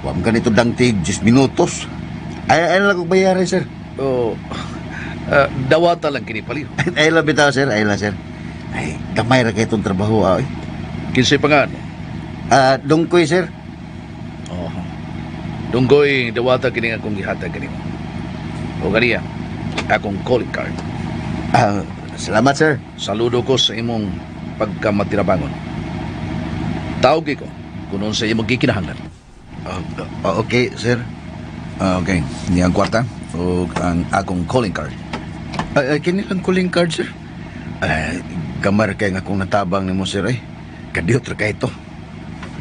Huwag ganito dang tig 10 minutos. Ay, ay lang kong bayaran, sir. oh, dawata lang kini paliw. Ay lang bitaw, sir. Ay lang, sir. Ay, gamay ra kay itong trabaho, ah, eh. Kinsay pa nga, no? Ah, dungkoy, sir. Oh. Dunggoy, dawata kini akong gihatag kanimo. O ganiya, akong calling card. Ah, salamat, sir. Saludo ko sa imong pagkamatirabangon. Tawag ko kung sa imong gikinahanglan. Ah, ah, okay, sir. Okay, niya ang kwarta o ang akong calling card. Ay, ay, kini lang calling card, sir. Ay, gamay ra kay nga akong natabang nimo, sir, eh. Kadiyot ra kay ito.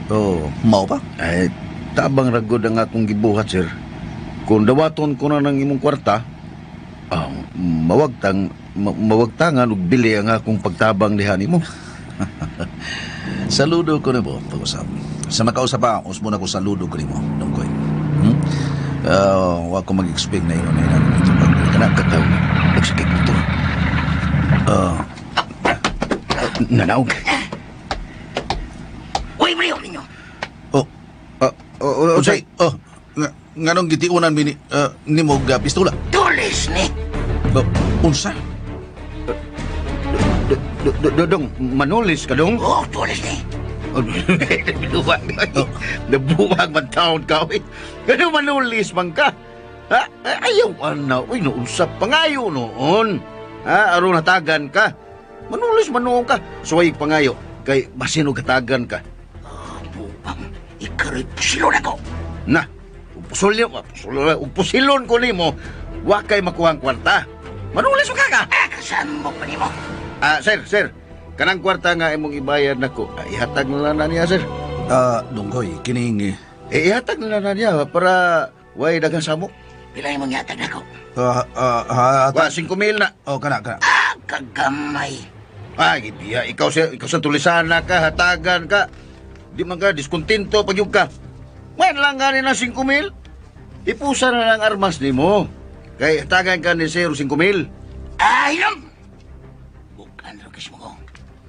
Oh, mao pa? Ay, tabang ra gud ang akong gibuhat, sir. Kung dawaton ko na ng imong kwarta, ah, mawagtangan og bili ang akong pagtabang diha nimo. Saludo ko nimo, pag-usap. Sa makausap pa, usmo na ko saludo ko nimo, Dungkoy. Hmm? Wa ko mag-expect na ingon na ingon ito pag Kana kataw nga nagsakay motor. Nanaog. Uy, brio ninyo. Oh, Oh, unsay? Oh, nganong gitiunan mi ni nimo og pistola? Tulis ni. Oh, unsa? Dodong, manulis ka dong? Oh, tulis ni. Nabuwag. Nabuwag man taon ka, oy. Ganun manulis man ka. Ha? Ayaw, ana, uy, nausap pangayo noon. Ha? Aron hatagan ka. Manulis man noon ka. Suway pangayo. Kay basin og hatagan ka. Buang, ikaroy pusilon ako. Na, upusulon, upusulon, upusilon ko nimo. Wa kay makuha ang kwarta. Manulis ka ka. Ah, kasambok pa nimo. Ah, sir, sir. Kanang kwarta nga imong ibayad nako. Ah, ihatag na lang na niya, sir. Dunggoy, kining Eh, ihatag na lang na niya para way daghang samok. Pila imong yatag nako? Wa 5,000 na. Oh, kana kana. Ah, kagamay. Ay, gibiya, ikaw sa ikaw sa tulisana ka, hatagan ka. Di man ka diskontento pag yung ka. Ngayon lang gani na 5,000. Ipusa na lang armas nimo. Kay hatagan ka ni sir 5,000. Ah, hilom. Bukan ro mo ko.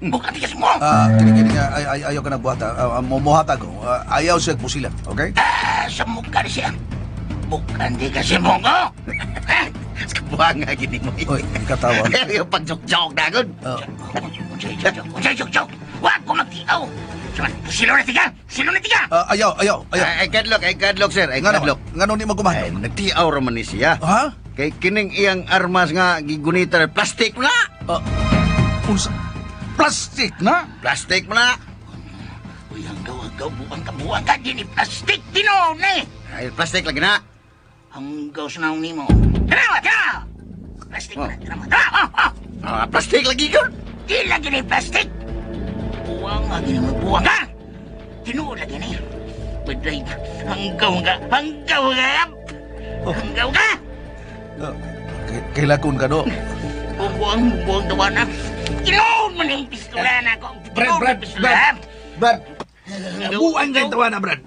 Bukan tikas mo. Ah, kini kini nga ay, ay ayaw ka na buhata. Mohatag ko. Ayaw siya pusila, okay? Ah, sa mukha siya. Bukan di kasi mo ko. Ha? Kabuhanga gini mo. Oy, katawa. Yung pag-joke-joke na gud. Oh. Unsay joke, unsay joke, joke. Wa ko magtiaw. Saman, pusilon na tiga. Pusilon na tiga. Ayaw, ayaw, ayaw. Ay, kadlok, ay kadlok sir, ay Ngano, kadlok. ngano ni mo Ay, gumahadlok? nagtiaw ra man ni siya. Ha? Kay kining iyang armas nga gigunita na plastic na. Unsa? Plastic na? Plastic mo na. Uy, hanggaw, hanggaw, buang ka, buang ka. Dini plastic, tinuod na eh. Ay, plastic lagi na. Hanggaw sa naong nimo. Tanawa, tanawa! Plastic na, tanawa, tanawa! Oh, oh. Ah, plastic lagi yun. Di lagi ni plastic. Buang lagi ni mo, buang ka! Tinuod lagi ni. Baday, hanggaw ka, hanggaw ka! Hanggaw ka! Kailakon ka do. Buang, buang tawa na. Tinuod man yung pistola na ako. Brad, Tinuod Brad, ang pistola. Brad, Brad. Buang kay tawa na, Brad.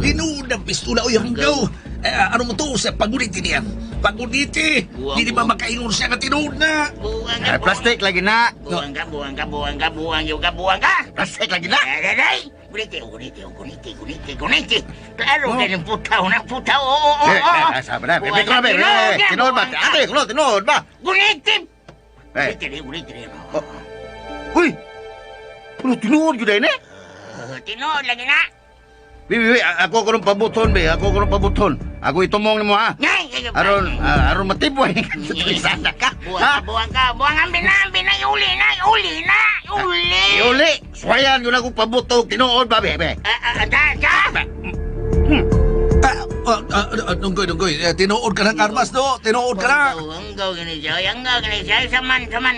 Tinuod ang pistola, uy, hanggaw. Eh, ano mo to sa paguniti niya? Paguniti! Buang, Di ba buang. makaingon siya nga tinuod na? Buang ka, Ay, plastic lagi na. Buang ka, buang ka, buang ka, buang yung ka, buang ka! Plastic lagi na. Ay, ay, ay! Guniti, guniti, guniti, guniti, guniti. Klaro, ganun putaw na putaw. Oo, oo, Eh, oo. eh, sabi na. Buang Eh, ka, eh, tinuod eh, na, tinuod ba? buang ka. Ate, tinuod, tinuod ba? Guniti! Eh. Guniti, guniti. Oh. Uy! Ano, tinuod yun eh? Tinuod lagi na. Bi, bi, bi, ako ko nung pabuton, bi. Ako ko nung pabuton. Ako itumong nimo ha. Ngay, ay, ay, Aron, ay. aron matiboy. Tulisana ka. Buang Ha? ka, buang ka, buang. Ambi na, ambi na, uli na, uli na, uli. Iuli. Suwayan yun akong pabuto. Tinuod ba, bi, bi? Ah, ah, da, da. Dunggoy, dunggoy. Eh, tinuod ka ng armas do. Tinuod ka na. Hanggaw, hanggaw, gini siya. Hanggaw, gini siya. Saman, saman.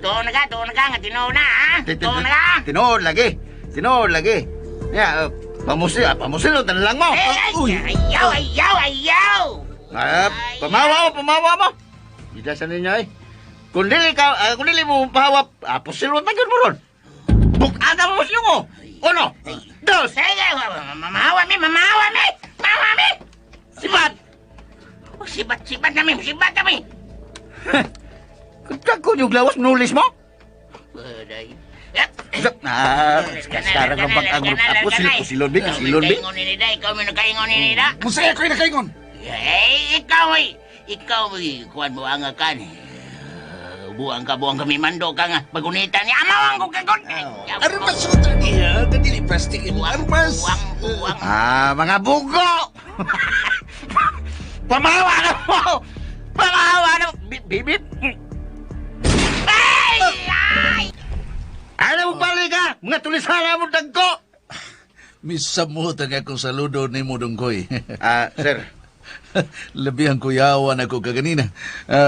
Tuon na ka, tuon na ka. Nga tinuod na, ha? Tuon na ka. Tinuod lagi. Tinuod lagi. Ya, pamusil, pamusil, tanan lang mo. Eh, ay, Uy. ayaw, ayaw, ayaw. Ah, pamawa mo, pamawa mo. Gidasan ninyo eh. Kung dili ka, kung dili mo pahawap, pusilon na gyud mo ron. Bukada mo siyo mo. Uno, dos, Sige, mamahawa mi, mamahawa mi, mamahawa mi. sibat. Oh, sibat, sibat nami, sibat nami. Kung ko yung lawas, nulis mo. Aday. Ah, sekarang ang bang ang ako sila pusilon bi, pusilon bi. Nakaingon ni da, ikaw may nakaingon ni da. Musaya ko'y nakaingon. Eh, ikaw ay, ikaw ay, kuan mo ang kan. Buang ka, buang kami mando ka nga. Pagunita niya, amawang ko kagon. Armas ko ta niya. Kadili plastic imo armas. Buang, buang. Ah, mga bugo. Pamawa na mo. Pamawa na mo. Bibit. Ay, ay! Ano mo balik ka? Mga tulisana mo dagko. Misamot ang akong saludo ni mo, Dunggoy. Ah, sir. Labihan kuyawan ako kaganina.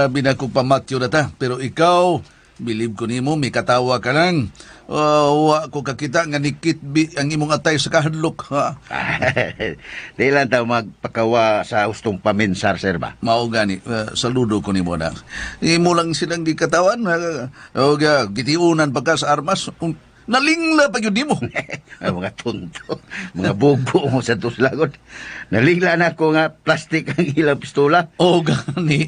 Binako pamatyo na ta. Pero ikaw, bilib ko nimo, may katawa ka lang. Wa ko kakita nga nikitbi ang imong atay sa kahadlok. Ha? Di lang tayo magpakawa sa hustong paminsar, sir ba? Mao gani, saludo ko nimo na. Imo lang silang gikatawan. Og gitiunan pa ka sa armas. Nalingla pa gyud nimo. Ay, mga tonto, mga bogo mo sa tuslagod. Nalingla na ako nga plastic ang ilang pistola. O gani,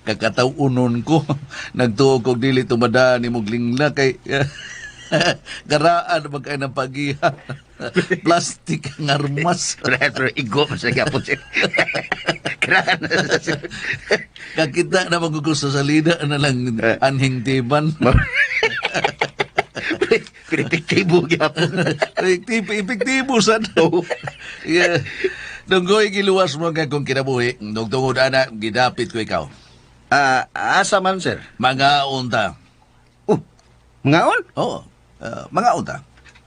kakataw-unon ko. Nagtuo kog dili tumada ni mong lingla kay garaan man kay ng pagiha. Plastic ang armas. Pero igo man sa gyapon sir. Karaan na sir. Kakita na magugo sa salida na lang anhing tiban. Pero epektibo gyapon. Epektibo, epektibo sad. Yeah. Dunggoy giluwas mo kay kung kinabuhi. Nung tungod ana, gidapit ko ikaw. Ah, asa man sir? Mga unta. Oh, mangaon? Oo, mga unta.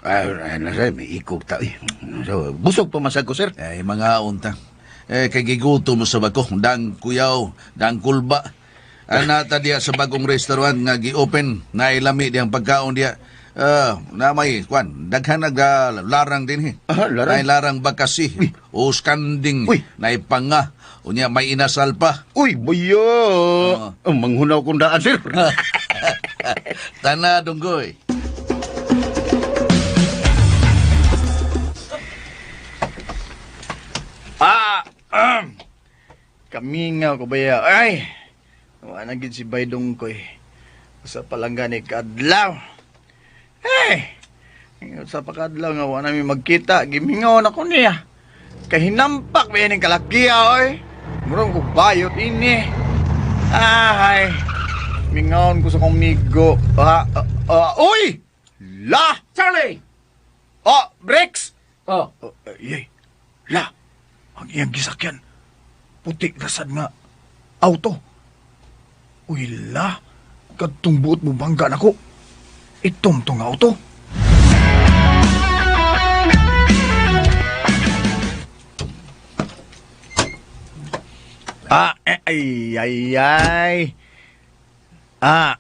Ay, ay, na sir, may ikog ta. Eh. So, busog pa man sad ko sir. Ay, mga unta. Eh, kay gigutom mo sa bako. Dang kuyaw, dang kulba. Anata diya sa bagong restaurant nga gi-open. Nailami diyang pagkaon diya. Ah, na may kwan, daghan nag larang din he. Ah, larang? Nay larang bakasi, o skanding, Uy. nay panga, unya may inasal pa. Uy, buyo! Oh, manghunaw kong daan, sir. Tana dunggoy. Ah, kamingaw ko ba Ay, wala na gid si Baydong ko eh. Sa palangga ni Kadlaw. Eh, sa pakadlaw nga wala nami magkita, gimingaw na ko niya. Kahinampak ba yan ang kalakiya, oy. Murong ko bayot ini. Ay, mingaon ko sa kong migo. Ah, ah, ah, uy! La! Charlie! Oh, Bricks! Oh, Oh, ay, la! Ang iyang gisakyan. Puti na sad nga auto. Uy, la! Kadtong buot mo bangga nako. Itom tong auto. Ah, eh, ay, ay, ay. Ah,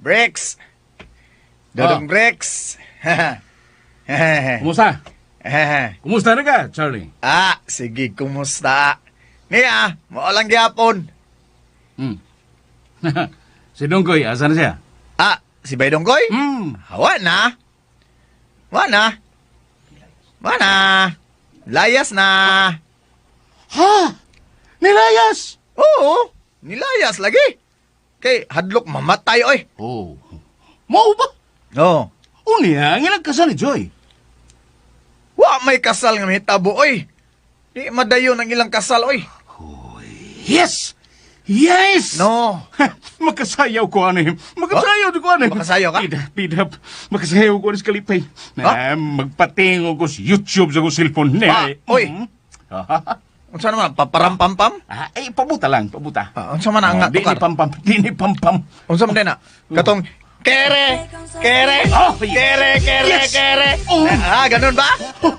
Bricks. Dodong Bricks. kumusta? Kumusta na ka, Charlie? Ah, sige, kumusta? Niya, mao lang gyapon. Hmm. Si Dunggoy, asa na siya? Ah, si Baydonggoy? Hmm. Hawa na. Wa na. Wa na. Layas na. Ha? Nilayas! Oo, nilayas lagi. Kay hadlok mamatay oy. Oh. Mao ba? Oo. Unya, ang ilang kasal ni Joy. Wa may kasal nga mahitabo oy. Di madayon ang ilang kasal oy. Yes! Yes! No. Makasayaw ko ani. Makasayaw ko ani. Makasayaw ka? Pida, pida. Makasayaw ko ani sa kalipay. Na, magpatingo ko sa YouTube sa akong cellphone. Ah, Na, oy. Hmm. Unsa naman paparampampam? Ah, eh, pabuta lang, pabuta. Ah, unsa man ang Oh, di ni tukar? pampam, di ni pampam. Unsa man din na? Katong kere, kere, Oh, yes. kere, kere, Yes. kere. Oh. Ah, ganun ba?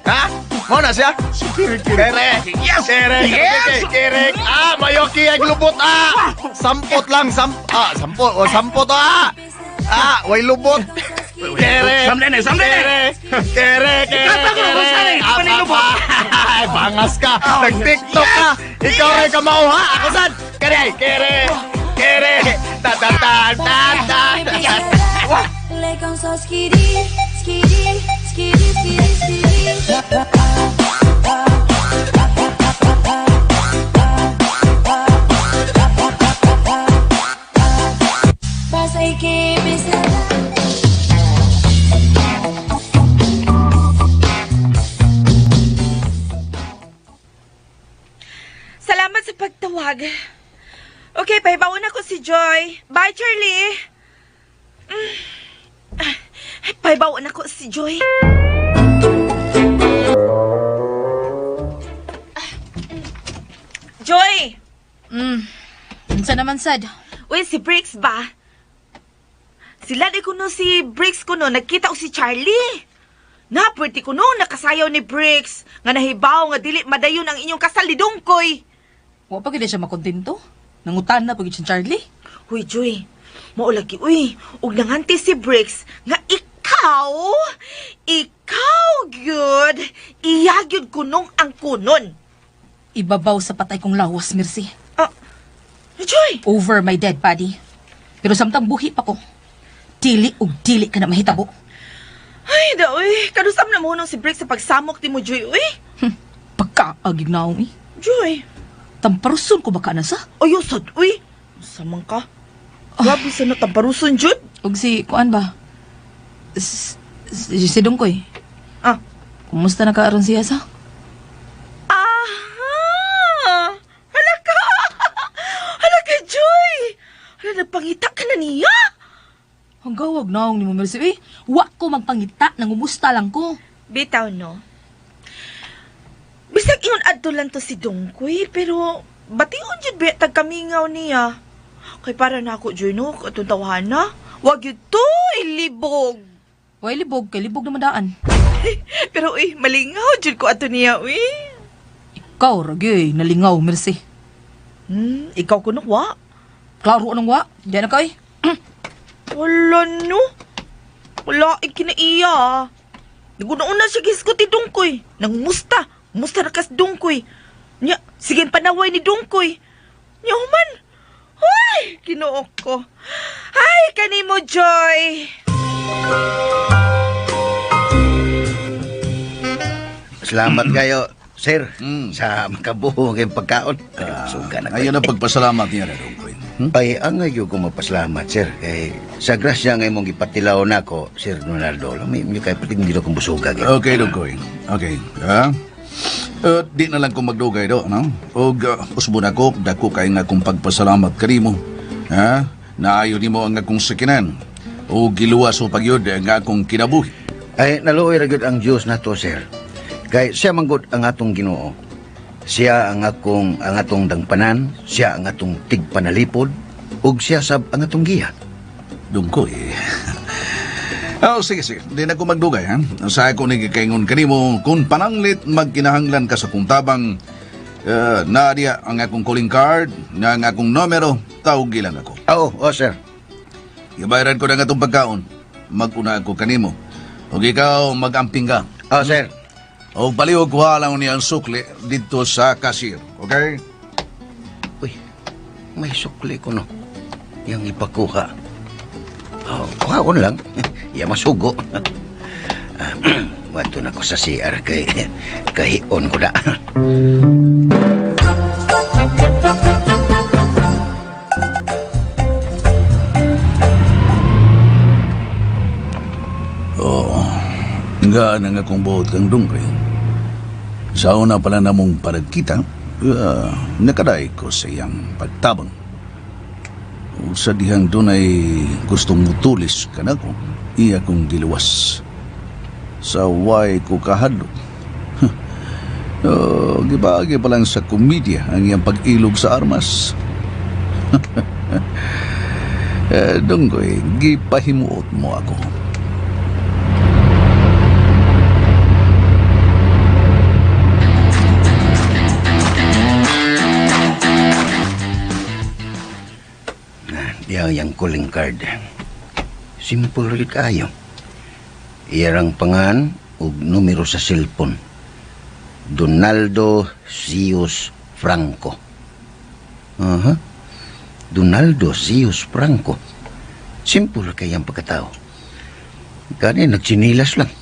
Ha? Mo na siya? Kere, kere. Kere. Yes. Kere. Yes. Kere. Ah, mayoki ang lubot. Ah, sampot lang. Sampot. Oh, sampot. Ah. Ah, way lubot. Kere. Samden eh, samden eh. Kere. Kere, kere, Ikaw, kere. kere. Ah, Panilubot. ah, Bangas ka. Nag-TikTok ka. Ikaw rin ka mauha. Ako sad. Kere, kere. Kere. Ta ta ta ta ta. Wah. Salamat sa pagtawag. Okay, pahibaon ako si Joy. Bye, Charlie. Ah, pahibaon ako si Joy. Ah, Joy! Unsa naman sad? Uy, si Briggs ba? Sila di kuno si Briggs kuno, nagkita ko si Charlie. Na, pwede kuno, nakasayaw ni Briggs. Nga nahibaw, nga dili madayon ang inyong kasal ni Dungkoy. Wa pa gid siya makontento. Nangutan na pagid siya Charlie. Uy, Joy, maulagi, uy, ug nanganti si Briggs nga ikaw, ikaw gyud, iya gyud kunong ang kunon. Ibabaw sa patay kong lawas, Mercy. Ah, Joy, Over my dead body. Pero samtang buhi pa ko, dili ug dili ka na mahitabo. Ay, da, uy. Kanusam na mo nung si Brick sa pagsamok ti mo, Joy, uy. Pagkaagig na eh. Joy. Tamparuson ko baka na sa? Ay, usad, uy. Samang ka. Grabe sa na tamparuson, Jud. Og si, kuan ba? Si Dungkoy. Ah. Kumusta na ka aron siya sa? Aha! Hala ka! Hala ka, Joy! Hala, nagpangita ka na niya! Hanggang wag naong ni mo, Mercy. Eh, wa ko magpangita, nangumusta lang ko. Bitaw, no? Bisag ingon adto lang to si Dongkoy, pero bation jud ba tagkamingaw niya. Kay para na ako, Joy, no? Atong tawhana. Wag yun to, ilibog. Way libog, kay libog na madaan. Pero, uy, malingaw jud ko ato niya, uy. Ikaw, ragi, nalingaw, Mercy. Ikaw kuno, wa? Klaro anong wa? Diyan na kay. Wala, no? Wala, ikinaiya. Naguna-una siya gisko ti Dungkoy. Nangmusta. Musta na kas Dungkoy. Nya, sige panaway ni Dungkoy. Nya, human. Ay, Ginoo ko. Ay, kanimo, Joy. Salamat kayo, sir, sa makabuo kayong pagkaon. Suga na kayo. Ayun ang pagpasalamat niya na Dongkoy. Ay, ang ngayon ko mapasalamat, sir. Kay, sa grasya nga imong gipatilaw nako, Sir Donaldo, may inyo kay pating dito kong busuga. Okay, Dongkoy. Okay. Ha? Di na lang ko magdugay do, no? Og usbon ako, dako kay nga akong pagpasalamat kanimo. Ha? Naayo nimo ang akong sakinan. O giluwas o pagyud ang akong kinabuhi. Ay, naluoy ra gyud ang Dios nato, sir. Kay siya manggod ang atong Ginoo. Siya ang akong ang atong dangpanan, siya ang atong tigpanalipod, ug siya sab ang atong giya. Dungkoy. Oh, sige, sige. Di na ko magdugay, ha? Sa ako ni gikaingon kanimo, kung pananglit magkinahanglan ka sa kong tabang, naadiya ang akong calling card, na ang akong numero, tawag lang ako. Oo, oh, sir. Ibayaran ko na nga itong pagkaon. Mag-una ako kanimo. O ikaw, mag-amping ka. Oh, sir. O baliw kuha lang niya ang sukli dito sa cashier. Okay? Uy, may sukli ko no. Yang ipakuha. Oh, kuhaon lang. Ya masugo. Wato na ko sa CR kay kahion ko na. Oo. Nga na nga kong buot kang dungkay. Sa una pala namong paragkita, nakaday ko sa iyang pagtabang. O sa dihang doon ay gustong mutulis ka na ko, iya kong giluwas. Sa way ko kahadlok. Oh, gibagi pa lang sa komedya ang iyang pag-ilog sa armas. Dunggoy, gipahimuot mo ako. Yang yang calling card. Simple rin kayo. Iyarang pangan ug numero sa cellphone. Donaldo Sius Franco. Aha. Donaldo Sius Franco. Simple kay ang pagkatao. Gani, nagtsinilas lang.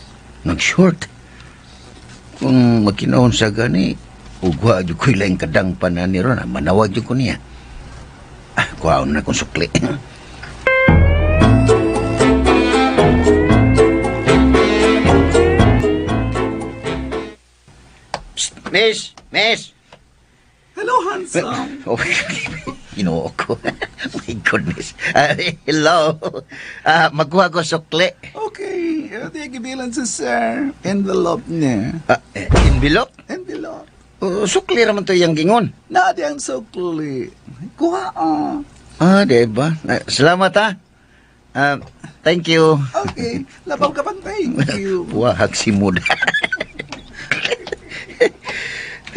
Nag-short. Kung magkinaon sa gani, ugwa jud ko'y laing kadang panan ni ron, manawag jud ko niya. Ah, kuhaon na kong sukli. Psst, miss! Miss! Hello, handsome. Oh, Ginoo ko. My goodness. Hello. Magkuha ko sukli. Okay, di gibilan sa sir. Envelope niya. Envelope? Envelope. Sukli raman to yung gingon. Na, di ang sukli. Kuha, ah. Ah, di ba? Salamat, ha. Thank you. Okay, labaw ka pang thank you. Wahag si Muda.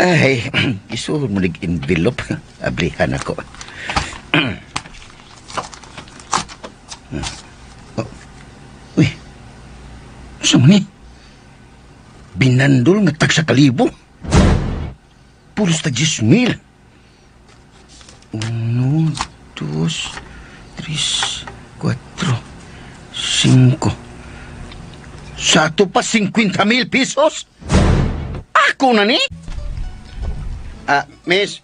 Ay, isuod mo nig envelope. Ablihan ako. Oh. Uy, sa man ni? Binandol nga tag sa kalibo. Pulos ta 10,000. 1, 2, 3, 4, 5, Sa ato pa 50,000 pesos? Ako na ni? Ah, miss,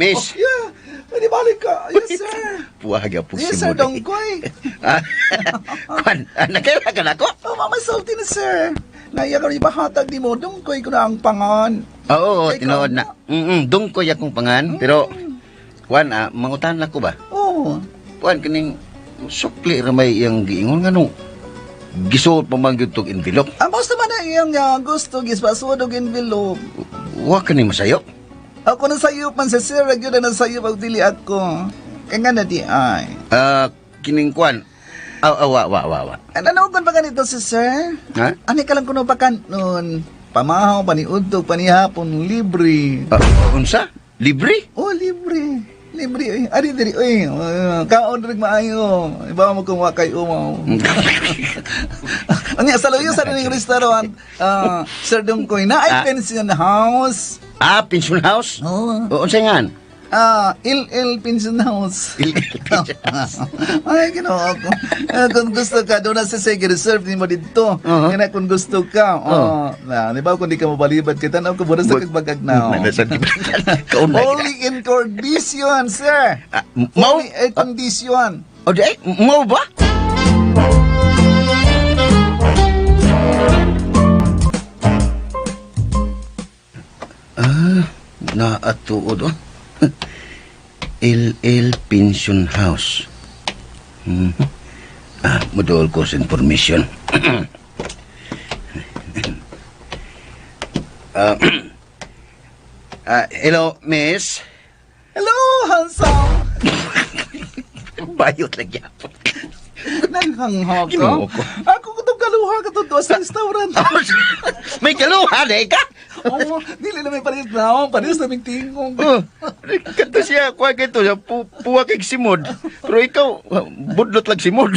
miss. Oh, yeah. Pwede balik ka. Yes, sir. Puwag po Yes, sir, Dongkoy. Ah, Kwan, nakaila ka na ko? Oh, mama, salty na, sir. Naiya ka rin ipahatag ni mo. Dongkoy ko na ang pangan. Oo, Ikaw tinuod na. Dungkoy akong pangan, pero kwan, mangutan na ko ba? Oo. Kwan, kining sukli ramay iyang giingon nga no. Gisuot pa man gyud tog envelope. Ang gusto man na iyang gusto, gispasod og envelope. Wa ka ni masayop. Ako na sayop man sa sir, gyud na sayop og dili ako. Kaya nga na di ay. Kining kwan. Aw, aw, wa, wa, wa, wa. Ano kon pa ganito si sir? Ha? Ani ka lang kuno pa nun. Pamahaw, paniudtog, panihapon, libre. Unsa? Libre? Oh, libre. Libre oy. Ari diri oy. Kaon rig maayo. Iba mo kung wa kay umaw. Anya sa luyo sa ning restaurant, Sir Dongkoy na ay pension house. Ah, pension house? Oo. Oh, unsa ngan? Il Pension House. Il Pension House. Ay, ginoo ko. Kung gusto ka, doon na sa sige, reserve ni mo dito. Uh-huh. Kaya kung gusto ka, oh. Na, di ba kung di ka mabalibad kita, tanaw ko muna sa kagbagag na. Only in condition, sir. Mau? Only air condition. O di, mau ba? Ah, naatuod oh. LL Pension House. Mhm. Ah, modol ko sa information. Hello, miss. Hello, handsome. Bayot lagi ako. Nanghangha ka? Ginoo ko. Ako ko itong kaluha ka to sa restaurant. May kaluha na ka? Oo, dili na may parehas na ako. Parehas na may tingong. Oh, kanto siya, kuha kito siya, puwa kay simod. Pero ikaw, budlot lang simod.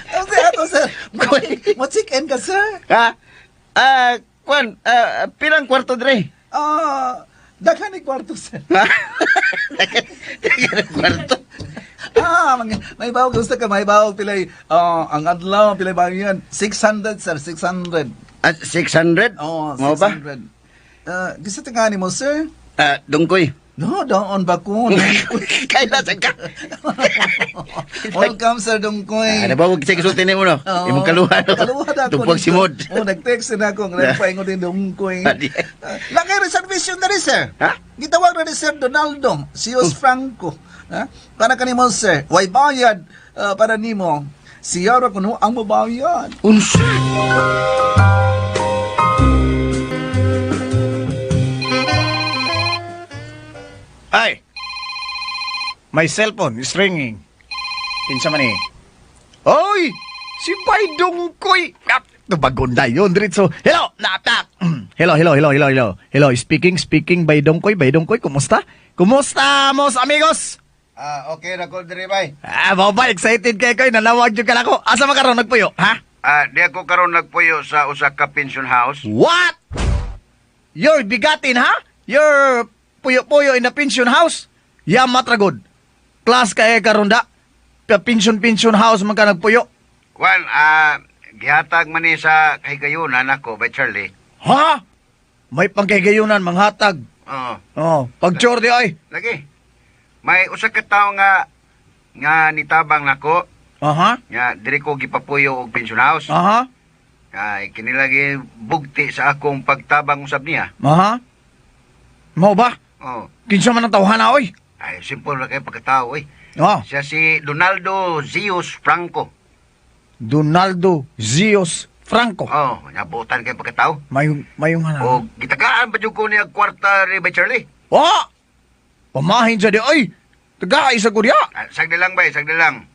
Kasi ato, sir. Mo-chicken ka, sir? Ha? Kuan, pirang kwarto dre? Daghan ni kwarto, sir. Ha? Daghan kwarto? May bawag. Gusto ka, may bawag. Pilay, ang adlaw, pilay ba yan? 600, sir, 600. 600? Oo, Mo ba? 600. Gusto ka ni mo, sir? Dungkoy. No, doon ba ko? Kailan ka? Welcome, Sir Dungkoy. Ano ba, huwag siya kasutin mo, no? Oo. Imong kaluha, no? Kaluha na ako. Tupag simod. Oh, nag-text na ako. Ngayon pa ingon din Dungkoy. Lakay reservation na rin, sir. Ha? Gitawag na rin, Sir Donaldo. Sios Franco. Ha? Para kanimo, sir. Way bayad para nimo. Siyara kuno ang mabayad. Unsa? Ay! My cellphone is ringing. Kinsa man eh. Oy! Si Bay Dungkoy! Tubagon na yun, diretso. Hello! Natak! Hello, hello, hello, hello, hello. Hello, speaking, speaking, Bay Dungkoy, Bay Dungkoy, kumusta? Kumusta, mos amigos? Okay na ko diri, bay. Mao ba, excited kay koy, nalawag jud ka nako. Asa man karon nagpuyo, ha? Di ako karon nagpuyo sa usa ka pension house. What? You're bigatin, ha? You're puyo-puyo in the pension house? Yamat ragod. Class ka eh karon da. Pension house man ka nagpuyo. Kwan, gihatag man ni sa kahigayunan ako by Charlie. Ha? May pangkahigayunan manghatag. Oo. Oh, pag-chore di ay. Lagi. May usa ka tawo nga nitabang nako. Aha. Nga diri ko gipapuyo og pension house. Aha. Ay kinilagi bugti sa akong pagtabang usab niya. Aha. Mao ba? Oh. Kinsa man ang tawhana oy? Ay simple ra kay pagkatao oy. Oh. Siya si Donaldo Zeus Franco. Donaldo Zeus Franco. Oh, nabutan kay pagkatao. Mayong hana. O gitagaan ba jud ko niya kwarta ni by Charlie? Oh! Pamahin siya di oy. Taga isa ko diya. Sagdi lang bay, sagdi lang.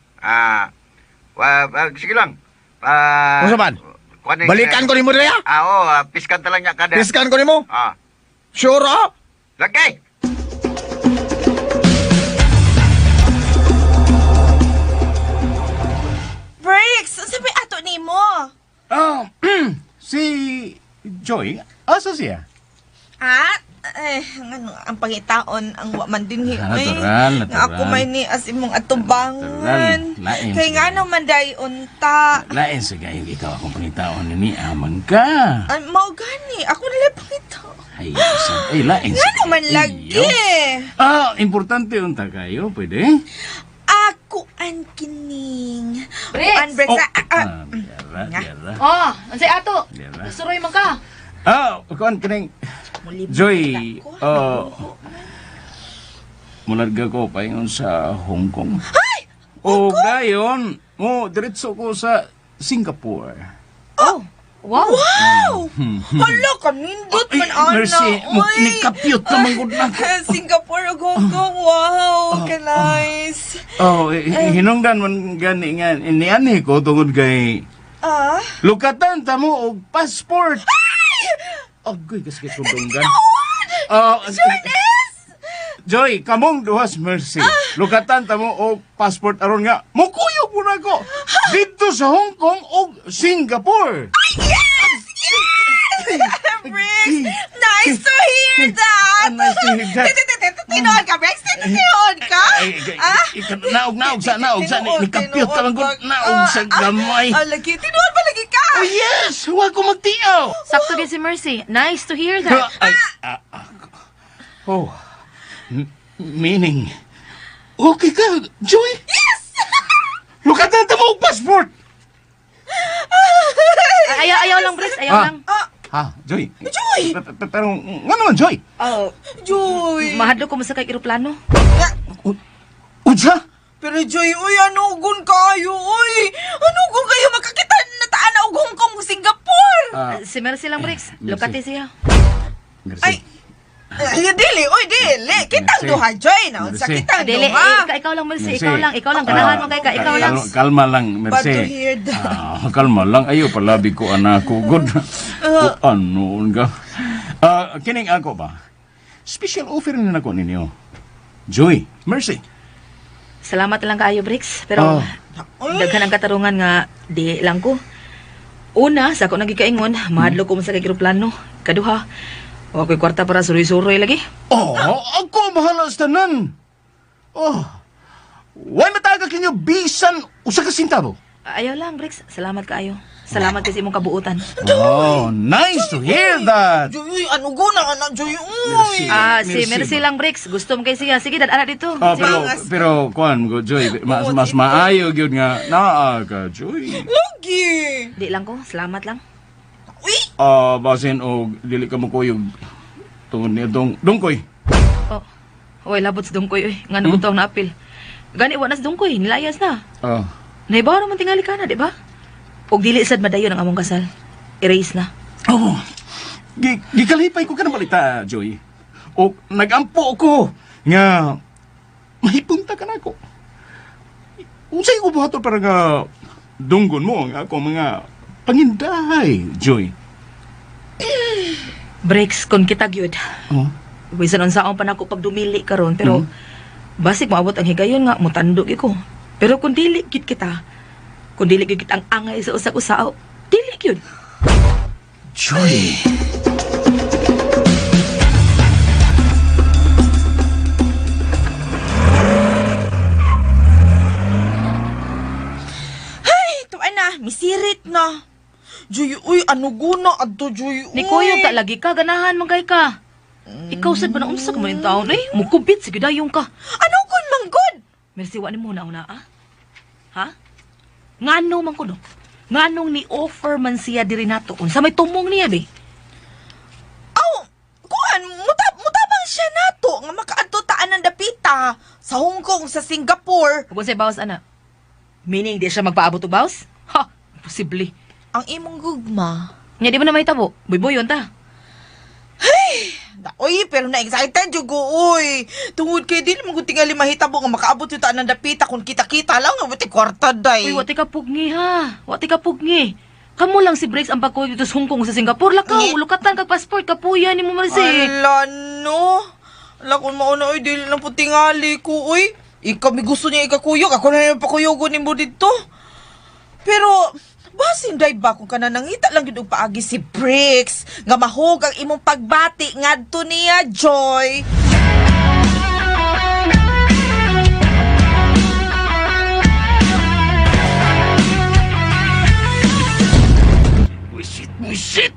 Sige lang. Unsa man? Kuan ni- Balikan ko nimo diya. Oo, piskan ta lang niya kada. Piskan ko nimo? Sure ah? Lagay. Bricks, unsa may ato nimo? Si Joy, asa siya? Eh, ngano ang pangitaon ang wa man dinhi Ah, oy. natural, Nga ako natural. may ni as imong atubangan. Natural, lain Kay siya. ngano man day unta. Lain sa kayo, ikaw akong pangitaon ni amang ka. Ay, mao gani, ako nila pangitaon. Ay, ay, lain sa Ngano man lagi. Iyo. Ah, importante unta kayo, pwede? Ako ang kining. Briggs! Kuan, Briggs. Oh. Ah, ah, ah. Ah, yara, yara. Oh, unsay ato? Dira. Suroy man ka. Ah, kuan kining Joy, oh. Mularga ko paingon sa Hong Kong. Ay! O gayon, mo diretso ko sa Singapore. Oh, wow. Wow! Hala, kanindot man, Ay, ana. Mercy, mo- Uy. nikapyot na man gud nako. Singapore ug Hong Kong. Wow, ka-nice. Oh, hinungdan man gani nga niani ko tungod kay Ah? lukatan ta mo og passport. Ay! Agoy kasi kay dunggan. Oh, Joy, kamong duhas Mercy. Lukatan ta mo og passport aron nga mukuyog mo na ko dito sa Hong Kong og Singapore. Yes! Yes! Briggs! Nice to hear that! Ah, nice to hear that. Tinuod ka, Briggs? Tinuod ka? Ay, ay, Ah? naog naog sa naog sa Tinuod, nikapyot ka man tinuod gud ka. naog sa Ah, gamay. Ah, lagi. Tinuod ba lagi ka? Oh yes, wa ko magtiaw. Sakto gyud si Mercy. Nice to hear that. Ay, ah, ah. Oh. Meaning, okay ka, Joy? Yes! Lukatan ta mo og passport. Ay, ayaw, ayaw lang, Briggs. Ayaw Ah. lang. Ha, Joy. Joy! Pero nga naman, Joy? Oh, Joy! mahadlok ko masakay eroplano. Unsa? Pero Joy, uy, ano gun kayo, uy? Ano gun kayo makakita na taan na og Hong Kong ug Singapore? Ah, Si Mercy lang, Briggs. Mercy. Lukati siya. Mercy. Ay, ay, dili, uy, dili. Kitang Mercy. duha, Joy. Na, unsa Mercy. kitang Ah, Dili, duha. eh, ikaw lang, Mercy. Ikaw lang, ikaw lang. Ganahan mo kay ka. Ikaw lang. Kalma lang, Mercy. Bad to hear that. Ah, kalma lang. Ayo, palabi ko, anak ko. Good. Ano ka? Ah, kining ako ba? Special offer na nako ninyo. Joy, Mercy. Salamat lang kaayo, Briggs. Pero Oh. daghan ang katarungan nga di lang ko. Una, sa ako nagikaingon, mahadlok ko masakay eroplano. Kaduha, wa ko'y kwarta para suroy-suroy lagi. Oh, ako bahala sa tanan. Oh. Why mataga kinyo bisan usa ka sintabo? Ayaw lang, Briggs. Salamat kaayo. Salamat kasi imong kabuutan. Oh, nice to hear that. Joy, uy, ano gun ang anak, Joy, uy. Mercy. Ah, si Mercy Mercy ba? lang, Briggs. Gusto mo kay siya. Sige, dad dito. Ah, Sige. pero pero kuan go Joy, mas mas maayo gyud nga naa ka Joy. Lagi. Di lang ko. Salamat lang. Uy, Ah, basin og dili ka mokuyog tungod ni dong dongkoy. Oh. Oy, labot sa dungkoy oy. Nga nabutong na apil. Gani wa na sa dungkoy, nilayas na. Ah, Naibaw naman tingali ka na, di ba? Og dili sad madayon ang among kasal. Erase na. Oh. Gikalipay ko ka na balita, Joy. O nagampo ko nga mahipunta ka na ako. Unsay ko buhaton para nga dunggon mo ang ako mga pangindahay, Joy. Breaks kon kita gyud. Oh. Bisan unsaon pa nako pag dumili karon pero basig moabot ang higayon nga mutando gyud ko. Pero kung dili gyud kita, kung dili gyud kita ang angay sa usag-usa, dili gyud. Joy. ay, tuan na, misirit na. Joy, uy, ano guna adto, Joy, uy. Ni kuyog ta lagi ka ganahan man kay ka. Ikaw sad ba na unsa ka man taon eh? Mukubit sige dayon ka. Ano gun manggod? Mercy wa nimo na una ah. Ha? Ngano man kuno? Nganong ni offer man siya diri nato unsa may tumong niya be? Aw, kuan, mutabang siya nato nga makaadto taan ng dapita sa Hong Kong, sa Singapore. Ug unsay bawas ana? Meaning di siya magpaabot og bawas? Ha, imposible. Ang imong gugma. Nya di ba na mahitabo? Buybuyon ta. Uy, pero na-excited jud ko, uy. Tungod kay dili man gud tingali mahitabo nga makaabot yung taan ng dapita kung kita-kita lang nga buti kwarta day. Uy, wa ti ka pugni ha. Wa ti ka pugni. Kamo lang si Briggs ang pagkuha dito sa Hong Kong sa Singapore. Lakaw, lukatan kag passport kapuya ni mo Mercy. Ala no. Ala kung mauna uy, dili lang po tingali ko uy. Ikaw may gusto niya ikakuyog, ako na yung pakuyogon nimo dito. Pero Basin day ba kung kana nangita lang gyud og paagi si Bricks nga mahug ang imong pagbati ngadto niya, Joy. Buisit, buisit!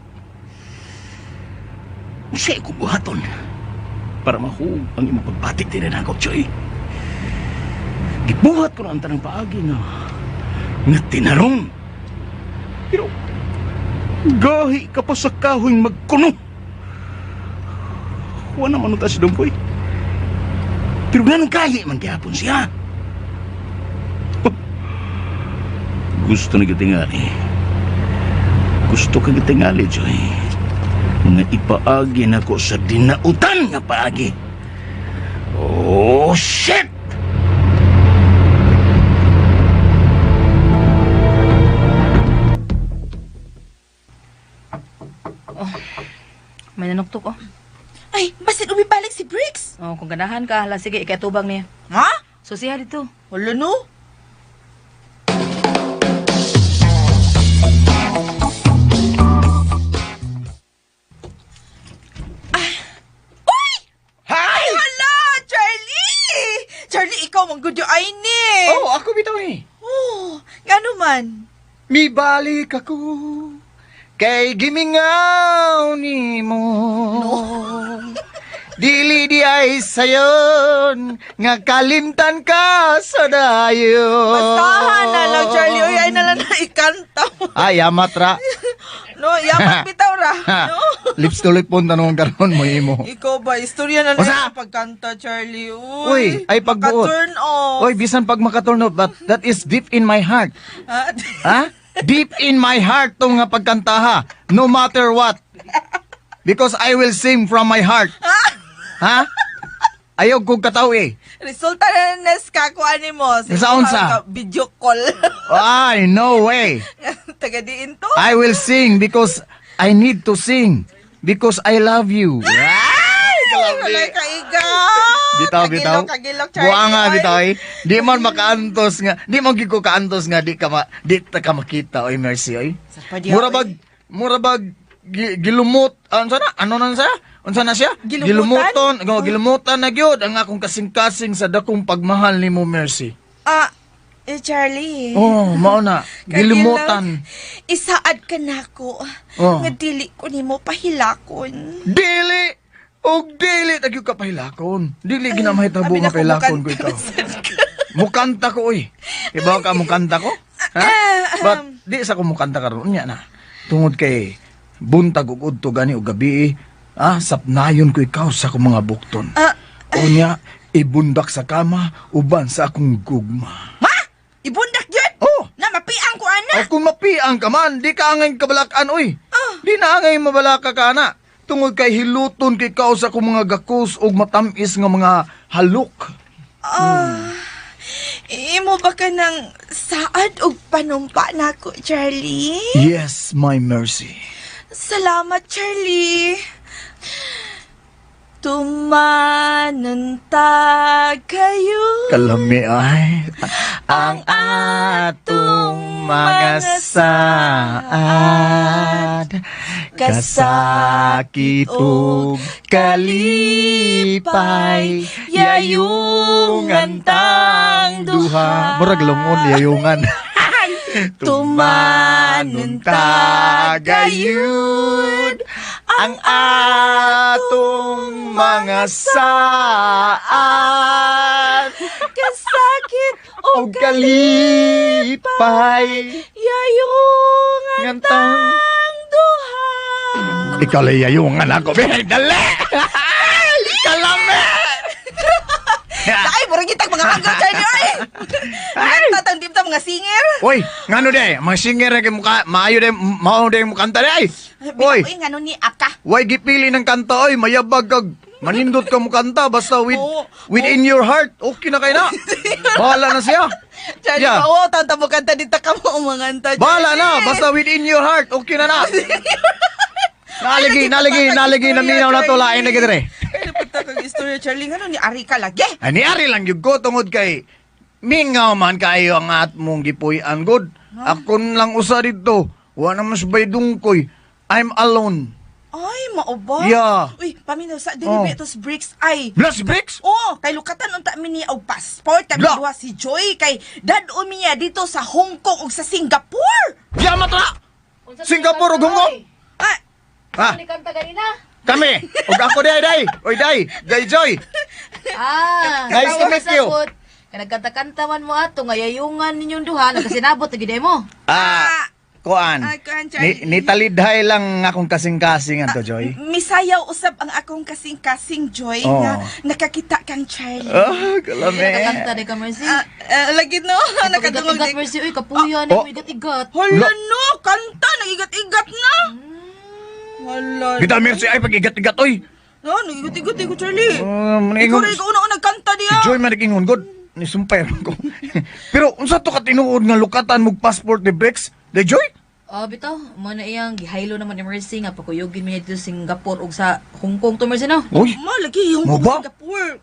Unsay ko buhaton para mahuog ang imong pagbati din na ako, Joy. Gibuhat ko na ang tanang paagi nga nga tinarong. Pero gahi ka pa sa kahoy magkuno. Wala naman uta si Dumpoy. Pero ganun gahi man gihapon siya. Gusto na gitingali. Gusto ka gitingali, Joy. Mga ipaagi na ko sa dinautan nga paagi. Oh, shit! May nanuktok oh. Ay, basin umibalik si Bricks. Oh, kung ganahan ka, hala sige, ikatubang niya. Ha? So siya dito. Wala no. Ah. Uy! Hi! Hala, Charlie! Charlie, ikaw mang good ay ni. Oh, ako bitaw eh. Oh, ngano man? Mibalik ako kay gimingaw nimo. No. Dili di ay sayon nga kalimtan ka sa dayon. Basahan na lang, Charlie. Uy, ay na lang na ikanta. Ay, amat ra. No, yamat bitaw ra. No? Lips to lip pon tanong karon mo imo. Ikaw ba, istorya na lang Usa? ang pagkanta, Charlie. Uy, Uy, ay pagbuot. Maka-turn off. Oy, bisan pag makaturn off, but that is deep in my heart. Ah, Ha? Deep in my heart tong nga pagkantaha. No matter what. Because I will sing from my heart. Ha? Ayaw kong kataw eh. Resulta na nes kakuan mo. Sa unsa? Video call. Ay, no way. Taga diin to. I will sing because I need to sing. Because I love you. Ay, Wala kaiga. Bitaw, bitaw. Kagilok, kagilok, Charlie. Buanga, Oy. bitaw eh. Di man makaantos nga. Di man gyud ko kaantos nga. Di ka, ma, di ta ka makita, oy, Mercy, oy. Sa padya, Mura oy. bag, mura bag, gilumot, ano na? Ano na siya? Unsa na siya? Gilumutan? Gilumuton. Oh, gilumutan na gyud ang akong kasing-kasing sa dakong pagmahal nimo, Mercy. Ah, eh, Charlie. Oh, mao na. Kagilok. Gilumutan. Isaad ka nako. Oh. Nga dili ko nimo pahilakon. Dili! Og dili tagyo ka pahilakon. Dili ginamahitabo Abi nga na ko pahilakon ko mukanta. ikaw. Mukanta ko oy. Ibaw ka mukanta ko? Ha? But di sa ko mukanta karon nya na. Tungod kay buntag ug udto gani og gabi, ah, sapnayon ko ikaw sa akong mga bukton. Ah. Unya ibundak sa kama uban sa akong gugma. Ha? Ibundak yun? Oh! Na mapiang ko ana. O kung mapiang ka man, di ka angay kabalakan, oy. Di na angay mabalaka ka na. Tungod kay hiluton kay kao sa akong mga gakos og matamis nga mga halok. Ah. Imo ba ka ng saad og panumpa nako, Charlie? Yes, my mercy. Salamat, Charlie. Tumananta kayo. Kalami ay ang atong mga saad, kasakit ug kalipay, yayungan tang duha. Murag lungon yayungan. Tumanunta gayud ang atong mga saad Kasakit og og kalipay, yayungan ngantang tang duha. Ikaw lang yayungan ako. Be, dali! Kalame! Ay, murag kitag mga hanggaw, Charlie, oy! Kanta tang dipta mga singer. Uy, ngano de, mga singer na kay mukha, maayo de, mao de mukanta de ay. Uy, Uy, ngano ni Aka. way gipili ng kanta oy, mayabag kag manindot ka mukanta basta with Oo. within your heart, okay na kay na. Bahala na siya. Charlie, Yeah. yeah. oo, tang mo kanta dito ka mo umanganta. Bahala na, basta within your heart, okay na na. Naligi, naligi, naligi, naminaw na to, lain na gidre. Ay, napagta kag istorya, Charlie. Ngano ni Ari ka lagi? Ay, niari lang yung ko tungod kay Mingaw man kayo ang atmong gipuy-an god. Akon lang usa dito. Wa naman sa Dungkoy. I'm alone. Ay, mao ba? Yeah. Uy, paminaw sa dili Oh. oh. tos bricks ay. Bless bricks? Oh, kay lukatan unta mi ni og passport kami Bla! duha si Joy kay dad-o mi niya dito sa Hong Kong ug sa Singapore. Yama ta! Singapore ug Hong Kong? Ah, Ha? Ni kanta ganina. Kami. Ug ako day day. Oy day. Day Joy. Ah, Nice to meet you. Kaya nagkanta-kanta man mo ato, nga yayungan ninyong duha, nagkasinabot, na mo. Ah, kuan. Ah, kuan, Charlie. Ni, nitalidhay lang akong kasing-kasing anto, Joy. Misayaw usab ang akong kasing-kasing Joy Oh. nga nakakita kang Charlie. Ah, kalame. Nakakanta di ka, Mercy. Ah, ah, lagi no, nakadungog Igat-igat, di. Mercy. Uy, kapuya na Oh. mo, igat-igat. Hala no, kanta nagigat-igat na. Hala. Bitaw Mercy ay pag-igat-igat oy. No, nagigat-igat ko Charlie. Ikaw Ikaw rin ikaw una nagkanta Si diya. Joy man nag-ingon god. Nisumpay ron ko. Pero unsa to ka tinuod nga lukatan mog passport ni Bricks? Day Joy? Oh, bitaw, mo na iyang gihaylo naman ni Mercy nga pakuyugin mi dito sa Singapore ug sa Hong Kong to Mercy no. Uy. Ma, lagi yung Mo ba? Singapore.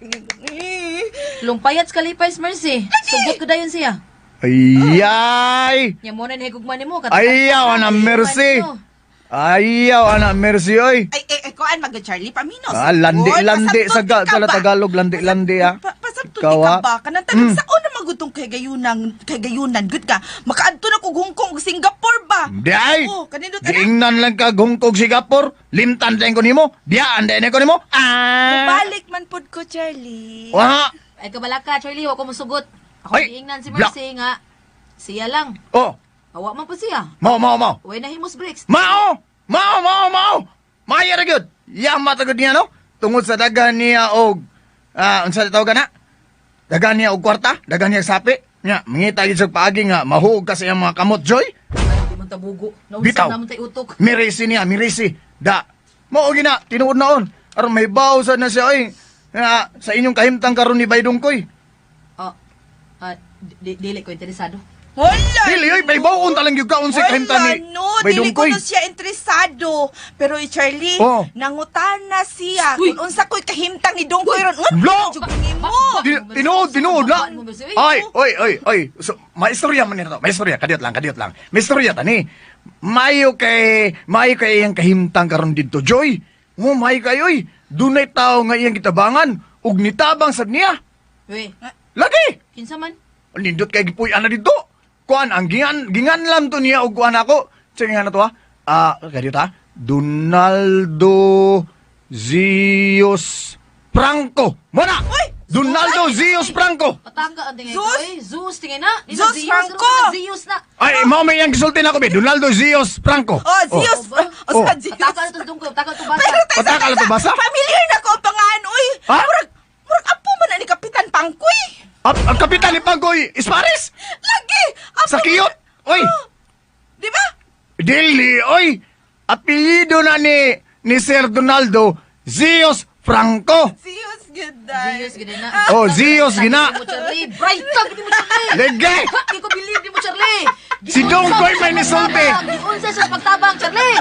Eh. Lungpayat sa kalipay Mercy. Sugot ko dayon siya. Ayay! Nya mo na nahigugma nimo Ayaw ana Mercy. Ayaw ana Mercy oy. Ay, eh, eh, kuan mag Charlie Paminos. Ah, landi Oy, landi pasabton sa ga, ka sa ba? Tagalog landi landi ah. Pasabton Ikaw, di ka ah. ba? Kanang tanang sa una magutong kay gayunan, kay gayunan gud ka. Makaadto na kog Hong Kong ug Singapore ba? Di ay. Oh, kanindot ana. Giingnan lang ka Hong Kong Singapore, limtan din ko nimo, diyaan din ko nimo. Ah. Balik man pud ko Charlie. Wa. Ay kabalaka Charlie, wa ko mosugot. Ako Ay, giingnan si bla. Mercy nga siya lang. Oh, Awa man po siya. mao mao mao. Way na himos breaks. Mao! Mao, mao, mao! Maya ra gyud. Yama ta gyud niya no? Tungod sa daghan niya og unsa tawag na? Daghan niya og kwarta, daghan niya og sapi. Nya, mangita gyud sa paagi nga mahuog ka sa iyang mga kamot, Joy. Ay, di man tabugo. Naunsa Bitaw. na man tay utok. Mirisi niya, mirisi. Da. Mao gina, tinuod naon. Aron may baw sa na siya oy. Nga, sa inyong kahimtang karon ni Baydungkoy. Oh. Ah, dili ko interesado. Wala. Dili oy, may baw unta lang gyud ka unsay kahimtang Wala, ni no, dili ko Baydungkoy. no siya interesado. Pero eh, Charlie, Oh. nangutana siya Uy. kung unsa ko'y kahimtang ni Dongkoy ron. Nga, Bla! jud nimo. Tinuod, tinuod na. Bakit mo, Mercy? Uy, Ay, oy, oy, oy. So, may istorya man nito. May istorya, kadiyot lang, kadiyot lang. May istorya tani. Mayo kay iyang kahimtang karon didto, Joy. Oh, mayo kay oy. Dunay tao nga iyang gitabangan ug nitabang sad niya. Uy, Lagi. kinsa man? Nindot kay gipuy-an na didto. Kuan ang gingan ginganlam to niya og kuan ako. Sige nga na to ha. Ah, kadiyot ha. Donaldo Zios Franco. Muna. Uy! Donaldo Zios Franco. Patangga ang tingay ko. Zeus? Uy, Zeus tingay na. Di na Zeus Franco! Ano na, Zeus na. Ay, mao may iyang gisulti na ko be. Donaldo Zios Franco. Oh, Zeus. Oh, ba? Oh, Oh. sa Zeus. Pataka na to dungkoy, pataka to basa. Pero taysa, Pataka na to basa? Familiar na ko ang pangalan, uy. Ha? Murag, murag apo man na ni Kapitan Pangkoy. Ang kapitan ni Pangkoy Isparis! Lagi. Apo Sa Kiyot! Oy! Oh, di ba? Dili, oy! Apelyido na ni Sir Donaldo Zios Franco. Zeus, gud day. Zeus gid na. Oh, Zeus gina. Di mo Charlie, bright ka gid mo Charlie. Lege! Ha, di ko believe di mo Charlie. Si Dongkoy may nisulti. Giunsa siya sa pagtabang Charlie.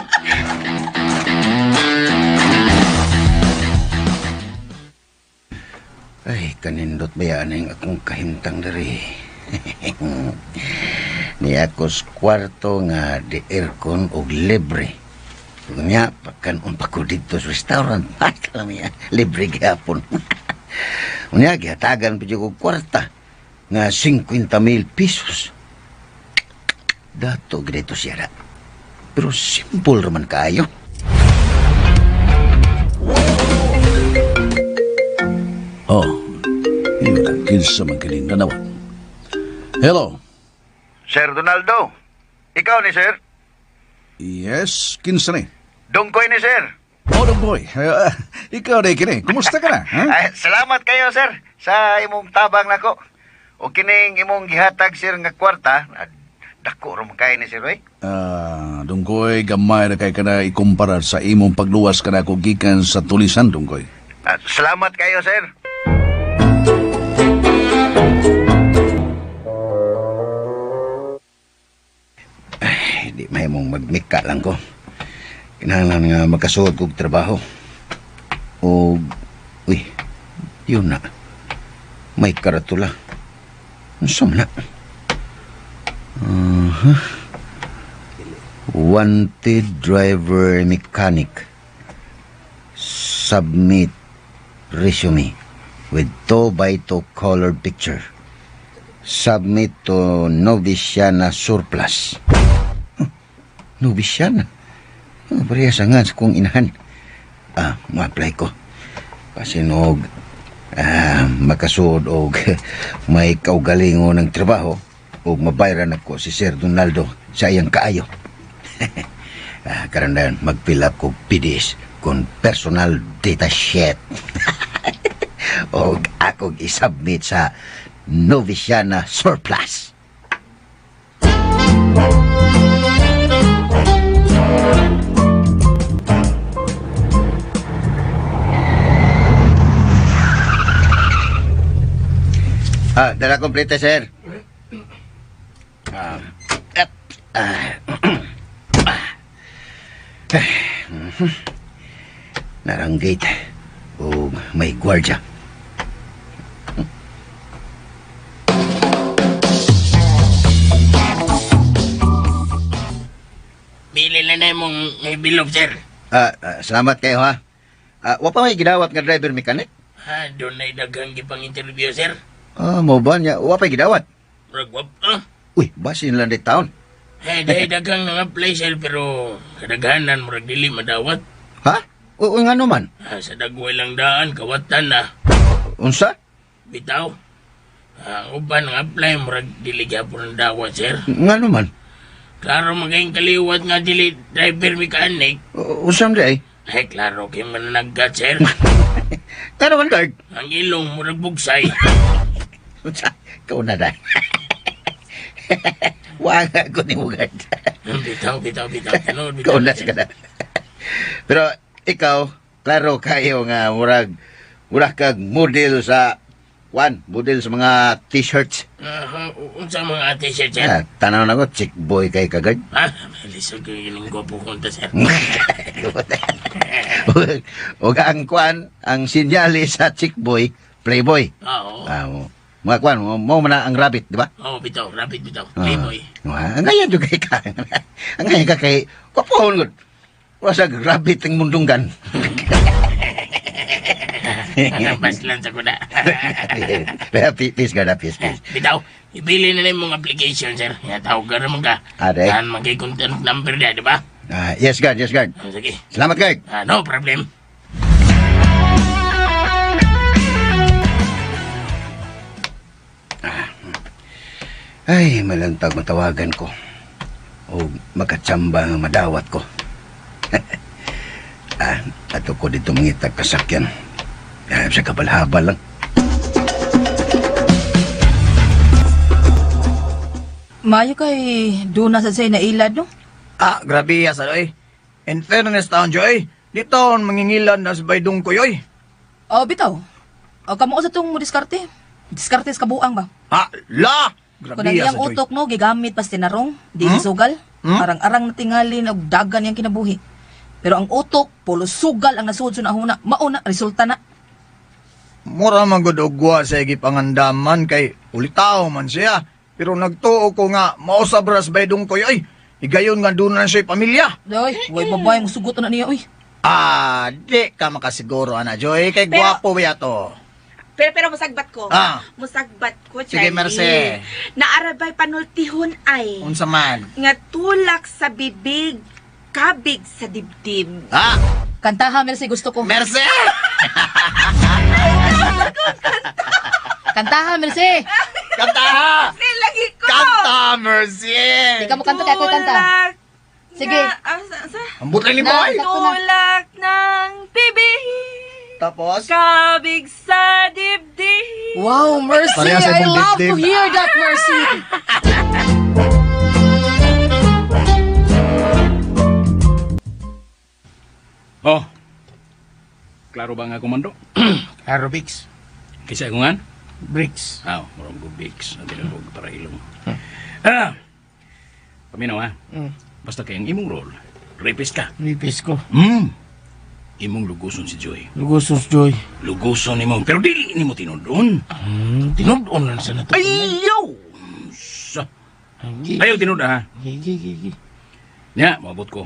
Ay, kanindot ba yan ang akong kahimtang diri? Ni ako sa kwarto nga di aircon og libre. Ug Nya, pagkanon pa ko dito sa restaurant. At alam niya, libre gihapon. Unya, gihatagan pa dyan og kwarta nga 50,000 pesos. Dato, ganito siya na. Pero simple raman kaayo. Oh, yun ang kinsa man kining nanawan. Hello. Sir Donaldo, ikaw ni sir? Yes, kinsa ni? Dungkoy ni sir. Oh, boy. Ikaw na kini. Kumusta ka na? Ha? Ay, salamat kayo sir sa imong tabang nako. O kining imong gihatag sir nga kwarta, dako ra man kay ni sir oy. Ah, Dungkoy, gamay na kay ka na ikumpara sa imong pagluwas ka na ako gikan sa tulisan, Dungkoy. Salamat kayo sir. Ay, di mahimong magmika lang ko. Kinahanglan nga makasuod kog trabaho. O, uy, yun na. May karatula. Unsa man na? Uh-huh. Wanted driver mechanic. Submit resume with 2 by 2 colored picture. Submit to Noviciana Surplus. Huh, Noviciana? Oh, pareha sa nga sa kong inahan. Ah, ma-apply ko. Pasinog, makasuod og may kaugalingon ng trabaho og mabayran ako si Sir Donaldo sa iyang kaayo. Karon dayon mag-fill up kog PDS kon personal data sheet. Og akong isubmit sa Noviciana Surplus. Ah, dala kompleta, sir. Ah, at, ah, Narang gate o may gwardya. Bili na na imong may bilog, sir. Salamat kayo ha. Wa pa may gidawat nga driver mechanic? Ha, doon ay daghang gipang interview, sir. Mo ba niya? Wa pa gidawat. Murag wap, ah. Uy, basin lang di taon. Eh, dahil daghang nang apply, sir, pero kadaghanan, murag dili madawat. Ha? O, nga naman. Ah, sa dagway lang daan, kawatan na. Unsa? Bitaw. Ang uban ng apply, murag dili gyapon ang dawat, sir. Nga naman. Klaro magayong kaliwat nga dili driver mechanic. Usam di ay. Ay, klaro kay mananaggat, sir. Nga naman, guard. Ang ilong murag bugsay. Unsa? Ikaw na dahil. Wag ko ni mo, guard. Bitaw, bitaw, bitaw. Tinuod, bitaw. Ikaw na sa kada. Pero ikaw, klaro kayo nga murag murag kag model sa one, model sa mga t-shirts. Ah, unsa mga ate, sir, sir? Ah, tanaw na ko, chick boy kay kagad. Ha? Lisod ko yung gwapo kong ta, sir. Ug ang kwan, ang sinyali sa chick boy, playboy. Oo. Ah, mga kwan, mo man na ang rabbit, di ba? Oo, bitaw. Rapid bitaw. Playboy. Ah, ang ngayon kay ka. Ang ngayon ka kay kwapohon gud. Wala sa rabbit ang mundunggan. Baslan sa kuda. Peace, God, peace, peace. Bitaw, ipili na lang mong application, sir. Ya, tawag ka naman ka. Ade. Saan magkay contact number na, di ba? Ah, yes, God, yes, God. Ah, sige. Salamat, God. Ah, no problem. Ay, malantag matawagan ko. O makatsamba nga madawat ko. Ato ko dito mangitag kasakyan. Sa kabalhabal lang. Maayo kay doon na sa say na ilad, no? Ah, grabe ya sa oy. In fairness taon, Joy, dito mangingilan na sa baydong ko, oy. Oh, bitaw. O, kamo sa tong mo diskarte. Diskarte sa kabuang ba? Ha, la! Grabe Kung ang ya iyang sa Joy. utok no, gigamit pas tinarong, di sugal. Arang-arang na tingalin og dagan iyang kinabuhi. Pero ang utok, pulo sugal ang nasud sa nahuna. Mauna, resulta na. Mura man gud og wa sa gipangandaman kay ulitaw man siya. Pero nagtuo ko nga mausab ra sa baydong ko, oy. Higayon nga doon na siya pamilya. Doy, way babae mo sugot na niya, uy. Ah, di ka makasiguro ana Joy kay Pero- gwapo ba to. Pero musagbat ko. Ah. Musagbat ko, Sige, Charlie. Merce. Naarabay panultihon ay. Unsa man? Nga tulak sa bibig, kabig sa dibdib. Ah, Kantaha, Mercy, gusto ko. Merce! Kantaha, Mercy! Kanta! Lagi ko! Kanta, Mercy! Di ka mo kanta, kaya ako kanta. Tulak Sige. Na, Ambot lang ni Na, boy! sakto na. Tulak ng bibig, Tapos? kabig sa dibdib. Wow, Mercy! Parehas sa I imong love to dibdib. hear that, Mercy! Oh. Klaro ba nga komando? Klaro, Bix. Kaysa ko nga? Bricks. Ah, murag ko Bix. Ang tinawag para ilong. Ah! Paminaw ha? Basta kay ang imong role, rapist ka. Nipis ko. Imong luguson si Joy. Luguson si Joy. Luguson nimo, pero dili nimo tinudon. Tinudon lang sa nato. Ayaw! Sa. Ayaw tinud ha. Gi, gi, gi. Nya, moabot ko.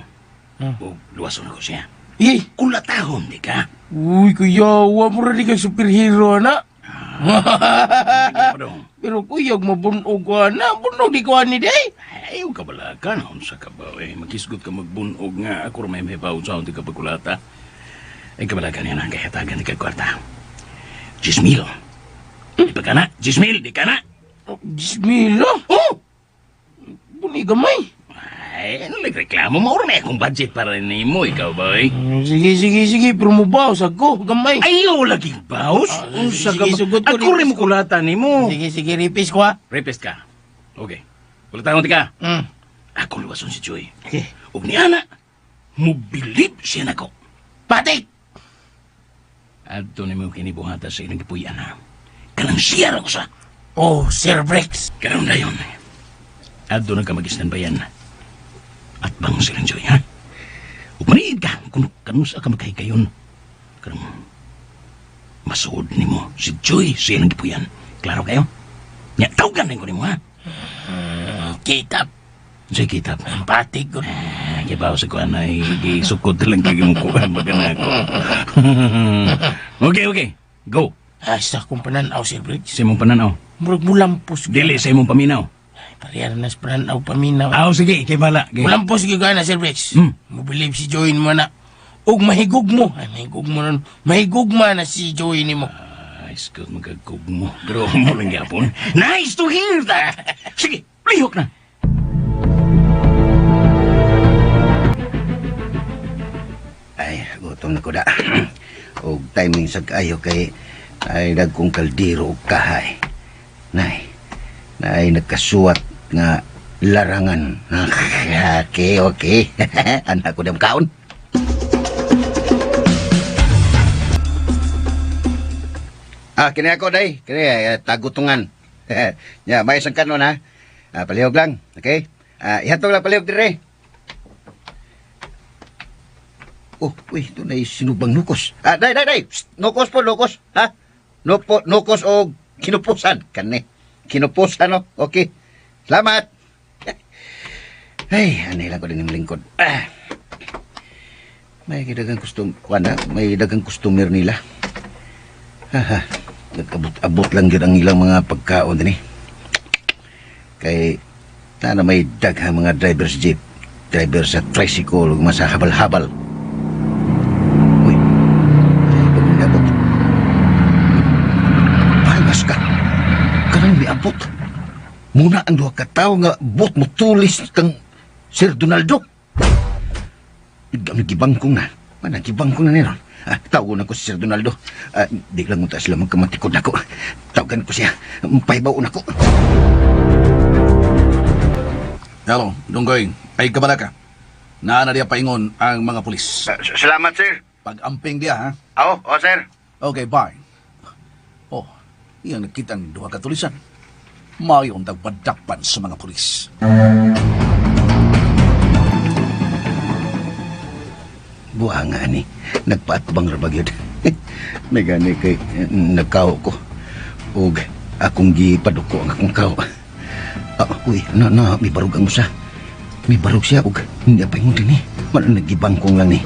O luwason ako siya. Eh, kulatahon di ka. Uy, kuya, wa mo ra di ka superhero na. Pero kuyog mabunog ko na, bunog di ko ani day. Ayaw ka bala ka, unsa ka ba eh. Makisgot ka magbunog nga ako ra may mahibaw sa di ka pagkulata. Ay kabalakan niya na, kaya hatagan di ka kwarta. 10,000. Di pa ka na? 10,000, di ka na? 10,000? Oh! Buni gamay. Ay, ano nagreklamo mo? Ora na akong budget para nimo, ikaw, boy. Sige, sige, sige, pero mubaw sa ko, gamay. Ayaw lagi baws. Unsa ka sige, ba? sugot ko, Ako rin ripis mo kulata nimo. Sige, sige, ripis ko ha. Repest ka. Okay. Kulatahon di ka. Ako luwason si Joy. Okay. Ug ni ana, mubilib siya nako. Patik! Adto nimo kinibuhata sa ilang gipuy-an ha. Kanang siya ra ko sa. Oh, Sir Briggs. Karon dayon. Adto na ka mag-standbyan. At bang silang Joy, ha? Ug maniid ka kung kanusa ka makahikayon. Karong masuod nimo si Joy sa ilang gipuy-an. Klaro kayo? Nya, tawgan ko nimo, ha? Kitap. Unsay kitap? Ang patik ko. Ah, gibaw sa kuan ay gisukod lang kay imong kuan baga na ako. Okay, okay. Go. Ah, sa akong pananaw, Sir Briggs. Sa imong pananaw. Murag mulampos. Dili sa imong paminaw. Ay, pareha na sa pananaw, paminaw. Aw, sige, kay bala. Okay. Mulampos gyud ka na, Sir Briggs. Mo-believe si Joy mo na. Ug mahigug mo. Ay, mahigug mo nun. Mahigugma na si Joy nimo. Ay, scout magagkog mo. Pero mo lang gyapon. Nice to hear that! Sige, lihok na. Ay, gutom na ko da. Og timing sa kaayo kay ay dagkong kaldero og kahay. Nay, nay nagkasuwat nga larangan. Okay, okay. Anak ko dam kaon. Ah, kini ako day. Kini tagutungan. Ya, may isang kanon ha. Ah, palihog lang, okay? Ah, ihatog lang palihog dire. Oh, uy, ito na sinubang nukos. Ah, day, day, day. Psst, nukos po, nukos. Ha? Nupo, nukos o kinupusan. Kani. Kinupusan, no? Okay. Salamat. Ay, anay lang ko din yung lingkod. Ah. May dagang custom, kuan na, may dagang customer nila. Haha. Nagabot-abot lang gyud ang ilang mga pagkaon dinhi. Kay na may daghang mga drivers jeep, driver sa tricycle ug mga sa habal-habal. Uy, ay bagong niabot. Palmas ka. Kanang miabot. Muna ang duha ka tawo nga bot mo tulis kang Sir Donaldo. Gibangkong na. Mana gibangkong na niron. Ah, tawagan ko si Sir Donaldo. Ah, di lang unta sila magkamatikod nako. Tawagan ko siya. Pahibaw nako. Hello, Dunggoy. Ay kabala ka. Naa na diya paingon ang mga pulis. Salamat, sir. Pag-amping diya, ha? Oo, oh, sir. Okay, bye. Oh, iyang nakita ang duha ka tulisan. Mayon tagpadakpan sa mga pulis. Buha nga ni. Nagpaatbang ra ba gyud. May gani kay nagkaw ko. Og akong gipaduko ang akong kaw. Ah, uy, na, na, may barug ang usa. May barug siya og hindi pa ingon dinhi. Man nagibangkong lang ni.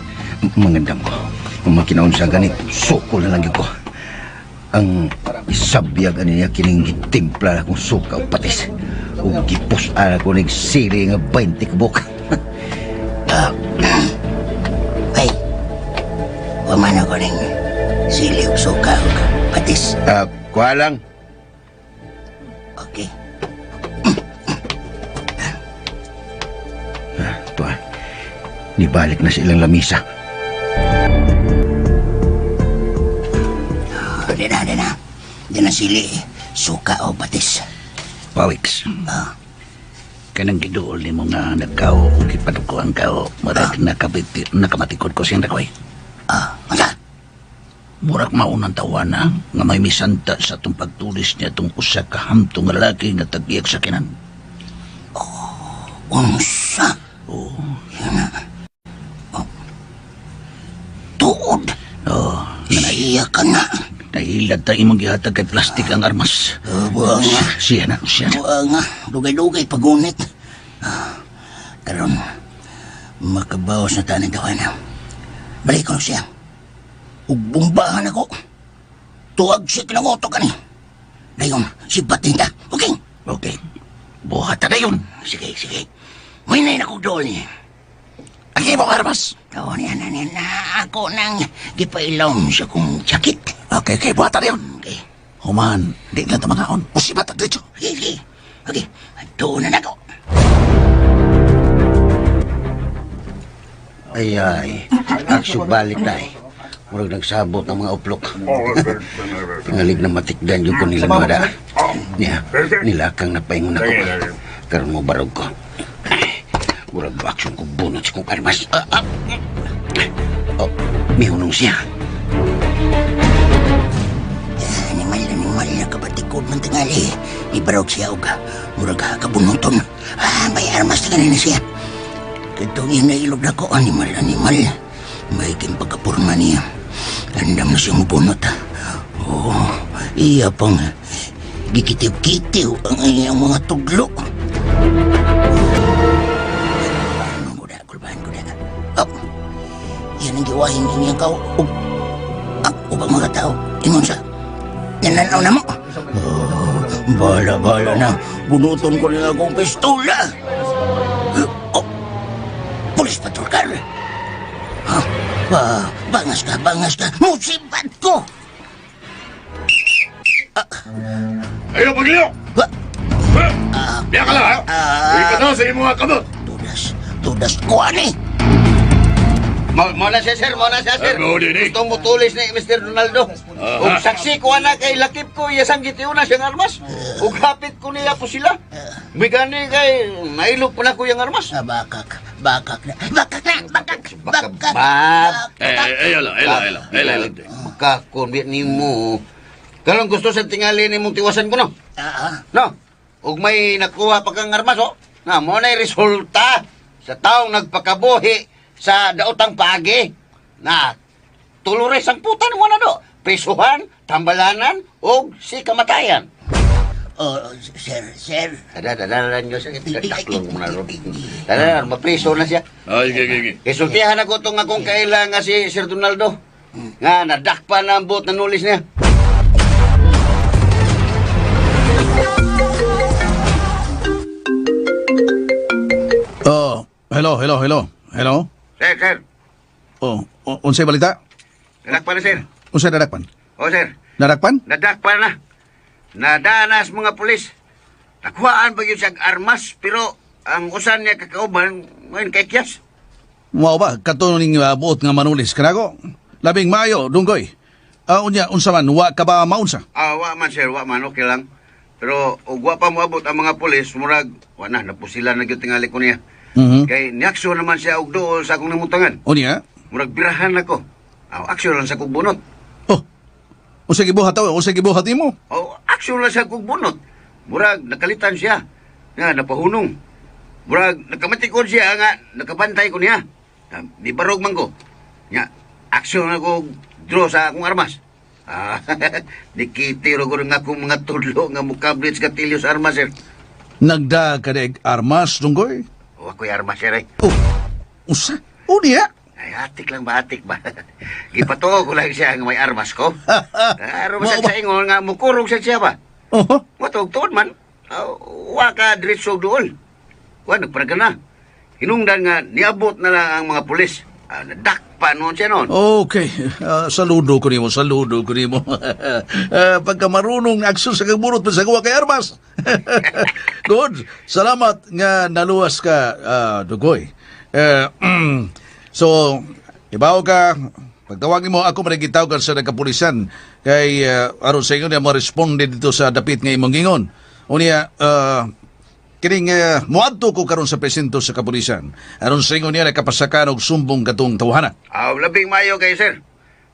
Mangandam ko. Kung makinaon sa ganit, sukol na lang gyud ko. Ang isabiyag ani niya kining gitimpla akong suka og patis. Ug gipus-an ako ning sili nga 20 kabuk. Ay, waman ako ning sili og suka og patis. Ah, kuha lang. Okay. Ah, ito ah. Nibalik na sa ilang lamisa. Oh, di na, di na. Di na sili, suka o patis. Pawiks. Ah. Kanang giduol nimo nga nagkao o gipaduko ang kao, murag nakamatikod ko siyang dakoy. Ah, unsa? Murag maunang tawana nga may misanta sa atong pagtulis niya itong usa ka hamtong nga lalaki nga tag-iyag sa kinan. Oh, unsa? Oh. Yan na. Oh. Tuod Siya ka na. Nahilad ta imong gihatag kay plastic ang armas. Buang nga. Siya na, siya na. Buang nga. Dugay-dugay pagunit. Karon, makabawas na tanin tawanan. Balik ko na siya. Ug bumbahan ako. Tuwag siya kinangoto ka ni. Dayon, sibatin ta. Okay? Okay. Buhat na dayon. Sige, sige. May na akong dool niya. Ang imong armas. Oo, niya na, niya na. Ako nang gipailom sa kong jacket. Okay, okay. Buhat na dayon. Okay. Human, di lang ta mangaon. Musibat ta diretso. Sige, sige. Okay, doon na nako. Ay, ay. Aksyo balik tay. Murag nagsabot ang mga uplok. Tingalig na matikdan yung ko nila mga Niya, nilakang napaingon ako. Karon mo barog ko. Murag aksyon ko bunot sa kong armas. Oh, mihunong siya. Animal, animal na kabatikod man tingali. Ibarog siya og murag kabunuton. Ah, may armas na kanina siya. Katong iyang nailog na ko, animal, animal. May pagkapurma niya. Andam na siyang bunot. Oh, iya pang gikitiw-kitiw ang iyang mga tudlo. Kulbahan ko na, kulbahan ko na. Oh, yan ang giwahin niyang kau. Ug, ang ubang mga tao. Ingon sa, nananaw na mo. Oh, bala, bala na. Bunuton ko na akong pistola. Oh, police patrol car. Ha? Ba, bangas ka, bangas ka. Musibat ko! Ayaw, pagliyo! Ba? Biya ka lang, ha? Uwi ka na sa imong mga kamot. Tudas, tudas ko, ani. Mo na siya, sir. Mo na siya, sir. Mo din, eh. Gusto mo tulis ni Mr. Donaldo. Ug saksi ko na kay lakip ko, iyasang gitiuna siyang armas. Ug hapit ko niya po sila. Migani kay nailog pa na ko yung armas. Ah, bakak, bakak na, bakak na, bakak, bakak. Bab. Eh, ayaw lang, ayaw lang, ayaw lang, ayaw lang. Makakonbit ni mo. Kalong gusto sa tingali ni mong tiwasan ko, no? Ah, No. Ug may nakuha pa kang armas, oh. Na, mo na'y resulta sa taong nagpakabuhi sa daotang paagi. Na, tulures ang puta mo na do. Prisuhan, tambalanan, og si kamatayan. oh, sir, sir. Dada, nyo siya. Taklong mo na ron. Dada, mapriso na siya. Ay, okay, okay, okay. Isultihan ako itong akong kaila nga si Sir Donaldo. Nga, nadakpa na ang buot na nulis niya. Oh, hello, hello, hello. Hello? Sir, sir. Oh, unsay balita? Nadakpa na, sir. Unsay nadakpan? O, sir. Nadakpan? Nadakpa na. Nadanas mga pulis. Nakuhaan ba yun siyang armas, pero ang usan niya kakauban, ngayon kay Kiyas. Mao ba kato ning buot nga manulis kanako? Labing maayo, Dunggoy. Unya unsa man wa ka ba maunsa? Ah, wa man, sir, wa man, okay lang. Pero, ug wa pa moabot ang mga pulis, murag, wa na, napusila na gyud tingali ko niya. Mhm. Kay niaksyon naman siya og duol sa akong namutangan. Unya? Murag birahan ako. Ah, aksyon lang sa kong bunot. Oh. Unsa gibuhat aw? Unsa gibuhat nimo? Oh, aksyon lang sa kong bunot. Murag nakalitan siya. Nga napahunong. Murag nakamatikod siya nga nakabantay ko niya. Ah, Nibarog man ko. Nga aksyon ako draw sa akong armas. Ah, nikitiro ko nga akong mga tudlo nga mukablit sa katilyo sa armas, sir. Nagda ka deg armas, Dunggoy? O ako'y armas, sir. Eh. Oh. Unsa? Unya? Ay, atik lang ba, atik ba? Gipatuo ko lang siya nga may armas ko. Aron Mao sa ba? sa ingon nga mukurog sa siya ba? Oho. Watog tuod man. Wa ka diretso dool. Wa nagparaga na. Hinungdan nga niabot na lang ang mga pulis. Ah, nadakpa noon siya noon. Okay, saludo ko nimo, saludo ko nimo. Pagka marunong na aksyon sa kagburot pa sa kuha kay armas. Good. Salamat nga naluwas ka, Dugoy. So, ibaw ka, pagtawag nimo ako manigitaw sa nagkapulisan kay aron sa inyo niya mo-responde dito sa dapit nga imong gingon. Unya, kining moadto ko karon sa presinto sa kapulisan. Aron sa ingon niya nakapasakan og sumbong katong tawhana. Ah, labing mayo kay sir.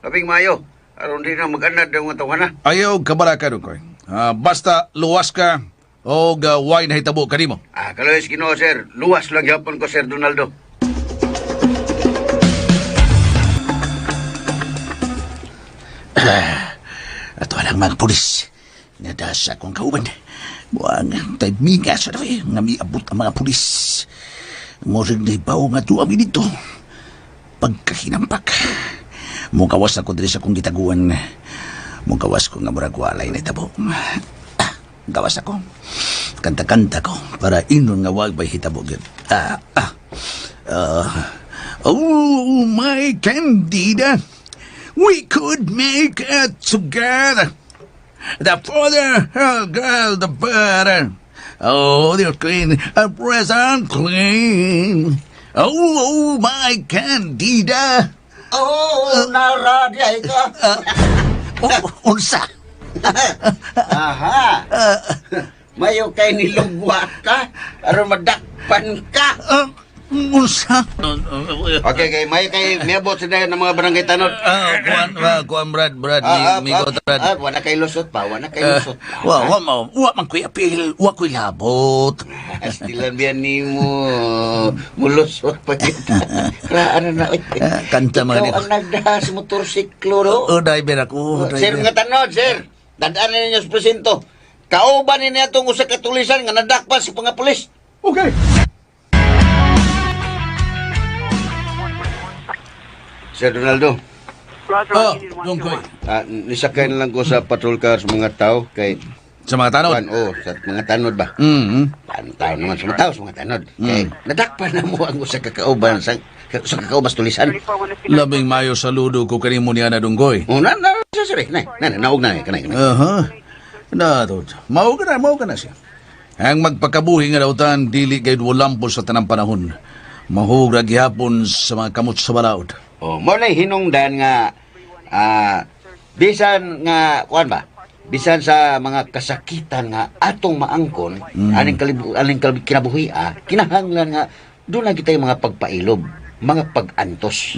Labing mayo. Aron di na mag-anad ang mga tawhana. Ayaw kabaraka dun koy. Basta luwas ka og way nahitabo kanimo. Ah, kaloy Ginoo sir. Luwas lang gyapon ko Sir Donaldo. Ang mga pulis nga da sa akong kauban. Buang tayminga sa dawi nga miabot ang mga pulis. Murag nahibaw nga duwa mi dito. Pagkahinampak. Mugawas ako diri sa akong gitaguan. Mugawas ko nga murag walay na hitabo. Ah, gawas ako. Kanta-kanta ko para inon nga wag bay hitabo gyud. Ah, ah. Ah, oh, my Candida. We could make it together. The further girl, the better. Oh, they're clean, a present clean. Oh, oh, my Candida. Oh, naradiay ka. Oh, unsa? Aha. Mayo kay nilugwa ka aron madakpan ka. Unsa? Okay, kay mayo kay miabot sa dayon ng mga barangay tanod. Ah, kuan, kuan Brad, Brad, mi mi Brad. Ah, wala kay lusot pa, wala kay lusot pa. Wa man ko'y apil, wa ko'y labot. Astilan biyan nimo. Mulusot pa kita. Raan na oy. Kanta mga Ikaw ang nagdaha sa motorsiklo ro. Oh, driver ako, Sir driver. nga tanod, sir. Dadaan na ninyo sa presinto. Kauban ni niya itong usa ka tulisan nga nadakpan sa mga pulis. Okay. Sir Donaldo. Oh, Dungkoy. Ah, nisakay na lang ko sa patrol car sa mga tao kay Sa mga tanod? Kuan, oh, sa mga tanod ba? Mm-hmm. Tao naman sa mga tao, sa mga tanod. Kay nadakpan na mo ang usa ka kauban sa sa tulisan. Labing mayo saludo ko kanimo niya na Dungkoy. Oh, na na sir, sir. Na, na, naog na kanay. Aha. Na, to. Mao ka na, mao ka na siya. Ang magpakabuhi nga dautan, dili kay walampos sa tanang panahon. Mahug ra gihapon sa mga kamot sa balaod. Oh, mo na hinungdan nga bisan nga kuan ba? Bisan sa mga kasakitan nga atong maangkon, aning kalibu, aning kinabuhi kinahanglan nga doon na kita mga pagpailob, mga pag-antos.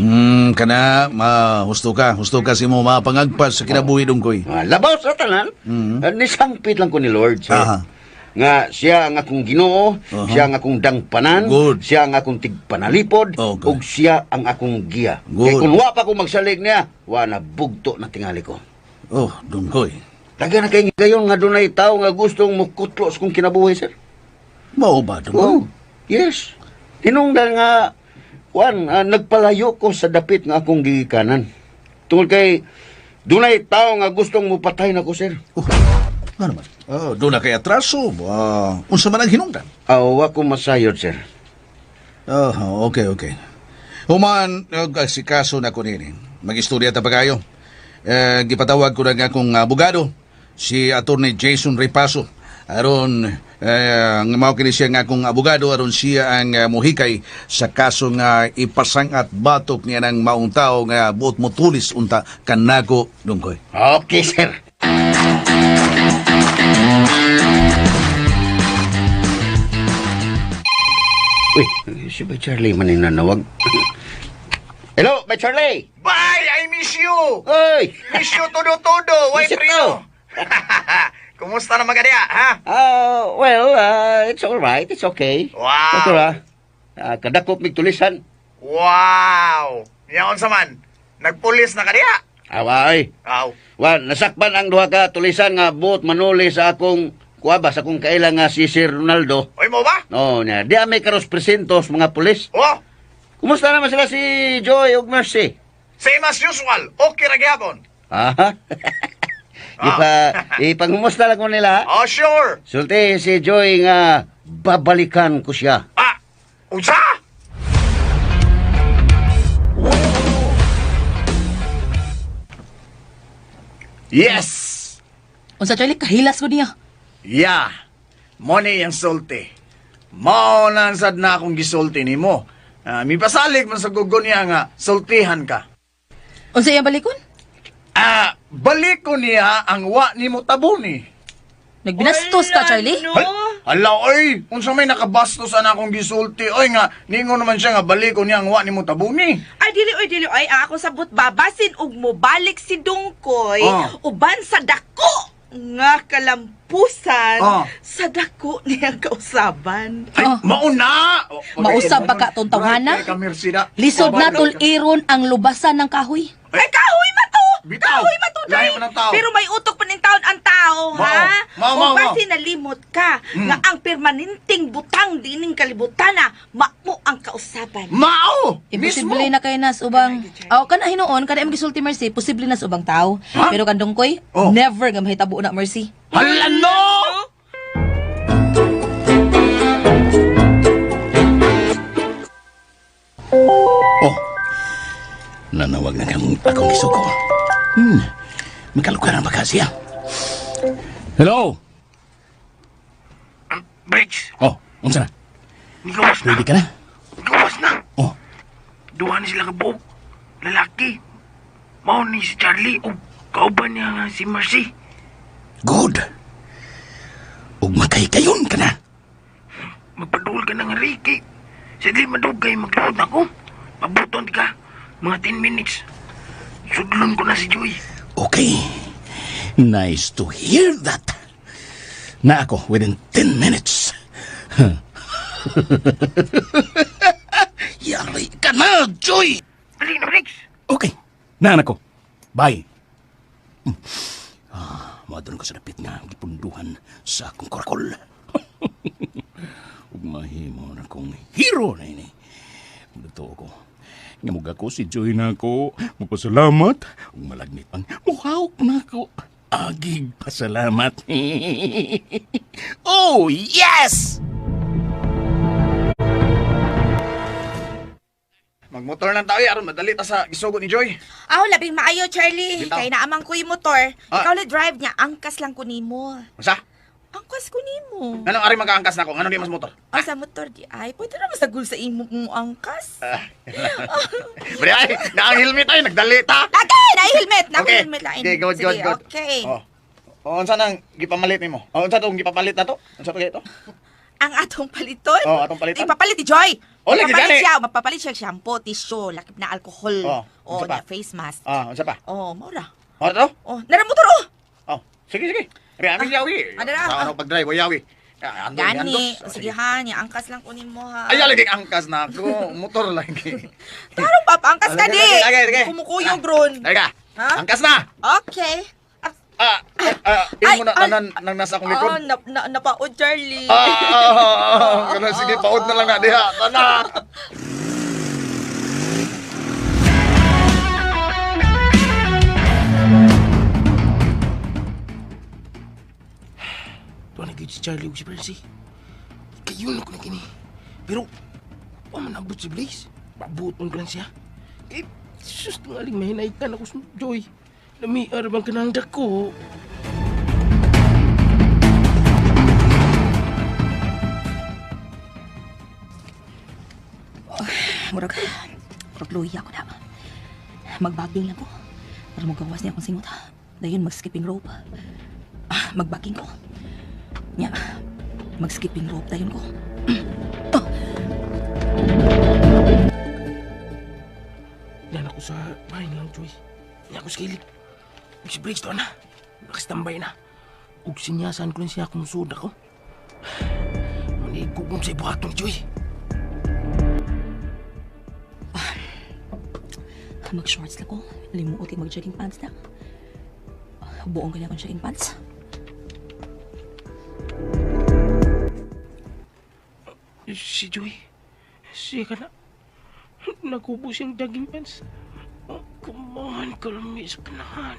Kana ma husto ka sa imo mga pangagpas sa kinabuhi, Dungkoy. Ah, labaw sa tanan, nisangpit lang ko ni Lord. Sir. Aha. Nga siya ang akong Ginoo, siya ang akong dangpanan, Good. siya ang akong tigpanalipod, Okay. ug siya ang akong giya. Good. Kay kung wa pa ko magsalig niya, wa na bugto na tingali ko. Oh, Dungkoy. Daga na kay gayon nga dunay tawo nga gustong mukutlo sa kong kinabuhi, sir. Mao ba, Dungkoy? Oh, yes. Hinungdan nga kuan nagpalayo ko sa dapit nga akong gigikanan. Tungod kay dunay tawo nga gustong mupatay nako, sir. Oh, ano man? Oh, doon na kay atraso. Unsa man ang hinungdan? Aw, wa ko masayod, sir. Oh, okay, okay. Human, si kaso na ko nini. Mag-istorya ta pa kayo. Eh, gipatawag ko na nga akong abogado, si Attorney Jason Repaso. Aron, mao kini siya nga akong abogado, aron siya ang muhikay sa kaso nga ipasangat batok niya ng maong tao nga buot mo tulis unta kanako, Dungkoy. Okay, sir. Uy, si Bay Charlie man yung nanawag. Hello, Bay Charlie! Bye! I miss you! Oy! Miss you todo-todo! Why, Miss you primo? Kumusta naman ka diya, ha? Well, it's all right. It's okay. Wow. Okay ra. Kadakop mig tulisan. Wow! Yaon sa man, nagpulis na ka diya? Away. Aw. Wa, nasakpan ang duha ka tulisan nga buot manuli sa akong kuha ba sa akong kaila nga si Sir Ronaldo. Oy mo ba? No, nya. Di may karos presintos mga pulis. Oh, Kumusta naman sila si Joy ug Mercy? same as usual. Okay ra gyapon. Aha. Ipa ipangumusta lang ko nila. Oh, sure. Sulti si Joy nga babalikan ko siya. Ah, unsa? Yes! Unsa Charlie, kahilas ko niya. Yeah. Mo ni ang sulti. Mao na ang sad na akong gisulti nimo. Mipasalig man sa gugo niya nga sultihan ka. Unsa iyang balikon? Ah, balik ko niya ang wa nimo tabuni. Nagbinastos ka, Charlie? Hala, oy, unsa may nakabastos ana akong gisulti oy nga ningon naman siya nga balik ko niya ang wa nimo tabuni. Ay, dili, oy, dili, oy. Ang ako sabot ba, basin og mobalik si Dungkoy, uban sa dako nga kalampusan, sa dako niya kausaban. Ay, mauna! Mausab ba ka tong tawhana? Lisod na tuliron ang lubasan ng kahoy. Ay, kahoy man to! Bitaw. Kahoy matuday. Lahi man ang tao. Pero may utok pa ning taon ang tao, ha? Mao, O mao, mao. basi nalimot ka nga ang permanenteng butang dining kalibutan na mao ang kausaban. Mao! Imposible na kay nas ubang. Aw kana hinuon kana imong gisulti Mercy, posible nas ubang tao. Pero kandong koy, Oh. never nga mahitabo na Mercy. Hala no! Oh, nanawag na kang akong gisuko. Makalukaran ba ka siya? Hello? Briggs, Oh, unsa na? nigawas na. Ready ka na? Nigawas na. Oh, Duha ni sila kabuok. Lalaki. Mao ni si Charlie o kauban niya nga si Mercy. good. Ug makaykayon ka na. Magpadul ka na nga Ricky. Sa dili madugay magluod ako. Pabuton ka. Mga 10 minutes. Sudlon ko na si Joy. Okay. Nice to hear that. Na ako within 10 minutes. Yari ka na, Joy! Dali na, Briggs. Okay. Naan ako. Bye. Maadon ko sa dapit nga gipunduhan sa akong korakol. Ug mahimo na kong hero na ini. Mudato ko. Nga muga ko si Joy na ako. Mupasalamat. Ug malagnit pang muhawk na ako. Agig pasalamat. Oh, yes! Magmotor lang tayo aron madali ta sa gisugo ni Joy. Aw, labing maayo, Charlie. Bitaw. Kay naamang ko yung motor. Ah. Ikaw le drive niya, angkas lang ko nimo. Unsa? Angkas ko nimo. Nganong ari magkaangkas nako? Nganong di mas motor? Ang sa motor di ay, pwede na masagul sa imo kung angkas. Bre ay, naang helmet ay nagdali ta. Lagi, na helmet, na Okay. helmet lain. Okay, good, Sige, good, good. Okay. Oh. Oh, unsa nang gipamalit nimo? Oh, unsa tong gipapalit na to? Unsa to kay to? Ang atong paliton. Oh, atong paliton. Ipapalit ni Joy. Oh, lagi Mapapalit gani. siya, mapapalit siya shampoo, tissue, lakip na alcohol. Oh, oh, unsa pa? na face mask. Ah, unsa pa? Oh, mao ra. Oh, to? Oh, nara motor oh. Oh, sige, sige. Bre, ami yawi. ano na? Sa ano pag-drive, o yawi. Ah, ando, Gani, andos. Oh, sige ha, niya angkas lang kunin mo ha. Ay, lagi angkas na ako. Motor lagi. Tarong papa, angkas ka Lagi, di. lagi, lagi, lagi. Kumukuyog ron. Teka. Ha? Angkas na. Okay. Ah, ah, Ay, imo na ay. tanan nang nasa akong likod. Oh, napaod, Charlie. Kana sige paod na lang na diha. Tana. Tuwa na si Charlie ug si Percy. Kayo na ko na kini. Pero, wa man abot si Blaze. Pabuton ko lang siya. Kay, sus, tingaling mahinaitan ako sa Joy. Namiar bang kanang dako. Murag murag luya ko na. Magbaging lang ko. Para magawas niya akong singot. Dayon mag-skipping rope. Ah, magbaging ko. Nya, mag-skipping rope dayon ko. Yan ako sa bahay lang, Joy. Yan ako sa kilig. Si Briggs to na. Nakastambay na. Ug sinyasan ko lang siya kung sud ako. Manigugong sa ibuhaton, Joy. Mag-shorts lang ko. Limuot kay mag-jogging pants na. Buong kanya akong jogging pants. Si Joy. Siya ka na. Nagubo siyang jogging pants. Oh, come on, kalami sa kanahan.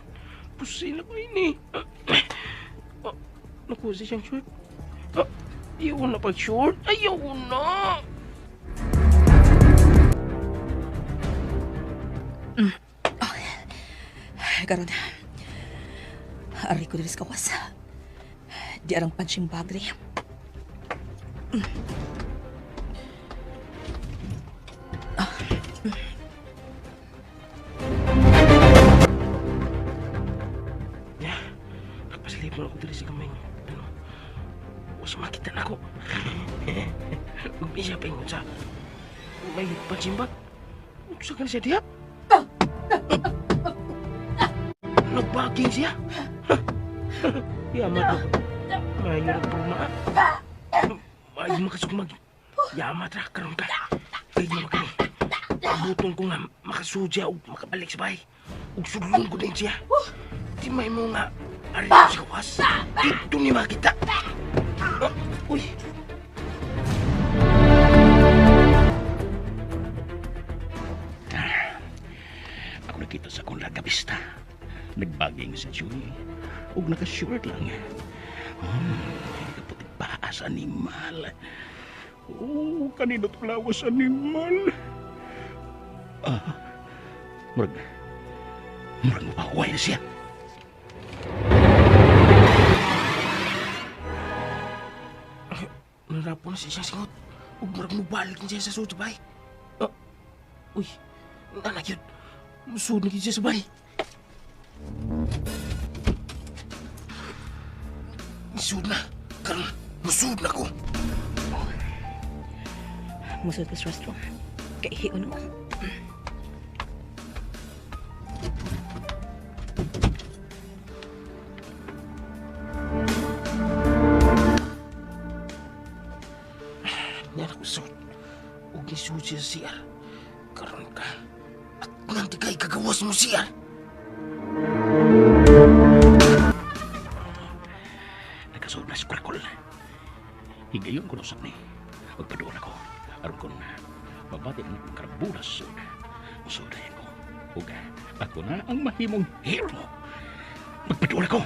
Pusin na ko ini. Oh, nakuha siya siyang short. Oh, ayaw na pag short. Ayaw na. Karon. Ari ko diri sa kawas. Di arang punching bag diri. Ya, nagpasilip mo ako diri sa kamay. Ano? Was makita na ako. Ug siya paingon sa may punching bag. Unsa ka na siya diha? Nagbaging siya. Yamat na. Mayo na purma. Mayo makasugmag. Yamat ra karon ka. Kay na makani. Abuton ko nga makasudya o makabalik sa bahay. Ug sudlon ko din siya. Di may mo nga ari sa gawas. Dito ni makita. Ah, uy. Ako nakita sa akong lagabista. Nagbaging si Joy. Ug naka-short lang. Kaputi paa sa animal. Oh, kanino lawas animal. Ah, murag, murag mapahuway na siya. Narapon na siya singot. Ug murag mobalik na siya sa sud bay. Ah, uy, anak yun. Musud na gyud siya sa bay. Musud na. Karon, musud na ko. Musod ka sa restroom. Kaihion mo. Niya na ko sud. Ug nisud siya sa CR. Karon ka. At nanti kay kagawas mo CR. Nagkasuod na si Kurakol. Higayon ko na usap ni. Magpadoon ako. Aron kon mabati ang karabulas sud. Musudayan ko. Ug ako na ang mahimong hero. Magpadoon ako.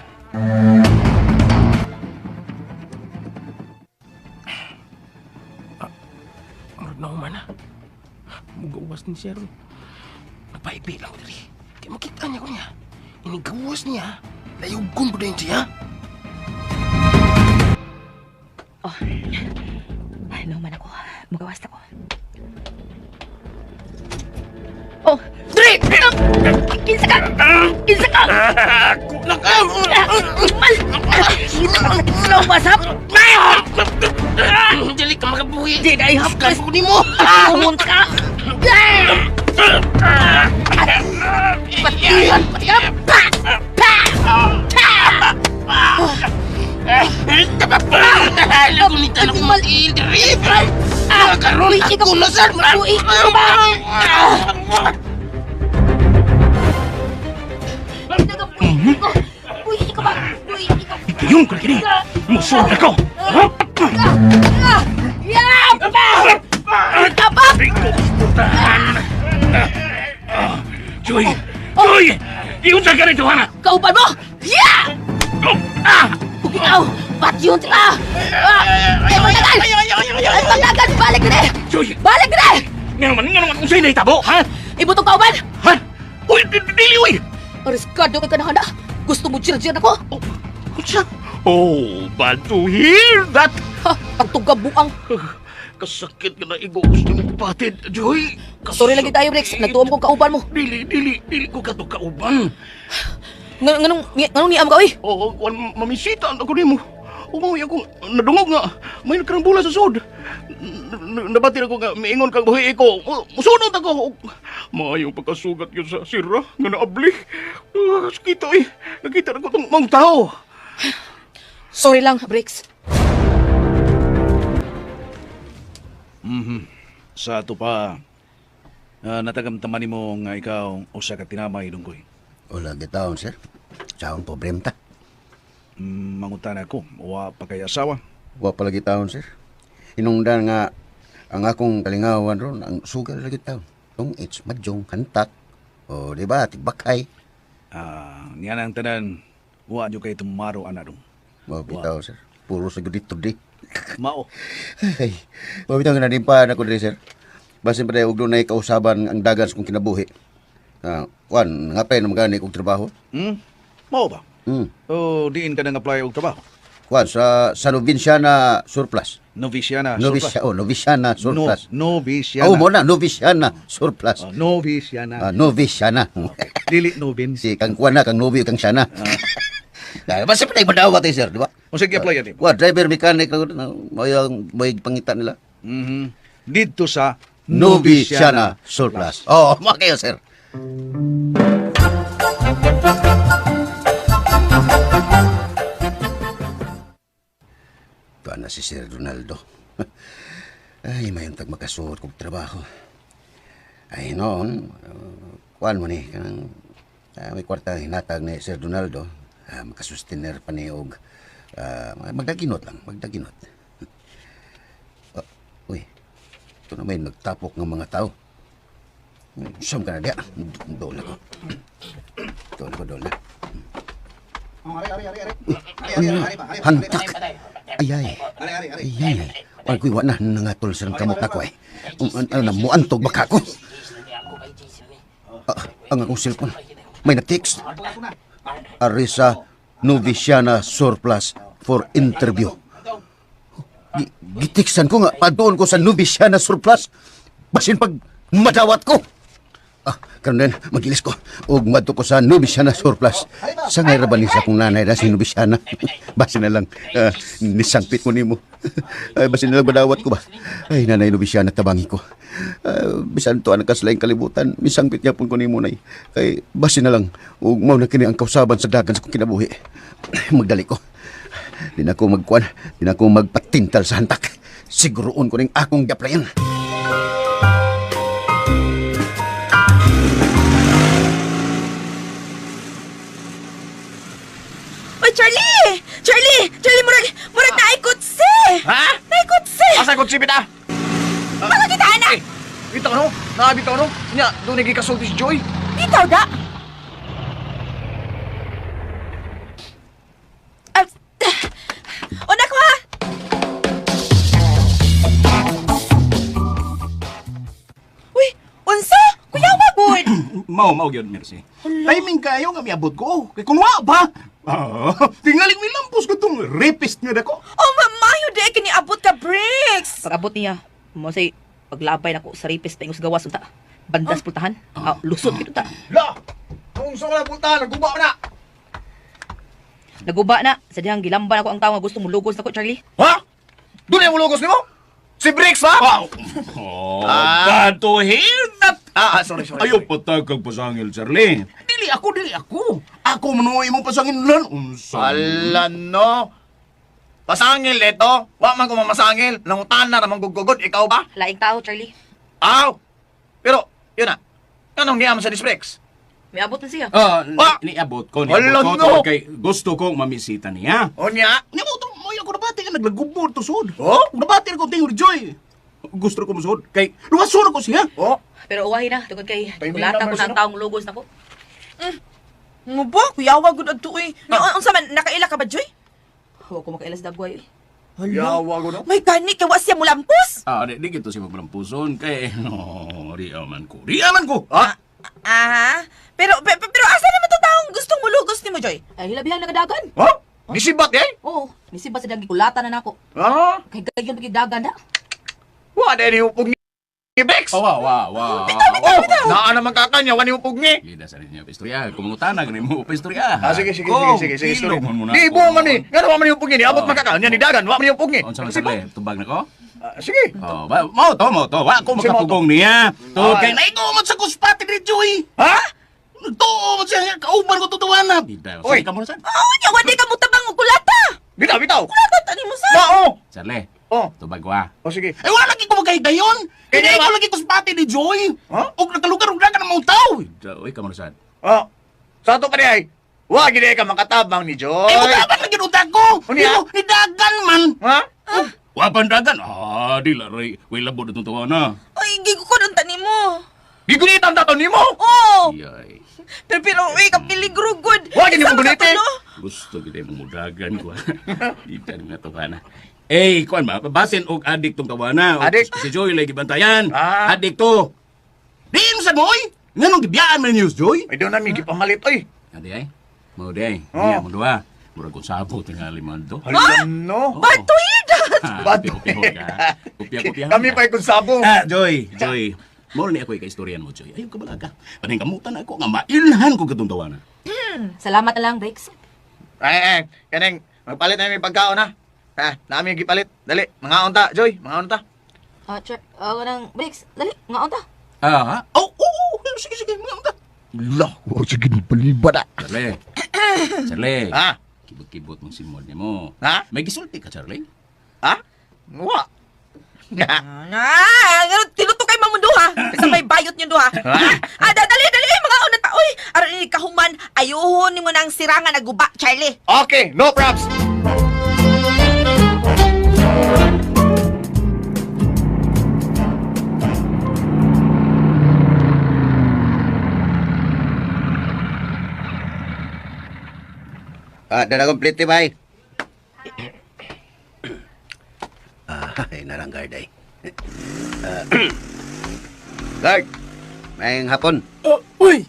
Murag na human na. Mugawas ni siya ron. Nagpaipi lang ko diri. Kaya makita niya ko niya. Inigawas niya. Layugon ko din siya. Oh. Ay, no man ako. Magawas na ko. Oh, Dre! Kinsa ka! Kinsa ka! Mal! Slow masap! Dili ka makabuhi. Di na ihapkas ko nimo. Pumunta ka! Patihan! Patihan! Pa! Pa! Pa! Lagunita na kong matil diri. Karon ako na sad. Uy, ikaw ba? Uy, ikaw ba? Uy, ikaw. Higayon ko na kini. Musuod ako. Joy! Joy! Iunsa ka rito, ha? Kauban mo! Yeah! Ah! Ug ikaw, patyon ka! Ay, pagdagan! Ay, pagdagan! Balik na! Joy! Balik na! Nga naman, kung sa'yo nahitabo, ha? Ibutong kauban! Ha? Uy, dili, uy! Ariskado ka na hana! Gusto mo jirjir ako? Unsa? Oh, bad to hear that! Ha! Ang tugabuang! Kasakit nga na igo gusto mong patid, Joy. Sorry lagi tayo, Rex. Nagtuom kong kauban mo. Dili, dili, dili ko kato kauban. Nganong niam ka, uy? Oo, kuan mamisita ako nimo. Umawi ako, nadungog nga, may nagkarambula sa sud. Nabati ako nga, miingon kang buhi ko. Musunod ako. Maayong pagkasugat yun sa sira, nga naabli. Sakito eh. Nakita na ko tong mga tao. Sorry lang, Briggs. Sa ato pa, natagamtaman nimo nga ikaw usa ka tinamay, Dungkoy. Wala gitaon, sir. Sa akong problema ta. Mangutana ko, wa pa kay asawa. Wa pala gitaon, sir. Hinungdan nga ang akong kalingawan ron, ang sugal lagi taon. Tong it's madyong kantak. O, di ba? Tigbakay. Niya ang tanan, wa nyo kay tumaro ana dong. Wa bitaw, sir. Puro sa dito di. Mao. Ay, wa bitaw nga nadimpa na ko diri, sir. Basin pa og dunay kausaban ang dagan sa kong kinabuhi. Kuan, ngapay na magani kog trabaho. Mao ba? O diin ka nang apply og trabaho? Kuan sa Noviciana surplus. Noviciana surplus. Oh, Noviciana surplus. No, Noviciana. Oh, mo na Noviciana surplus. Oh, Noviciana. Noviciana. Okay. Dili Novin. Si kang kuan na kang Novi kang Siana. Basta pa tayo madawat eh, sir, di ba? O sige, apply yan. Kuan, driver mechanic may may pangita nila. Dito sa Noviciana surplus. Oh, mo kayo, sir. Tuan na si Sir Donaldo. Ay, mayong tag makasuot kog trabaho. Ay, noon, kuan mo ni, kanang May kwarta hinatag ni Sir Donaldo. Makasustener pa ni og magdaginot lang, magdaginot. Uy, ito na may nagtapok ng mga tao. Saan ka na diya? Doon ako. Doon ako, doon na. Uy, ano na? Hantak! Ay, ay. Ay, ay. Ay, kuy, wa na. Nangatol sa kamot na ko eh. Ano na, muantog baka ko. Ah, ang akong cellphone. May na-text. Arisa Noviciana Surplus for interview. Gitiksan ko nga, padoon ko sa Noviciana Surplus. Basin pag madawat ko. Ah, karon din, magilis ko. Ug madto ko sa Noviciana Surplus. Sa ngay ra ba ni sa akong nanay na si Noviciana? Basin na lang, nisangpit ko nimo. Ay, basin na lang madawat ko ba? Ay, nanay Noviciana, tabangi ko. Bisan to ang kaslaing kalibutan, misangpit niya pun ko nimo nay. Kay basin na lang, ug mao na kini ang kausaban sa dagan sa kong kinabuhi. Magdali ko. Di na ko magkuan, di na ko magpatintal sa hantak. Siguroon ko ning akong gaplayan. Oy, Charlie! Charlie! Charlie, murag, murag naay kutsi! Ha? Naay kutsi! Asa kutsi bita? Makakita na! Eh, bitaw no? Naa bitaw no? Nya, doon nagikasulti si Joy. Bitaw da! Ah, una ko ha! Uy, unsa? Kuyawa gud! Mao, mao gyud, Mercy. Timing kayo nga miabot ko. Kay kung wa ba? Ah, tingaling milampos ko tong rapist nga dako. Oh, mamayo di kini abot ka bricks. Pag-abot niya, mo say paglabay nako sa rapist pa ingos gawas unta. Bandas pultahan. Ah, lusot gid unta. La! Kung sa wala punta, naguba na. Naguba na sa dihang gilamban ako ang tawo nga gusto mo lugos nako, Charlie. Ha? Doon yung mulugos nimo? Si Bricks ba? Wow. Oh, bad to hear that. Ah, sorry, sorry. Ayaw patag kag pasangil, Charlie. Dili ako, dili ako. Ako man imong pasangil lan. Unsa? Ala no. Pasangil ito. Wa man ko mamasangil. Nangutan na ramang gugugod. Ikaw ba? Laing tao, Charlie. Aw! Pero, yun na. Anong niyam sa Bricks? Miabot na siya. Ah, Ah! niabot ko, niabot Hala, ko. no! Tungod kay gusto kong mamisita niya. O niya? Niya mo to, mo ako nabati nga naglagubod to sud. Oh? Nabati ko tingog Joy. Gusto ko musod kay luwason ko siya. Oh? Pero uwahi na tungod kay Timing kulata numbers, ko na ang ano? taong lugos nako. Ngo ba? Kuyawa gud adto oy. Ah. Unsa man nakaila ka ba, Joy? Wa ko makailas dagway. Eh. Yawa ko no? May gani kay wa siya mulampos. Ah, di gito siya maglampuson kay no, di man ko. Di man ko. Ah? Aha. Pero pero asa naman to taong gustong mulugos nimo, Joy? Ay hilabihan nagadagan. Oh? Nisibat eh? Oo, nisibat sa dihang gikulata na nako. Ah? Kay gayon pag dagan na. Wa na ni upog ni Bricks. Oh, wa wa wa. Oh, naa naman kakanya, wa ni upog ni. Gida sa ninyo istorya, kumungutana gani mo pa istorya. Ah, sige, sige, Kung sige, sige, sige, sorry. ilong mo na Di ako. mo man ni. Nga wa man ni upog ni. Abot Oh. man kakanya ni dagan, wa man ni upog ni. Unsa man sable, tubag na ko? Ah, sige. Oh, ba, mao to, mao to. Wa ko Sige, mao to. makapugong niya. Tungod Ah. kay naigo man sa kuspati ni Joy. Ha? Nagtuo man siya kauban ko tutuwana. Bida, Oy. sige ka muna sad. Oh, nya wa di ka mutabang og kulata. Bitaw, bitaw. Kulata tani mo sa. Mao. Charlie, Oh. tubag ko ah. Oh, sige. Eh, wala lagi ko magkahigayon. Kaya Kaya ba? ko lagi kuspati ni Joy. Huh? Og nagkalugar og dagan ang mga tao. Oy, kamo na sad. Oh. Sa ato pa ni ay. Wa gid ka makatabang ni Joy. Eh, mutabang lagi utak ko. Unya? Pero, ni dagan man. Ha? Oh, wapan dagan. Ah, di laray. Way labo na itong tawa na. Ay, gigo ko nun tani mo. Gigunitan ta to nimo. Oh, Iyay. pero pero uy, kapiligro gud. Wa gini mo Isa ka guniti. to, no? Gusto gid mong mudagan ko. Di ta nga tawa na. Eh, kuan ba? Basin og adik tong tawa na. Adik? Si Joy lagi bantayan. Ah. Adik to. Diin sa boy. Nganong gibiyaan man news Joy? Ay doon na mi gipamalit oy. Adi ay. Mo di ay. Oh. Niya mo duha. Murag kong sabot tingali man to. Hala no. Bad to hear that. Bad Kopya-kopya. Kami pa ikon sabong. Ah, Joy, Joy. Moro ni ako ikaistoryan mo, Joy. Ayaw ka balaga. Paning kamutan ako nga mailhan ko katong tawana. Salamat na lang, Bricks. Ay, ay, kaneng magpalit na mi pagkaon ha. Ha, nami gipalit. Dali, mga unta, Joy, mga unta. Ah, char, kanang Bricks, dali, ngaon ta. Ah, ha? Oh, oh, oh, sige, sige, mga unta. La, wa sige paliba na. Charlie. Charlie. Ha? Kibot-kibot mong simod niya mo. Ha? May gisulti ka, Charlie? Ha? Wa. Ah, tinuto kay mamundo ha. Sa may bayot niyo duha. Ah, dali dali mga una ta. Uy, aron ini kahuman Ayuhon nimo nang sirangan na guba, Charlie. Okay, no props. Ah, dala complete bay. Ah, ay, narang guard ay. Ah, guard, may hapon. Oh, uy!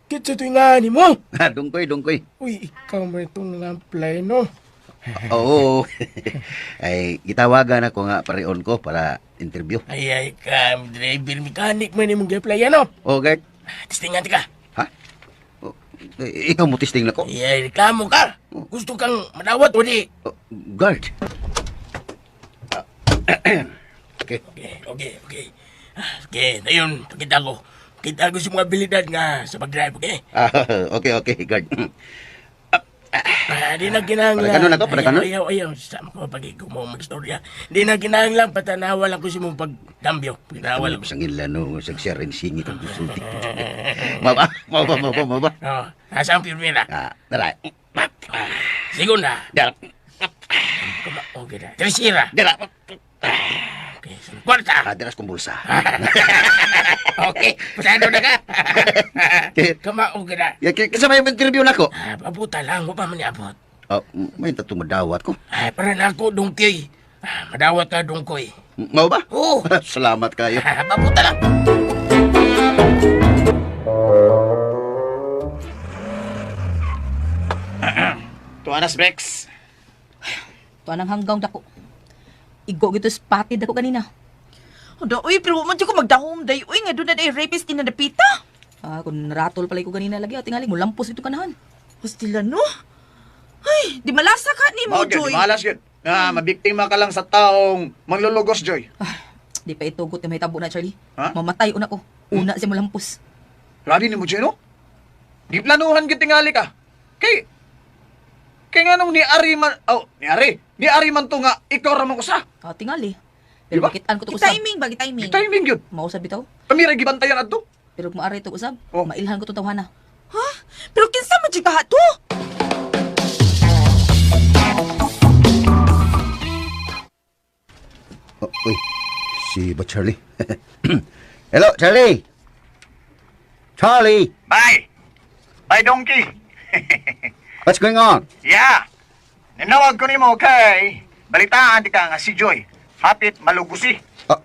Kitsa ito nga ni mo! Ah, dungkoy, dungkoy. Uy, ikaw mo itong nga-apply, no? Oo. Ay, gitawagan ako nga pareon ko para interview. Ay, ay, ka, driver mechanic man yung mag-apply, ano? Oh, guard. Testingan ka. Ha? Oh, eh, ikaw mo testing na ko? Ay, ay, reklamo ka. Gusto kang madawat o di? Oh, guard. Ah, okay. Okay. Ah, okay, ayun, pakita ko. Pakita ko sa mga abilidad nga sa pag-drive, okay? Ah, okay, guard. Ah, di na kinahanglan. Para kanon ako, para kanon? Ayaw, ayaw, ayaw. Sama ko pag ikaw mo magstorya. Di na kinahanglan, patanawa lang ko sa mong pagkambyo. Patanawa lang ko. Sang ilano, sa siya rin singit ang gusulti. Maba, maba, maba, maba. Oh, nasa ang pirmira? Ah, tara. Segunda. Dara. Okay na. Tercera. Dara. Okay, so, kwarta. Ah, deras kong bulsa. Okay, pasado na ka. Kamao ka na. Ya, kasi may interview na ko. Ah, pabuta lang, wa pa man niabot. Oh, may tatong madawat ko. Ay, para na ako, dungkoy. Ah, madawat ka, dungkoy. Mao ba? Oo. Salamat kayo. Ah, pabuta lang. Tuanas Brex. Tuan ang hanggang dako. Igo gito spotted ako kanina. Ado, uy, pero man ko magdahom day. Uy, nga doon na day rapist tinadapita. Ah, kung naratol pala ko ganina lagi, ah, tingali mo lampos ito kanahan. Hostila, no? Ay, di malasa ka ni mo, Mao gyud, Joy. di malas gyud. Na mabiktima ka lang sa taong manlulugos, Joy. Ah, di pa itugot na may tabo na, Charlie. Ha? Mamatay una ko. Una siya mo lampos. Grabe ni mo, Joy, no? Giplanuhan gyud tingali ka. Kay kay nganong ni Ari man, oh, ni Ari, ni Ari man to nga ikaw ra man usa. Ah, tingali. Pero Diba? makitaan ko to usab. Timing ba, timing? Timing gyud. Mausab bitaw. Kami ra gibantayan adto. Pero kung maari ito usab, Oh. mailhan ko to tawhana. Ha? Pero kinsa man jud ka to? Oh, uy, si ba Charlie? Hello, Charlie! Charlie! Bye. Bye, donkey. What's going on? Yeah. Ninawag ko nimo kay balitaan di ka nga si Joy. Hapit malugusi. Ah,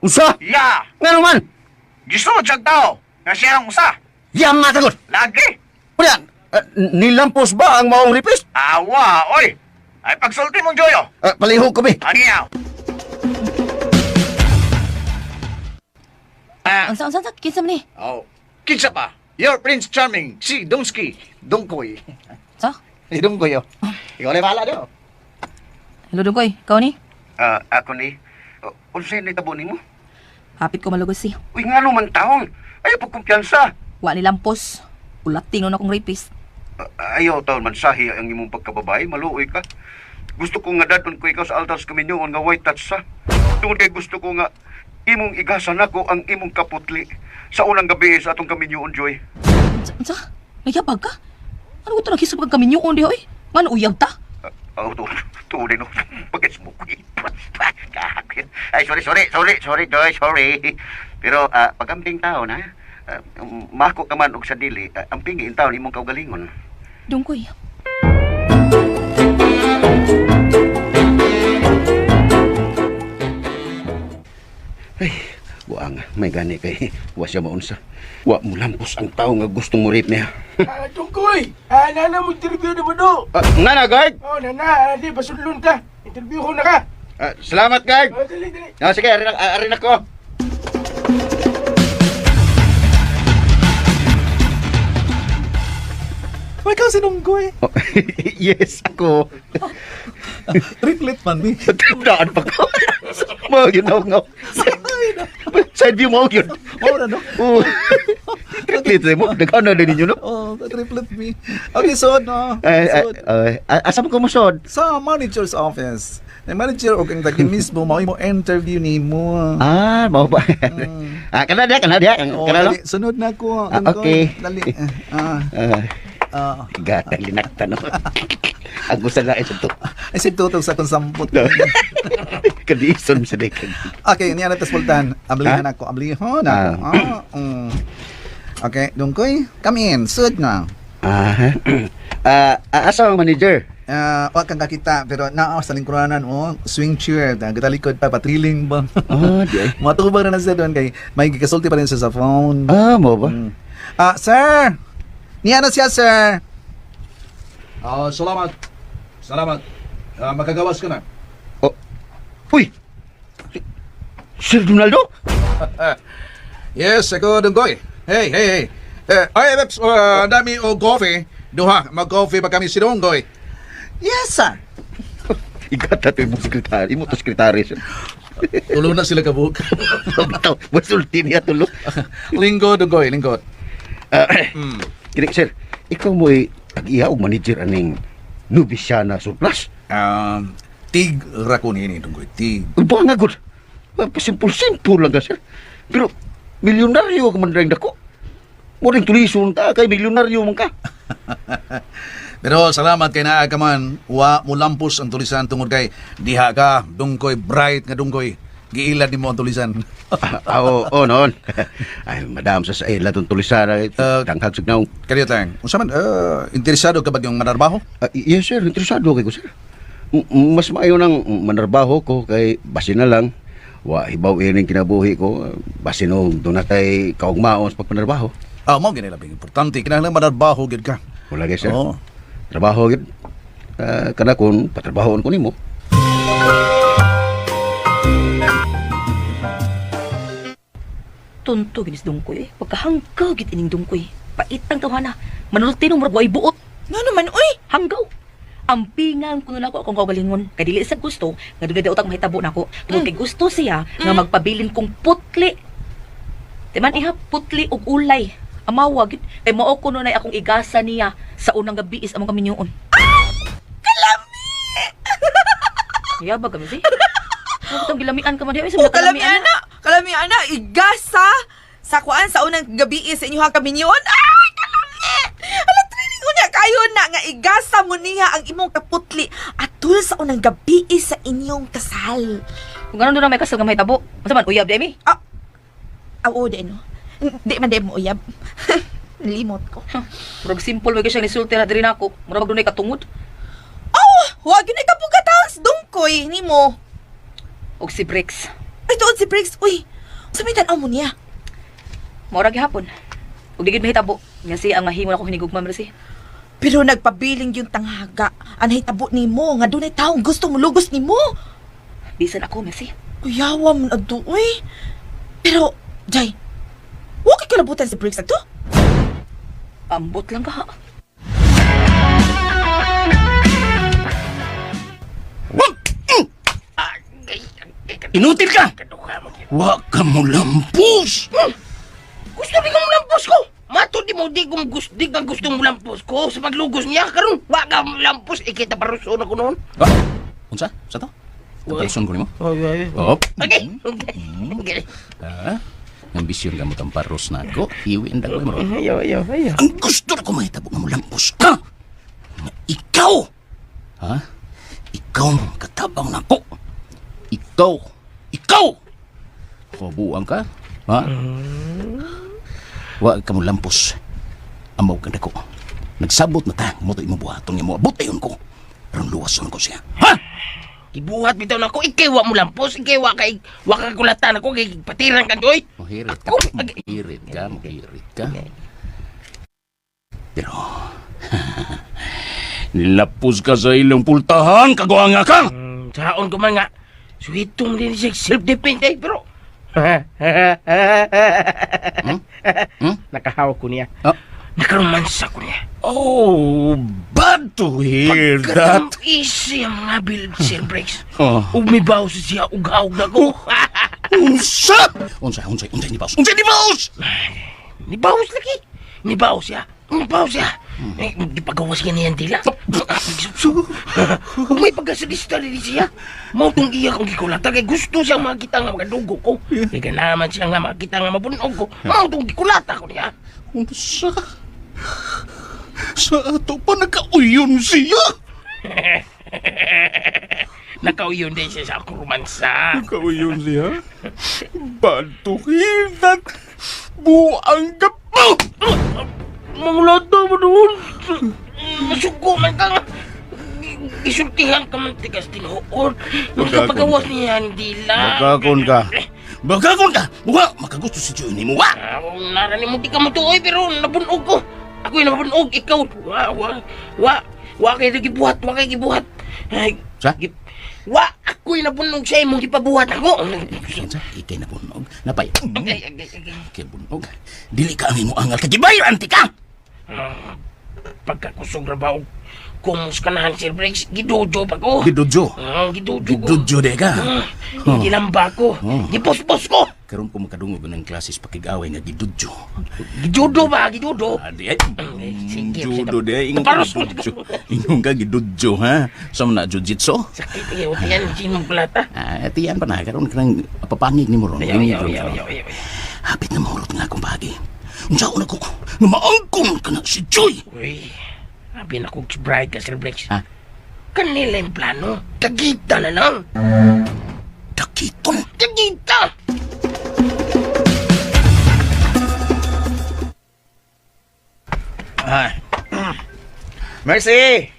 usa? Yeah. Nga naman! Gisud siya tao nga siya ang usa. Yang nga tagot! Lagi. Wala, nilampos ba ang maong ripis? Awa, oy. Ay pagsulti mong Joy, oh. Ah, palihog kami. Aniyaw. Ah. Unsa unsa unsa kinsa man ni? Oh. Kinsa pa? Your Prince Charming, si Dongski, Dongkoy. Sa? Si Dongkoy, oh. Ikaw na bahala do. Hello dungkoy, ikaw ni? Ah, ako ni. Unsay ni tabo nimo? Hapit ko malugos si. Uy, nga naman taon. Ayaw pagkumpiyansa. Wa ni lampos. Ulating nun akong rapist. Ayaw taon mansahi ang imong pagkababae, maluoy ka. Gusto ko nga dadon ko ikaw sa altar sa kaminyoon nga white touch sa. Tungod kay gusto ko nga imong igasan nako ang imong kaputli sa unang gabi sa atong kaminyoon, Joy. Unsa? Unsa? Nayabag ka? Ano ko to naghisab kag kaminyoon diha oy? Ngano uyab ta? Oh, to, to din no. Pagkits mo ko. Ay, sorry, sorry, sorry, sorry, Joy, sorry. Pero pag-amping taon, ha? Mako ka man og sa dili, amping in taon imong kaugalingon. Dungkoy. Ay, buang, may gani kay wa siya maunsa. Wa mo lampos ang tao nga gustong mo rape niya. Ah, dungkoy! Ah, nana mo interview na mo do! Ah, nga na, guard. Oh, nana, ah, di, pasudlon ka. Interview ko na ka. Ah, salamat, guard. Oh, dali, dali. Ah, sige, arin, arin ako. Uy, ikaw si Nunggoy. Oh, yes, ako. Triplet man mi. Daan pa ko. Mao yun, ngaw, ngaw. Side view mo yun. Mao na, no? Oo. Triplet mo. Nagkano na ninyo, no? Oh, triplet me. Okay, so no. Ay, ay, Sod. ay, asa mo kumusod? Sa manager's office. Ang manager og ang tagi mismo mao mo interview nimo. Ah, mao ba? Ah, kana dia, kana dia. Oh, Kana dali, sunod na ko. Ah, okay. Dali. Ah. Ah. Gatang linaktan no. Ang gusto na sa to. Ay, si Tutong sa akong sampot. Kadison sa dekad. Okay, niya na pultahan. Ablihan ako, ablihon ako. Ah. Ah. Okay, Dungkoy, come in. Sud na. Ah, asa ang manager? Ah, wa kang kakita pero naa sa lingkuranan oh, swing chair, gatalikod pa patriling ba. Ah, di ay. Matubang na na siya doon kay may gikasulti pa rin siya sa phone. Ah, mo ba? Ah, sir. Niya na siya, sir. Ah, salamat. Salamat. Ah, makagawas ka na. Oh. Uy. Sir Donaldo? Yes, ako Dunggoy. Hey, hey, hey. Eh, ay, Peps, dami o coffee. Duha, mag-coffee pa kami si Dunggoy. Yes, sir. Igata to imong sekretary, imo to sekretary. sir. Tulo na sila kabuok. Bitaw, masulti niya tulo. Linggo, Dunggoy, linggo. Ah, Kini sir, ikaw mo'y tag-iya og manager aning Nubisiana Surplus. Tig ra ko nini, Dunggoy, tig. Uy, ba nga gud. Simple-simple lang ka sir. Pero milyonaryo ka man rin dako. Mo rin tulison ta kay milyonaryo man ka. Pero salamat kay naa ka man, wa mo lampos ang tulisan tungod kay diha ka, Dungkoy, bright nga Dungkoy. Giilad nimo ang tulisan. Ah, oo, oo noon. Ay, madam sa sa ila tong tulisan ay tanghag sa gnaw. Kaya lang, unsa man interesado ka ba yung manarbaho? Ah, yes sir, interesado kay ko sir. Mas maayo nang manarbaho ko kay basin na lang. Wa hibaw ining kinabuhi ko, basin og doon natay kaugmaon sa pagpanarbaho. Ah, mao gini labing importante kinahanglan manarbaho gyud ka. Wala gay sir. Oo. Trabaho gyud. Ah, kana kon patrabahoon ko nimo. Tunto ginis dungkoy eh. Pagkahanggaw gid ining dungkoy. Paitang tawhana. Manulti nung murag way buot. Nga naman, uy! Hanggaw. Ampingan kuno nako akong kaugalingon. Kay dili sa gusto nga dugay utang mahitabo nako. Tungod kay gusto siya nga magpabilin kong putli. Di man iha putli og ulay. Amawa gid kay mao kuno nay akong igasa niya sa unang gabi is among kaminyoon. Kalami. Yabag kami si. Ano itong gilamian ka man diha? Ay, sa O, mga kalami, kalamian ana! Kalami, ana! Igasa! Sa kuan, sa unang gabi sa inyong kaminyoon. Ay, kalami! Ala, training ko niya kayo na nga igasa mo niya ang imong kaputli atul sa unang gabi sa inyong kasal. Kung ganun doon na may kasal nga mahitabo. Unsa man uyab di mi? Ah, oo, di no. Di man di mo uyab. Limot ko. Murag simple way siya nisulti na diri nako. Murag dunay katungod. Oh, wag yun ay kapugataon sa dungkoy nimo. Og si Brix. Ay, tuod si Briggs. Uy, sa may tan-aw mo niya. Mao ra gihapon. Ug di gid mahitabo nga siya ang mahimo nako hinigugma Mercy. Pero nagpabiling yung tanghaga. Anay tabo nimo nga dunay taong gusto mo lugos nimo. Bisan ako Mercy. Kuyawa man adto, uy. Pero, Jay, wa kay kalabutan si Briggs adto? Ambot lang ka ha. Inutil ka! Wa ka mo lampos! Gusto di ka mo lampos ko! Mato di mo di kong gusto di ka gusto mo lampos ko sa paglugos niya karon. Wa ka mo lampos ikita paruson ako noon. Ah, unsa? Unsa to? Taparuson ko nimo? Oh. Okay. Okay. Ah, ambisyon ka mo tamparos na ako. Hiwi ang dagoy mo. Ayaw, ayaw, ayaw. Ang gusto na ko mahitabo nga mo lampos ka. Nga ikaw. Ha? Ikaw ang katabang nako. Ikaw. Ikaw. Kabuang ka? Ha? Wa ka mo lampos. Amaw ka nako. Nagsabot na ta. Mo to imong buhaton nga mo. Abot ayon ko. Aron luwason ko siya. Ha? Gibuhat bitaw nako ikay wa mo lampos, ikay wa kay wa ka kulatan ako kay patiran ka joy. Muhirit ka. Ako, Muhirit ka. Muhirit ka. Pero, nilapos ka sa ilang pultahan, kagwanga ka! Saon ko man nga. Sweetong din siya self-defense eh, pero Nakahawak ko niya. Ah? Nakaromansa ko niya. Oh, bad to hear that. Easy ang mga bill, Sir Briggs. Oh. Umibaw sa siya, ughaog na ko. Unsa? Unsa, unsa, unsa ni boss? Unsa ni boss? Nibawas lagi. Nibawas siya. Nibawas siya. Eh, di pagawas niya niyan dila. Kung may pagkasadista din siya, mao tong iya kong gikulata kay gusto siya makita nga magadugo ko. Kay ganaman siya nga makita nga mabunog ko. Mao tong gikulata ko niya. Unsa? Sa ato pa nakauyon siya. Nakauyon din siya sa akong romansa. Nakauyon siya? Bad to hear that. Buang ka pa! Mangulata mo doon. Masuko man ka nga. Isultihan ka man tigas tinuod. Magkapagawas niya ang dila. Bakakon ka. Bakakon ka! Wa! Makagusto si Joy ni mo, wa! Ah, nara ni mo di ka mo tuoy, pero nabunog ko. Ako'y nabunog, ikaw. Wa, wa, wa. Wa kay gibuhat, wa kay gibuhat. Ay, Sa? Wa, ako'y nabunog sa imong gipabuhat ako. Sa? Ikay nabunog. Napay. Agay, agay, agay. Ikay bunog. Dili ka ang imong angal kagibayan ti ka! Ah, pagkakusog ra ba og kumus ka na Sir Briggs, gidojo pa ko. Gidojo? Ah, gidojo ko. Gidojo de ka? Ah, Oh. gilamba ko. Oh. Gipuspos ko. Karon ko makadungog ng klases pakig-away nga gidojo. Gijudo ba? Gijudo? Ah, di ay. Sige, Judo di ay. Ingon ka Paros mo. gidojo. Ingon ka gidojo, ha? Sa na jujitsu? Sakit eh. Tiyan, sinong plata. Ah, tiyan pa na. Karon ka nang papangig ni mo ron. Ayaw, ayaw, ayaw, ayaw, ayaw. Hapit na mahurot nga akong pagi. Unsa na ko nga maangkon ka na si Joy. Uy, abi na kong bride ka, Sir Briggs. Ha? Kanila yung plano. Tagita na lang. Dakiton? Tagita! Ah. Mercy!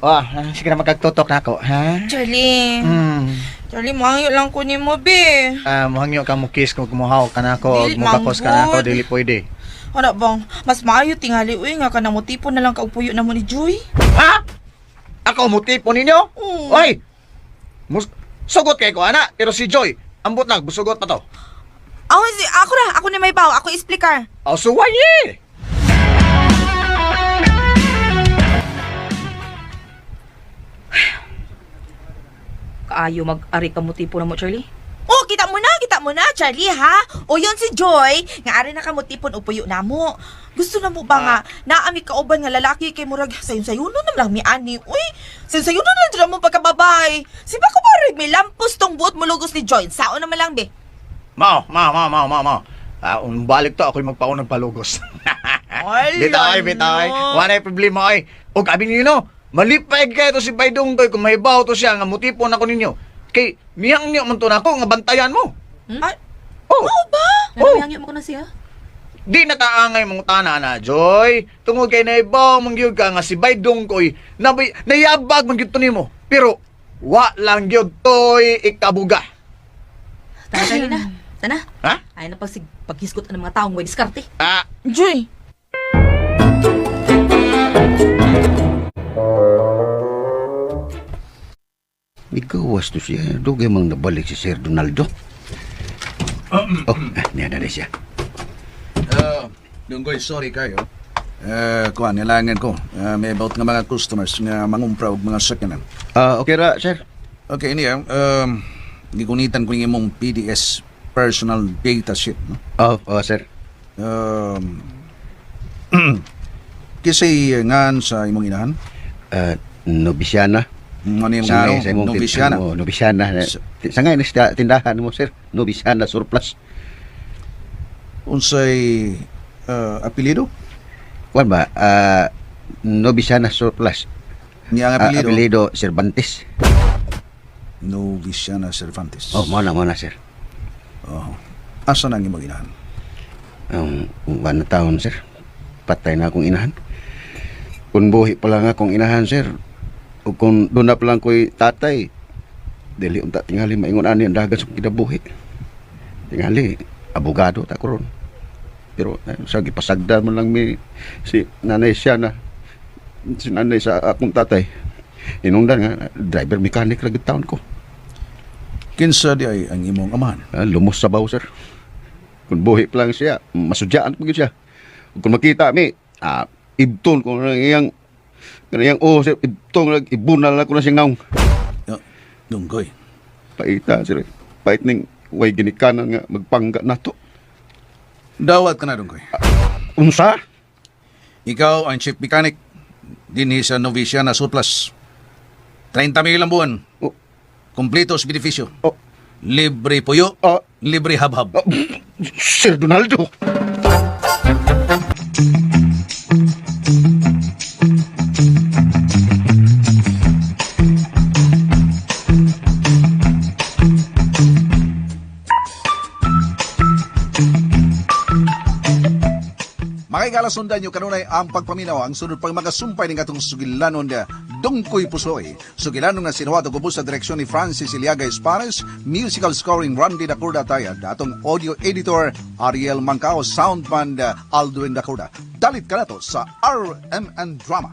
Wah, sige na magkagtutok na ako, ha? Charlie. Charlie, mangyo lang ko ni mo, be. Ah, muhangyo ka mo kiss kung kumuhaw ka na ako, Dili, mubakos ka na ako, manggod. dili pwede. Ano bang, mas maayo tingali, uy, nga ka na mo tipo na lang kaupuyo na mo ni Joy. Ha? Ako mutipo ninyo? Oy! Sugot kay ko, ana, pero si Joy, ambot lang, busugot pa to. Ako, si, ako ra, ako ni may baw, ako explicar. Oh, suway eh! Kaayo mag-ari ka mo tipo na mo, Charlie. Oh, kita mo na, Charlie, ha? O yun si Joy, nga ari na ka mo tipon upuyo na mo. Gusto na mo ba nga, naami kauban nga lalaki kay murag sayon-sayuno na lang mi ani. Uy, sayon-sayuno na lang mo pagkababay. Si ba ko ba may lampos tong buot mulugos ni Joy? Sao naman lang, be? Mao, mao, mao, mao, mao, mao. Ah, balik to, ako'y magpaunang palugos. Bitaw, bitaw. Wala problema ay. O gabi ninyo, no? Malipay kayo to si Baydong koy kung mahibaw to siya nga mutipon ako ninyo. Kay miyang niyo man to nako nga bantayan mo. Ay, oh. ba? Oh. Ano mo ko na siya? Di nataangay mong tana na, Joy. Tungod kay naibaw mong gyud ka nga si Baydong koy nabay nayabag man gyud to nimo. Pero wa lang gyud toy ikabuga. Tara, Charlie na. Tana. Ha? Ay na pag paghisgot ang mga taong way diskarte. Ah, Joy. Migawas to siya. Dugay mang nabalik si Sir Donaldo. Oh, niya na siya. Dunggoy, sorry kayo. Kuan, nilangan ko. May about nga mga customers nga mangumpra og mga sakyanan. Ah, okay ra, sir. Okay, niya. Gigunitan ko yung imong PDS personal data sheet, no? Oh, oh, sir. Kisay ngan sa imong inahan? Nobisiana. Ano yung Sangay ngano? sa imong Nobisiana. Oh, Nobisiana. Sangay na sa tindahan mo, sir. Nobisiana surplus. Unsay apelyido? Kuan ba? Nobisiana surplus. Niya ang apelyido? Apelyido Cervantes. Noviciana Cervantes. Oh, mo na, sir. Oh. Asa na ang imong inahan? Ang na taon, sir. Patay na akong inahan. Kung buhi pa lang akong inahan, sir. O kung doon na pa lang ko'y tatay, dili unta tingali maingon ani ang dagan sa kinabuhi. Tingali, abogado ta ko ron. Pero sa gipasagdan man lang mi si nanay siya na si nanay sa akong tatay. Inungdan nga driver mechanic ra gid taon ko. Kinsa di ay ang imong amahan? Ah, lumos sa baw, sir. Kung buhi pa lang siya, masudyaan ko gyud siya. Kung makita mi, ibton ko na iyang kaniyang oh, sir, ibton lang ibunal na ko na siyang naong. Dunggoy. Paita, sir. Pait ning way ginikanan nga magpangga nato. Dawat ka na, Dunggoy. Unsa? Ikaw ang chief mechanic dinhi sa Noviciana Surplus. 30 mil ang buwan. Oh. Kompleto sa benepisyo. Oh. Libre puyo, Oh. libre habhab. Oh. Sir Donaldo. Mga higala, sundan nyo kanunay ang pagpaminaw ang sunod pang mga sumpay ng atong sugilanon na Dungkoy Pusoy. Sugilanon nga sinuwat og ubos sa direksyon ni Francis Iliaga Espares, musical scoring Randy Dakurda Tayad, atong audio editor Ariel Mancao, soundman Aldwin Dakurda. Dalit ka na to sa RMN Drama.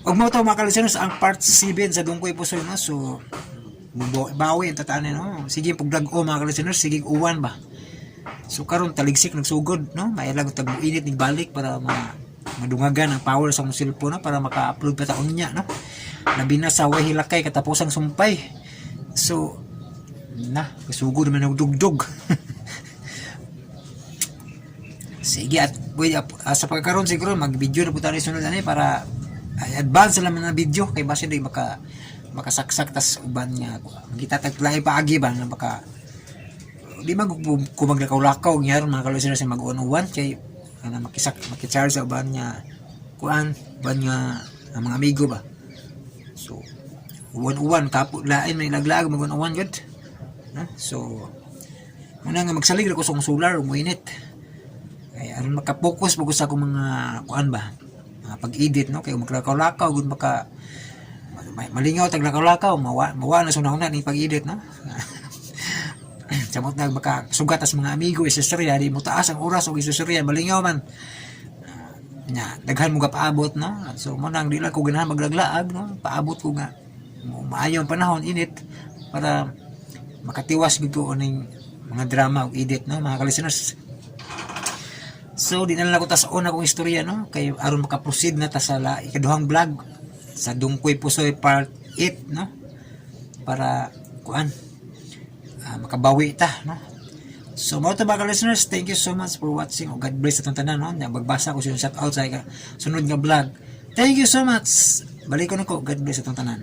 Ug mao to, mga ka-listeners, ang part 7 sa Dungkoy Pusoy, no. So bawi ang tataan, no. Sige pugdag-o, mga ka-listeners, sige uwan ba. So karon taligsik nagsugod, no. Mailag tag init ning balik para madungagan ang power sa akong cellphone, no, para maka-upload pa ta unya, no. Labi na sa way hilakay katapusang sumpay. So na kasugod naman og dugdug. Sige at wait, sa pagkaroon siguro mag-video na po tayo sunod ani para ay, advance lang mga video kay base di makasaksak tas uban nga kita tag lahi paagi ba nga baka di man ko maglakaw-lakaw gyud mga ka-listeners sa mag-uwan kay ana makisak maki-charge sa uban nga kuan uban nga ang mga amigo ba. So uwan-uwan kapo lain may laglag mag-uwan gyud, no? So muna nga magsalig ra ko sa akong solar umuinit kay aron makapokus pud ko sa akong mga kuan ba, mga pag-edit, no, kay maglakaw-lakaw gud maka malingaw tag lakaw-lakaw, mawa mawa na sa ni pag-edit, no. Samot na baka sugat as mga amigo istorya di mo taas ang oras og istorya malingaw man nya daghan mo paabot, no. So mo nang di lang ko ganahan maglaglaag, no, paabot ko nga maayo ang panahon init para makatiwas gid ko ning mga drama ug edit, no, mga ka-listeners. So di na lang ako tas-on akong istorya, no, kay aron maka-proceed na ta sa ikaduhang vlog sa Dungkoy Pusoy part 8, no, para kuan makabawi ta, no. So mao to, mga listeners, thank you so much for watching. O God bless atong tanan, no. Nya magbasa ko sa shout out sa sunod nga vlog. Thank you so much. Balik ko na ko. God bless atong tanan.